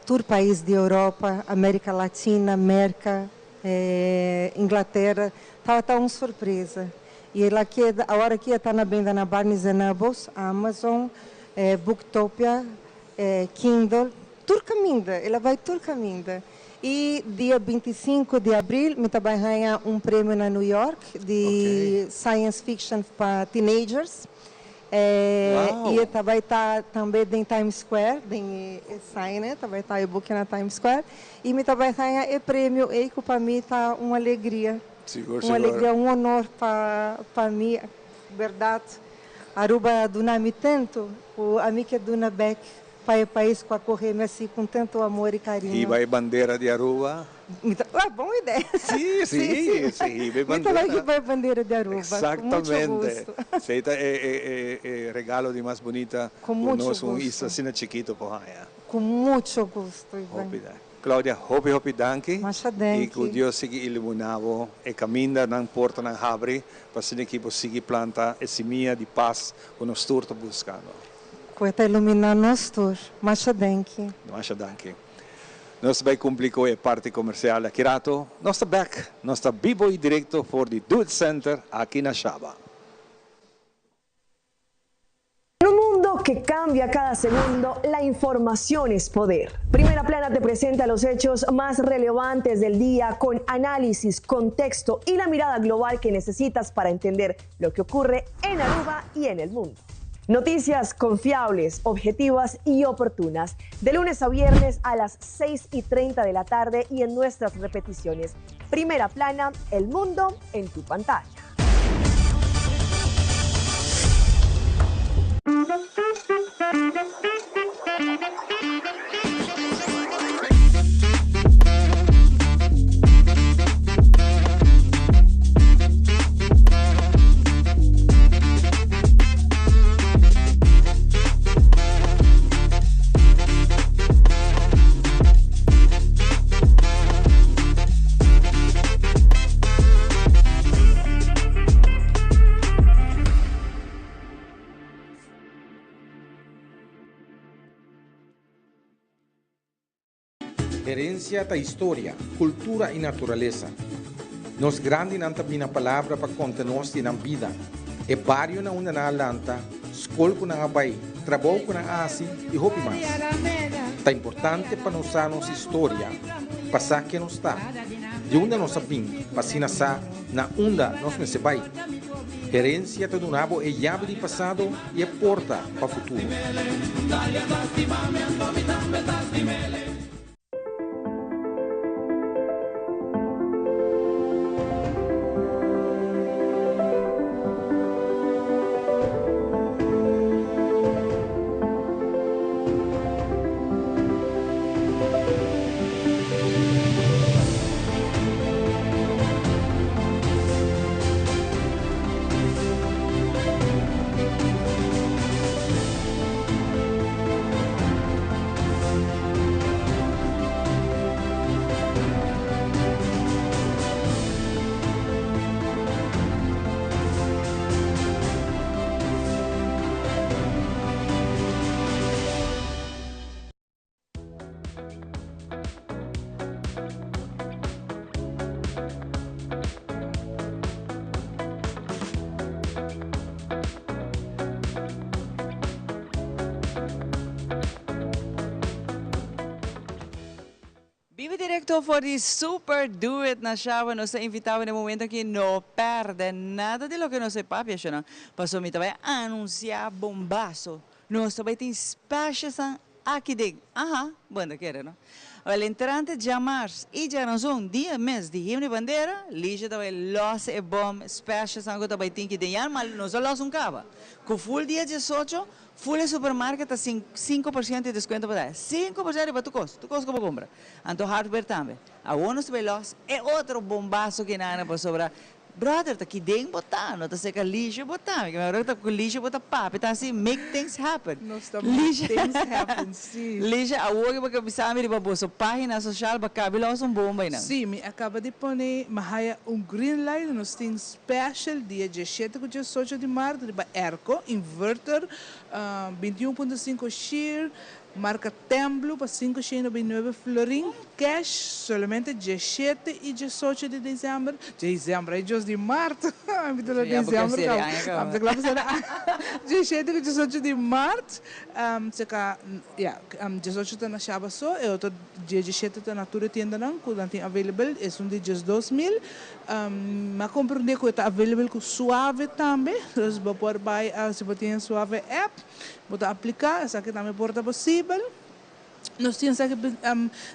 tur pais di Europa, Amerika Latina, Merka, Inglatera. Tabata un sorpresa. I el a keda, awor aki e ta na benda na Barnes and Nobles, Amazon, Booktopia, Kindle, tur kaminda, el a bai tur kaminda. I dia 25 di abril mi ta bai haña un premio na New York di science fiction pa teenagers. I e ta bai ta tambe den Times Square, den e sign ta bai ta e buki na Times Square. I mi ta bai haña e premio ei ku pa mi ta un alegria. Un alegria, un honor pa pa mi. Bèrdat Aruba a duna mi tantu ku ami ke duna bèk. Pa e pais cu a coge mi asi cu tanto amor y cariño. Hiba e bandera di Aruba. Mi ta, ah, bon idea. Sí, sí, sí, hiba e bandera. Mi ta bay hiba e bandera di Aruba. Cu mucho gusto. Exactamente. Esey ta e, e, e regalo di mas bunita Cu mucho cu nos un gusto. isla asina chikito por haya. Cu mucho gusto, Ivan. Hopi danki. Claudia, hopi hopi danki. Masha Y cu danki. Dios sigui ilumina bo e caminda nan portanan habri pa asina ki bo sigui planta e simia di paz cu nos tur ta buscando. Cu e ta ilumina nos tur. Masha danki. Masha danki. Nos ta bay cumpli cu e parti comercial aki rato. Nos ta bek. Nos ta bibo y directo for di Do It Center aki na Shaba. En un mundo que cambia cada segundo, la información es poder. Primera Plana te presenta los hechos más relevantes del día con análisis, contexto y la mirada global que necesitas para entender lo que ocurre en Aruba y en el mundo. Noticias confiables, objetivas y oportunas. De lunes a viernes a las 6 y 30 de la tarde y en nuestras repeticiones. Primera Plana, el mundo en tu pantalla. Herencia ta historia, cultura y naturalesa. Nos grandinan ta bina palabra pa conta nos di nan bida, e bario na unda nan a lanta, scol cu nan a bay, trabou cu nan a haci y hopi mas. Ta importante pa nos sa nos historia pa sa ken nos ta, di unda nos a bin pa asina sa na unda nos mester bay. Herencia ta duna bo e yabi di pasado y e porta pa futuro. Bibi directo for di Super Do It na Shaba nos ta invita bo na e momento aki no perde nada di loke nos e papia shonan pasobra mi ta bai anuncia bombazo nos ta bai tin specialsnan aki den aha bo no ta kere no wel entrante djamars y djaranzon dia mes di himno y bandera Liesje ta bai los e bom specialsnan ku ta bai tin ki den ya nos a los un kaba ku full dia diesocho Full e supermarket ta 5% di descuento pa daya. 5% riba tur cos, tur cos cu bo cumpra. Anto hardware tambe. Awor nos ta bay los e otro bombazo ki nan pasobra brother ta ki den bo ta, no ta seca Liesje bo ta. Mi ora ta cu Liesje bo ta papia ta haci make things happen. Nos ta make things happen, si. Liesje awor ki bo ke bisa mi riba boso pagina social bo a cabi los un bomba eynan. Si, mi a caba di pone, mi a haya un green light, nos tin Special dia diesshete ku diesocho di mart riba airco, inverter, 21.5 shear, marka Temblu pa 599 florin, cash, solamente diesshete i diesocho di december, december, ay Dios di mart, mi ta lo december kaba, mi ta kla pa sera aña, diesshete ku diesocho di mart, seka, ya, diesocho ta na Shaba so, e otro dia diesshete ta na tur e tiendanan ku nan tin available, esun di 12,000. Mi a comprende cu e ta available cu Suave tambe, dus bo por bay si bo tin e Suave app, bo ta aplica, esaki tambe por ta posibel. Nos tin esaki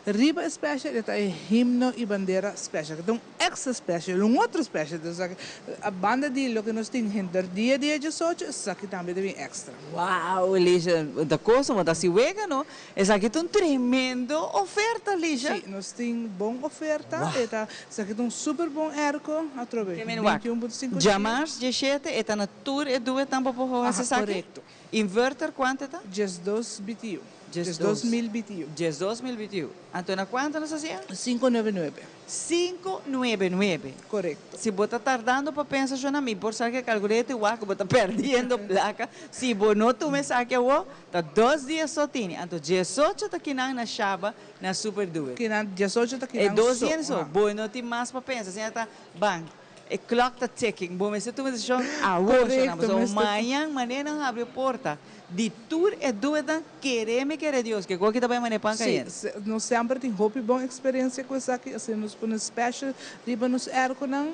riba e special, e ta e Himno y Bandera special, cu ta un extra special, un otro special. Entonces esaki, a banda di loke nos tin henter dia dia diesocho, esaki tambe ta bin extra. Wow, Lisha, ta cosa bo ta haci wega no? Esaki ta un tremendo oferta, Lisha. Si, nos tin bon oferta, e ta, esaki ta un super bon airco, atrobe, 21.5 Djamars dieshete e ta na tur e duetnan bo por haci esaki? Corecto. Inverter cuanto e ta? 12 BTU. 12.000 BTU. 12.000 BTU. Anto na cuanto nos hacia? Cinco nuebe nuebe. Cinco nuebe nuebe. Corecto. Si bo ta tardando pa pensa sho na mi por sa ke calculeta igual cu bo ta perdiendo placa. Si bo no tuma esaki awo, ta dos dia so tini. Anto diesocho ta kinan na Shaba na Super Duet. Kinan diesocho ta kinan so. E dos dia so. Aha. Bo no tin mas pa pensa. Asina ta ban. E clock ta ticking. Bo mester tuma decision awor, Correcto, pasobra mester. Mañan manera nan habri e porta di tur e duedan, kere mi kere Dios, ke koki ta bai manera pan Sí, cayente. nos semper tin hopi bon experiencia cu esaki, asina nos pone special riba nos airconan,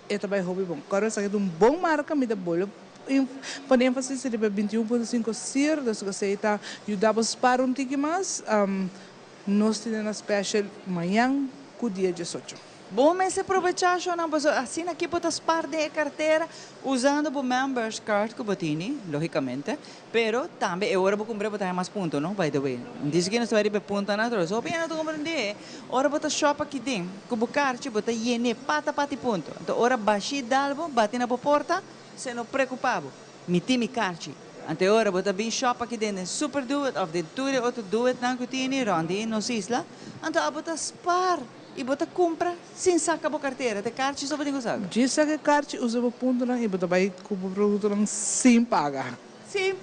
e ta bai hopi bon. Kòrda esaki ta un bon marca, mi ta bolbe pone enfasis riba e 21.5 SEER, dus cu esey ta yuda bo spara un tiki mas. Nos tene na special mañan cu dia 18. Bo mester probechá shownan pasobra asina aki bo ta spar den e kartera usando bo members card ku bo tini, logicamente, pero tambe e ora bo kumpra bo ta haña mas punto no, by the way. No dice ku nos ta bai riba e puntonan atro, so hopi hende no ta komprendé, ora bo ta shop aki den ku bo karchi bo ta yen'é pata pati punto, anto ora bashí dal bo bati na bo porta, se no preokupá bo, mi tin mi karchi. Anto e ora bo ta bin shop aki den den Super Doet of den tur e otro Doetnan ku tini rònt di nos isla, anto abo ta spar. I bo ta kumpra sin saka bo kartera, ta e karchi so bo tin ku saka. Djis saka e karchi, usa bo puntonan i bo ta bai ku bo produktonan sin paga. Sin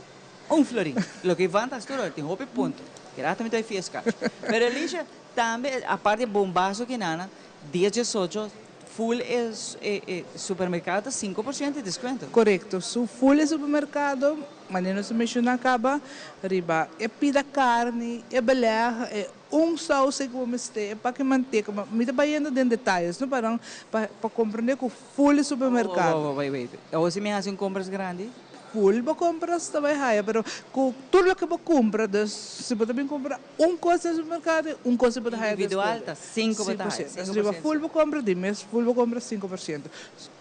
un florin. Loke Ivan ta hasi tur ora, tin hopi punto. Kerato mi ta bai fia es karchi. Pero Elisha, tambe aparte e bombaso kinana, dia diesocho full e e supermerkado ta 5% di deskuento. Korekto, su full e supermerkado, manera nos a menshoná kaba, riba e pida karni, e beleg, e Un sauce ku bo mester, e paki manteka, ma mi ta bayendo den detayes no pa nan pa pa komprende ku full e supermerkado. Wou wou wait, awor si mi hasi un kompras grandi? Full bo kompras ta bai haya, pero ku tur loke bo kumpra, dus si bo ta bin kumpra un kos den supermerkado, un kos bo ta haya deskuento. Individual ta sinku bo ta haya, 5%. Riba full bo kompra, di mes full bo kompra 5%.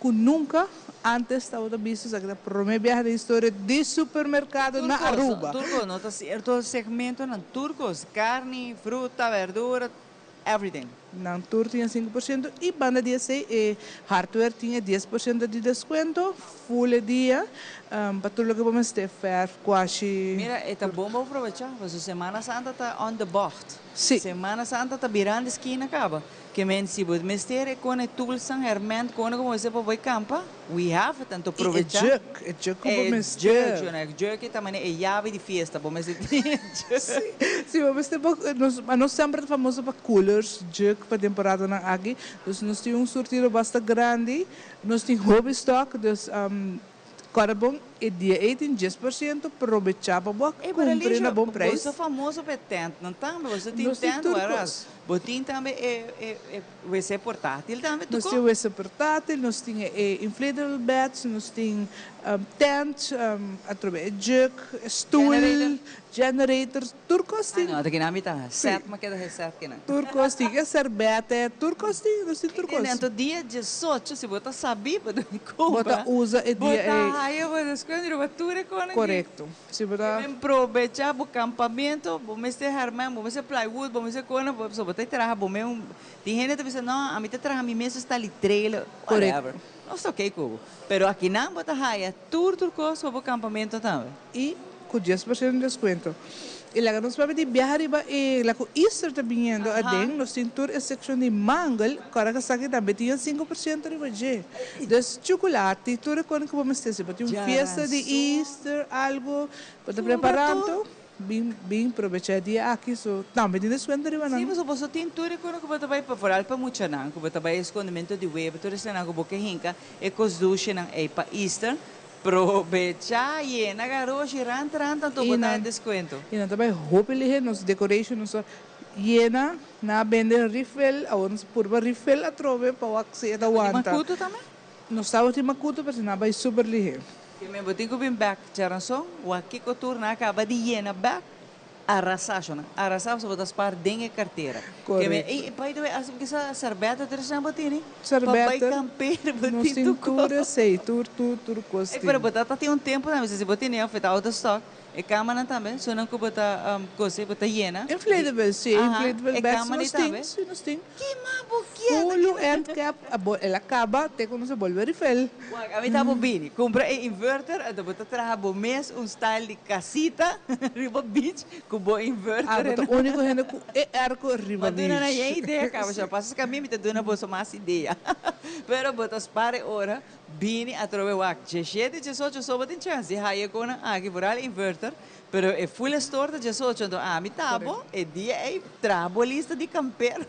Ku nunka antes tabata bisto esaki ta prome biaha den historia di supermerkado na Aruba. Tur kos, no ta sierto segmentonan, tur kos, karni, fruta, berdura, everything. Nan tur tin e 5% i banda di esei e hardware tin e 10% di deskuento full e dia pa tur loke bo mester, fèrf, kuashi. Mira, e ta bon bo aprovechá, pasobra Semana Santa ta on the bocht. Si. Semana Santa ta birando skina kaba. Ke men si bo mester e kone toolsnan, herment, kone ku bo mester pa bo e kampa, we have it, anto I e probecha. jug, e jug ku bo E mester. jug, e jug ta manera e yabi di fiesta, bo mester tin e jug. Si, si bo mester bo, nos, nos semper ta famoso pa coolers, jug pa temporadanan aki, dus nos tin un surtido basta grandi, nos tin hopi stock, dus Kòrda bon, e dia ei tin 10% probechá pa bo a Ey, pero kumpra Alicia, na bon preis. boso famoso pa e tentnan tambe. Boso tin Nos tin tent, tur whereas kos. bo tin tambe e e e wc portátil tambe, Nos tuko? tin wc portátil, nos tin e e inflatable beds, nos tin tent, atrobe e jug, e stoel, Generator. generator, tur kos Ah tin. no, ta kinan mi ta Sí. set, mi a keda he set kinan. Tur kos tin, e serbete, tur kos tin, nos tin tur kos. Anto dia 18 si bo ta sabí bo ta Bo ta kumpra, usa e bo dia ta ei. haya bo deskuento riba tur e konan aki. Korekto. Si bo ta. Ke men probechá bo kampamento, bo mester hermen, bo mester plywood, bo mester konan, bo so bo ta traha bo mes un, tin hende ta bisa no, ami ta traha mi mes stali trailer, whatever. Korekto. Nos ta oke ku bo. Pero akinan bo ta haya tur tur kos pa bo kampamento tambe. I ku 10% di deskuento. I laga nos papia di biaha riba e la ku Easter ta biniendo aden, nos tin tur e sekshon di mangel, kòrda ku esaki tambe tin e 5% riba dje. Dus chukulati, tur e kos ku bo mester. Si bo tin un fiesta di Easter, algu, bo ta preparando, bin bin probecha e dia aki, so tambe tin deskuento riba nan. Sí, pasobra boso tin tur e kos ku bo ta bai, foral pa muchanan, ku bo ta bai eskondementu di webo, tur esnan ku bo ke hinka e kos dushenan ei pa Easter. Probecha yena garoshi rant rant anto bo ta descuento. I nan ta bai hopi lihe nos decoration nos a yena nan a bende refill awor nos a purba refill atrobe pa wak si e ta wanta. Tin makutu tambe? Nos tabatin makutu pero nan a bai super lihe. Ke men bo tin ku bin bek djaranson wak kiko tur nan a kaba di yena bek. Arrasá, shona. Arrasá pasobra bo ta spar den e kartera. Ke me, ey, by the way, as mi kisa sèrbètè tur esnan bo tini? Pa bai Sèrbètè, kamper bo nos tin tin tur tur kos. esei, tur, tur, tur kos Ey, pero tin. bo ta ta tin un tempu tambe, si bo tini òf e ta out of stock, e kamanan tambe, sonan ku bo ta kose, bo ta yena. Inflatable, si, Aha, inflatable e beds kama di nos tin, tambe. si nos tin. Kima bo kier ta Full kima. end cap, abo el a kaba te ku nos a bolbe refill. Wak, ami ta bo bini, kumpra e inverter, anto bo ta traha bo mes un style di casita riba beach ku bo inverter. Ah, bo ta úniko hende ku e airco riba Ma duna nan beach. e idea kaba, shor. Pasa esaki ami mi ta duna boso mas idea. Pero bo ta spar e ora, bini atrobe wak, diesshete, diesocho so bo tin chance di haya e konan aki, vooral inverter, Pero e full store ta diesocho, anto ami ta bo e dia ei traha bo lista di kamper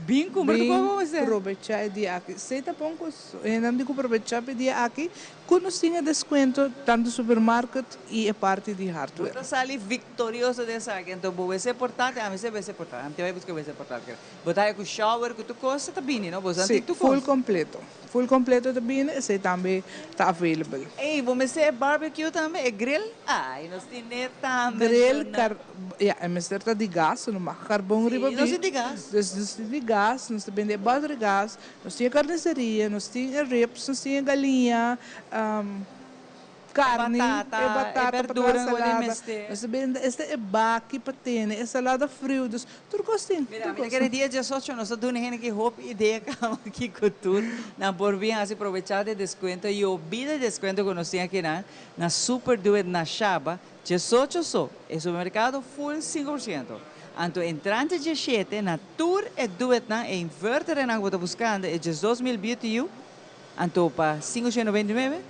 bin kumpra tu koko Bin mester. probecha e dia aki. Esei ta bon ku hendenan di ku probecha pa e dia aki ku nos tin e deskuento tantu supermarket i e parti di Bo hardware. ta sali viktorioso den esaki, anto bo wc portátil, ami sa wc portátil, ami ta bai buska wc portátil kere. Bo ta haya ku shower ku tur kos ta bini no, bo sa Si, tin tur full kos. kompleto. Full completo ta bini, esey tambe ta available. Ey, bo mester e barbecue tambe, e grill? Ay, nos tine tambe, Grill, Shona. car, ya, e mester ta di gas, no mag carbon riba Sí, nos bini. tin di gas. Dus nos tin di gas, nos ta bende e butter gas, nos tin e carniceria, nos tin e ribs, nos tin e galiña, Carni, E batata, e e batata pa traha berdura ku bo tin salada. mester. Nos ta bende esta e baki pa tene e salada friu, dus tur kos tin, Mira, tur mi ta kos. kere dia diesocho nos ta duna hende ki hopi idea kaba kiko tur nan por bin hasi probechá di deskuento i obida di deskuento ku nos tin akinan na Super Do It na Shaba diesocho so, e supermerkado full 5%. Anto entrante diesshete na tur e Do It-nan e inverternan ku bo ta buskando e 12,000 BTU Anto pa sinku shen noventa i nuebe?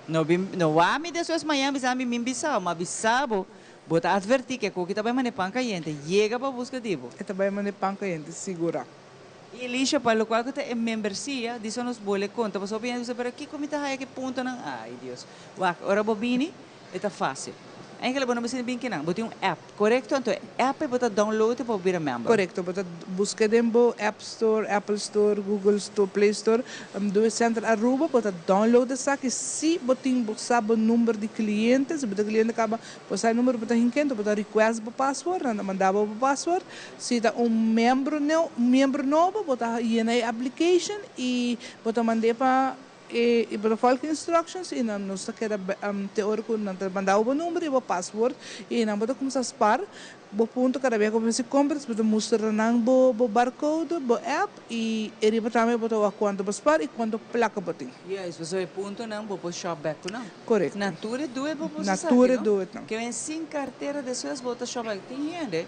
No bin no wak mi despues mañan bisa mi min bisao, ma bisa bo, bo ta adverti ke koki ta bai mane pan kayente, yega pa buska di bo. E ta bai mane pan kayente, sigura. I Elisha, pa lokual ku ta e membersia, disa nos bole konta, pasobra hopi hende bisa, pero kiko mi ta haya ki puntonan? Ai Dios. Wak, ora bo bini, e ta fásil. Enkele bo no mester bin kinan, bo tin un app, korekto? Anto e app ei bo ta download pa bo bira member. Korekto, bo ta buska den bo App Store, Apple Store, Google Store, Play Store, Do It Center Aruba, bo ta download esaki. Si bo tin bo sa bo number di kliente, si bo ta kliente kaba bo sa e number bo ta hinkento, bo ta request bo paswoord, nan ta manda bo bo paswoord. Si ta un miembro neu, miembro nobo, bo ta yena e application i bo ta mand'é pa E i bo ta folg instructions i nan nos ta keda te ora ku nan ta manda bo bo number i bo paswoord i nan bo ta kumsa spar bo punto kada bia ku bo hasi compras bo ta mustra nan bo bo barcode bo app i e riba tambe bo ta wak kuantu bo spar i kuantu plaka bo tin. Juist, pasobra e puntonan bo por shop bek ku nan. Korekto. Na tur e doet bo por Na sa tur esaki e no? doet nan. Ke men sin kartera despues bo ta shop bek. Tin hende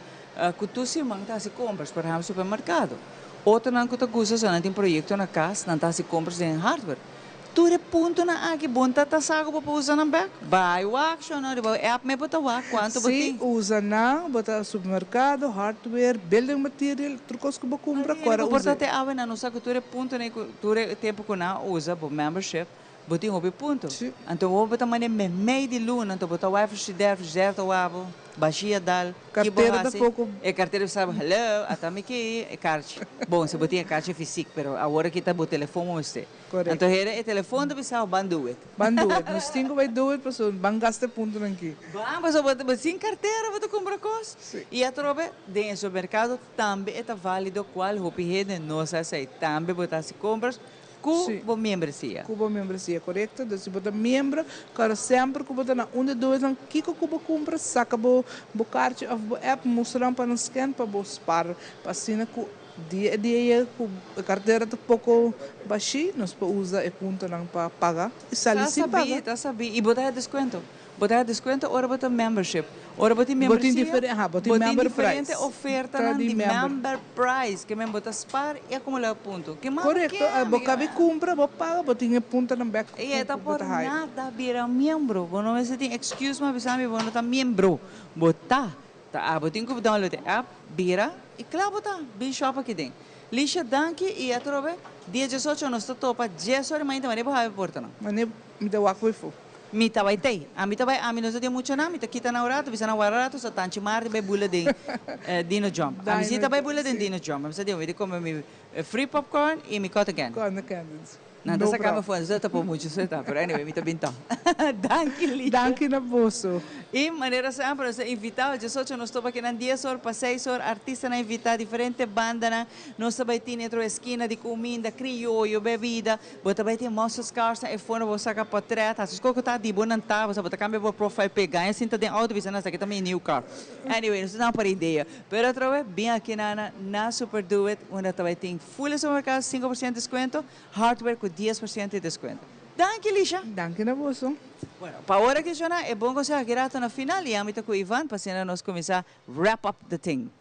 ku tur siman ta hasi compras, por ehempel supermerkado. Otronan ku ta gusta sa nan tin proyekto na kas, nan ta hasi kompras den hardware. Tur e puntonan aki bon ta ta sa ku bo por usa nan bek. Bai wak shona riba e app me bo ta wak kuantu bo Si tin. usa nan, bo ta supermerkado, hardware, building material, tur kos ku bo kumpra Maria, kora bo por ta usa. te awe nan no sa ku tur e puntonan ku tur e tempu ku nan a usa bo membership, Bo tin hopi punto. Anto bo bo ta manda meimei di luna, anto bo ta wak frigider, frigider ta wak bo, bashia dal, ki bo Cartera ta hasi? poko. E cartera bisa bo, hello, ata mi ki e karchi. Bon, si bo tin e karchi fisik, pero awor aki ta bo telefon bo mester. Correcto. Anto hera e telefon ta bisa bo, ban do it. Ban do it. Nos tin ku bai do it pasobra ban gasta e puntonan ki. Ban, pasobra bo sin cartera bo ta kumpra kos. Si. I atrobe den e supermerkado tambe e ta valido kual hopi hende no sa esei. Tambe bo ta hasi kompras Ku bo miembresia. Ku bo miembresia, korekto. Dus si bo ta miembro, kòrda semper ku bo ta na un di duesnan, kiko ku bo kumpra, saka bo bo karchi òf bo app, mustra nan pa nan scan pa bo spar, pa asina ku dia e dia yega ku e kartera ta poko bashí, nos por usa e puntonan pa paga i sali Ta sin sabí, paga. ta sabí. I bo ta haña deskuento. Bo ta haña deskuento ora bo ta membership. Ora bo tin Bo tin membresia, difere, aha, bo tin bo tin member diferente price. ofertanan Ta di di member. member price. Ke men bo ta spar i akumulá punto. Ke mas bo Korekto, ke, bo amiga? kabi kumpra, bo paga, bo tin e puntonan bèk ku I e ta ku bo por ta haya. nada bira miembro. Bo no mester tin excuse mas bisa mi bo no ta miembro. Bo ta. Ta abo tin ku download e app, bira, i kla bo ta. Bin shop aki den. Lisha, danki i atrobe dia 18 nos ta topa dies ora di mainta manera bo habi portanan. Manera mi ta wak wifo. Mi ta bai tei. Ami ta bai, ami no sa den mucha nan, mi ta kita nan un rato, bisa nan wara rato, sa tanchi mardi bai bula den Dino Jump. Ami si ta bai bula den Dino Jump. Ami sa den, mi ta come mi free popcorn y mi cotton candy. Cotton candies. Nan ta No saca mi prob. afo, nan ta por mucho sueta, pero anyway, mi ta bin tog. Danki Licha. Danki na boso. Y manera semper nos ta invita 18 nos topa akinan 10 or pa 6 or artistanan invita diferente bandanan nos ta bay tin otro eskina di cuminda crioyo bebida bo ta bay tin muscle cars nan e fono bo saca potret haci esco cu ta di bo nan ta bo ta cambia bo profile pic gaña sinta den auto bisa nan esaki ta mi new car anyway nos ta duna par idea pero atrobe bin akinan na Super Do It unda ta bay tin full e supermercado 5% descuento hardware cu 10% di descuento. Danki Lisha. Danki na boso. Bueno, pa ora ki shona e bon conseho aki rato na final y ami ta cu Ivan pa asina nos cuminsa wrap up the thing.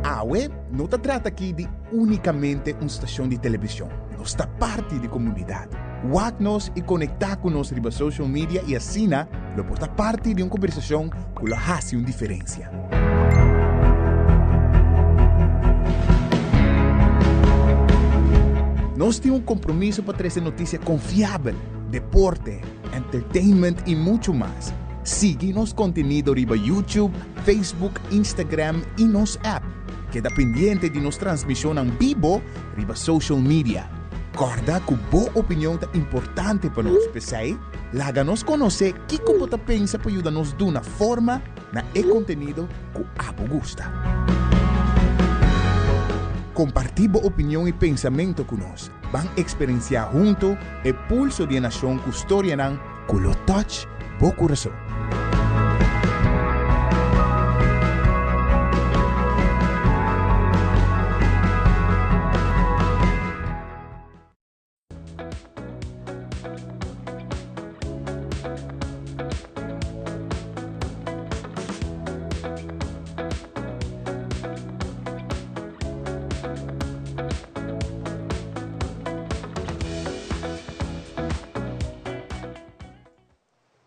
Awe no ta trata aki di únikamente un stashon di televishon. Nos ta parti di komunidat. Wak nos i konektá ku nos riba social media i asina lo por ta parti di un kombersashon ku lo hasi un diferensia. Nos tin un kompromiso pa trese notisia konfiabel, deporte, entertainment i muchu mas. Sigui nos kontenido riba YouTube, Facebook, Instagram i nos app. Keda pendiente di nos transmishonnan bibo riba social media. Kòrda ku bo opinion ta importante pa nos, p'esei laga nos konosé kiko bo ta pensa pa yuda nos duna forma na e kontenido ku abo gusta. Kompartí bo opinion i pensamentu ku nos. Ban eksperensiá huntu e pulso di e nashon ku storianan ku lo touch bo kurason.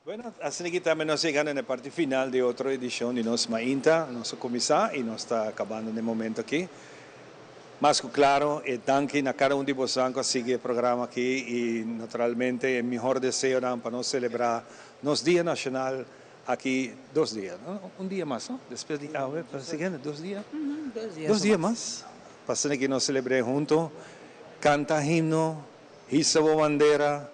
Bueno, asina ki tambe nos yega na e parti final di otro edicion di nos Mainta. Nos a cuminsa y nos ta acabando na e momento aki. Mas cu claro, e danki na cada un di bosonan cu a sigui e programa aki y naturalmente e mihor deseonan pa nos celebra nos Dia Nacional aki dos dia, no? Un dia mas, no? Despues di awe pa siguiente, dos dia? Dos dia mas. Pa asina ki nos celebre hunto, canta himno, hisa bo bandera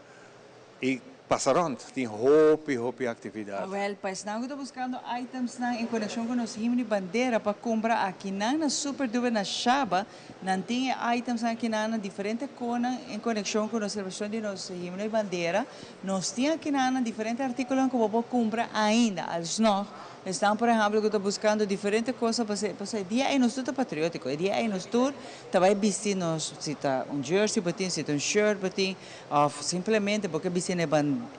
y pasa rond. Tin hopi, hopi actividad. Awel, pa esnan cu ta buscando itemsnan en coneccion cu nos himno y bandera pa cumpra akinan na Super Duper na Shaba, nan tin e itemsnan akinan na diferente conan en coneccion cu nos celebracion di nos himno y bandera. Nos tin akinan na diferente articulonan cu bo por cumpra ainda. Alsnog, esnan por ehempel cu ta buscando diferente cosa pasobra e dia ey nos tur ta patriotico, e dia ey nos tur ta bay bisti nos, si ta un jersey bo tin, si ta un shirt bo tin, Of simplemente bo ke bisti na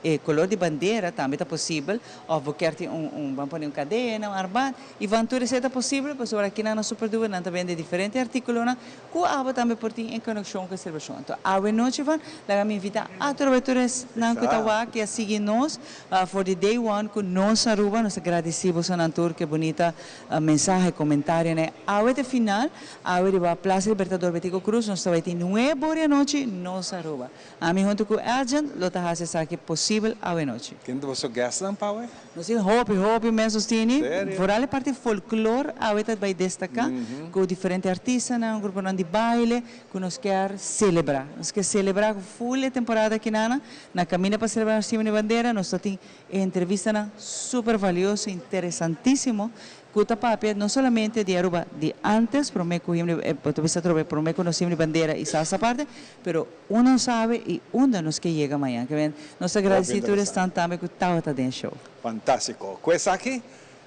e color di bandera tambe ta posibel, of bo kier tin un un ban pone un cadena, un armband, y van tur esey ta posibel pasobra aki nan na Super Duper nan ta bende diferente articulonan cu abo tambe por tin en coneccion cu e celebracion. Anto awe nochi van laga mi invita atrobe tur esnan cu ta wak y a sigui nos for di day one cu nos Aruba, nos ta gradici bosonan tur cu e bunita mensahe, comentarionan. Awe ta e final. Awe riba Plaza Libertador Betico Croes nos ta bai tin nuebe ora di anochi nos Aruba. Ami hunto cu Edjean lo ta haci esaki posibel awe nochi. Ken ta boso guestnan pa awe? Nos tin hopi, hopi mes nos tini. Serio? Vooral e parti folklor awe ta bai destaca cu diferente artistanan, gruponan di baile cu nos kier celebra. Nos kier celebra cu full e temporada akinana. Na caminda pa celebra nos Himno y Bandera nos ta tin entrevistanan super valioso, interesante. interesantisimo cu ta papia no solamente di Aruba di antes, prome cu himno, bo ta bisa atrobe prome cu nos himno di bandera y salsa aparte, pero unda nos sabe y unda nos ke yega mañan. Ke men nos ta agradeci tur esnan tambe cu tabata den e show. Fantastico. Cu esaki,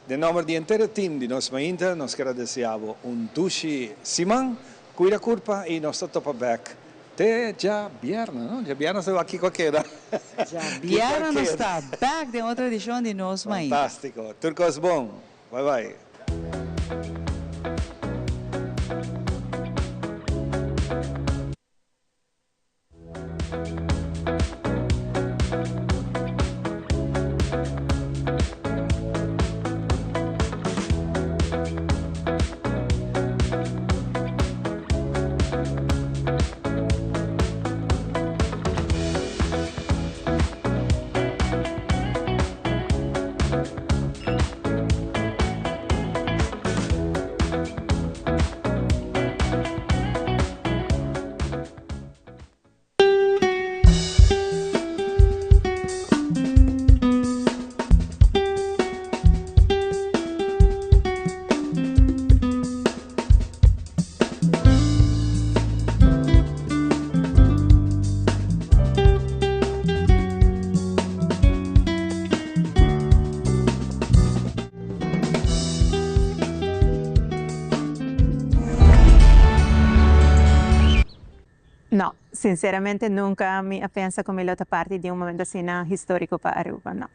den nomber di henter e team di Nos Mainta, nos kier a desea bo un dushi siman. Cuida curpa y nos ta topa bek te djabièrnè, no? Djabièrnè nos ta wak kiko a keda. Djabièrnè nos ta bek den otro edicion di Nos Mainta. Fantastico. Tur cos bon. Bye bye. No, sinceramente nunca mi a pensa cu mi lo ta parti di un momento asina historico pa Aruba, no.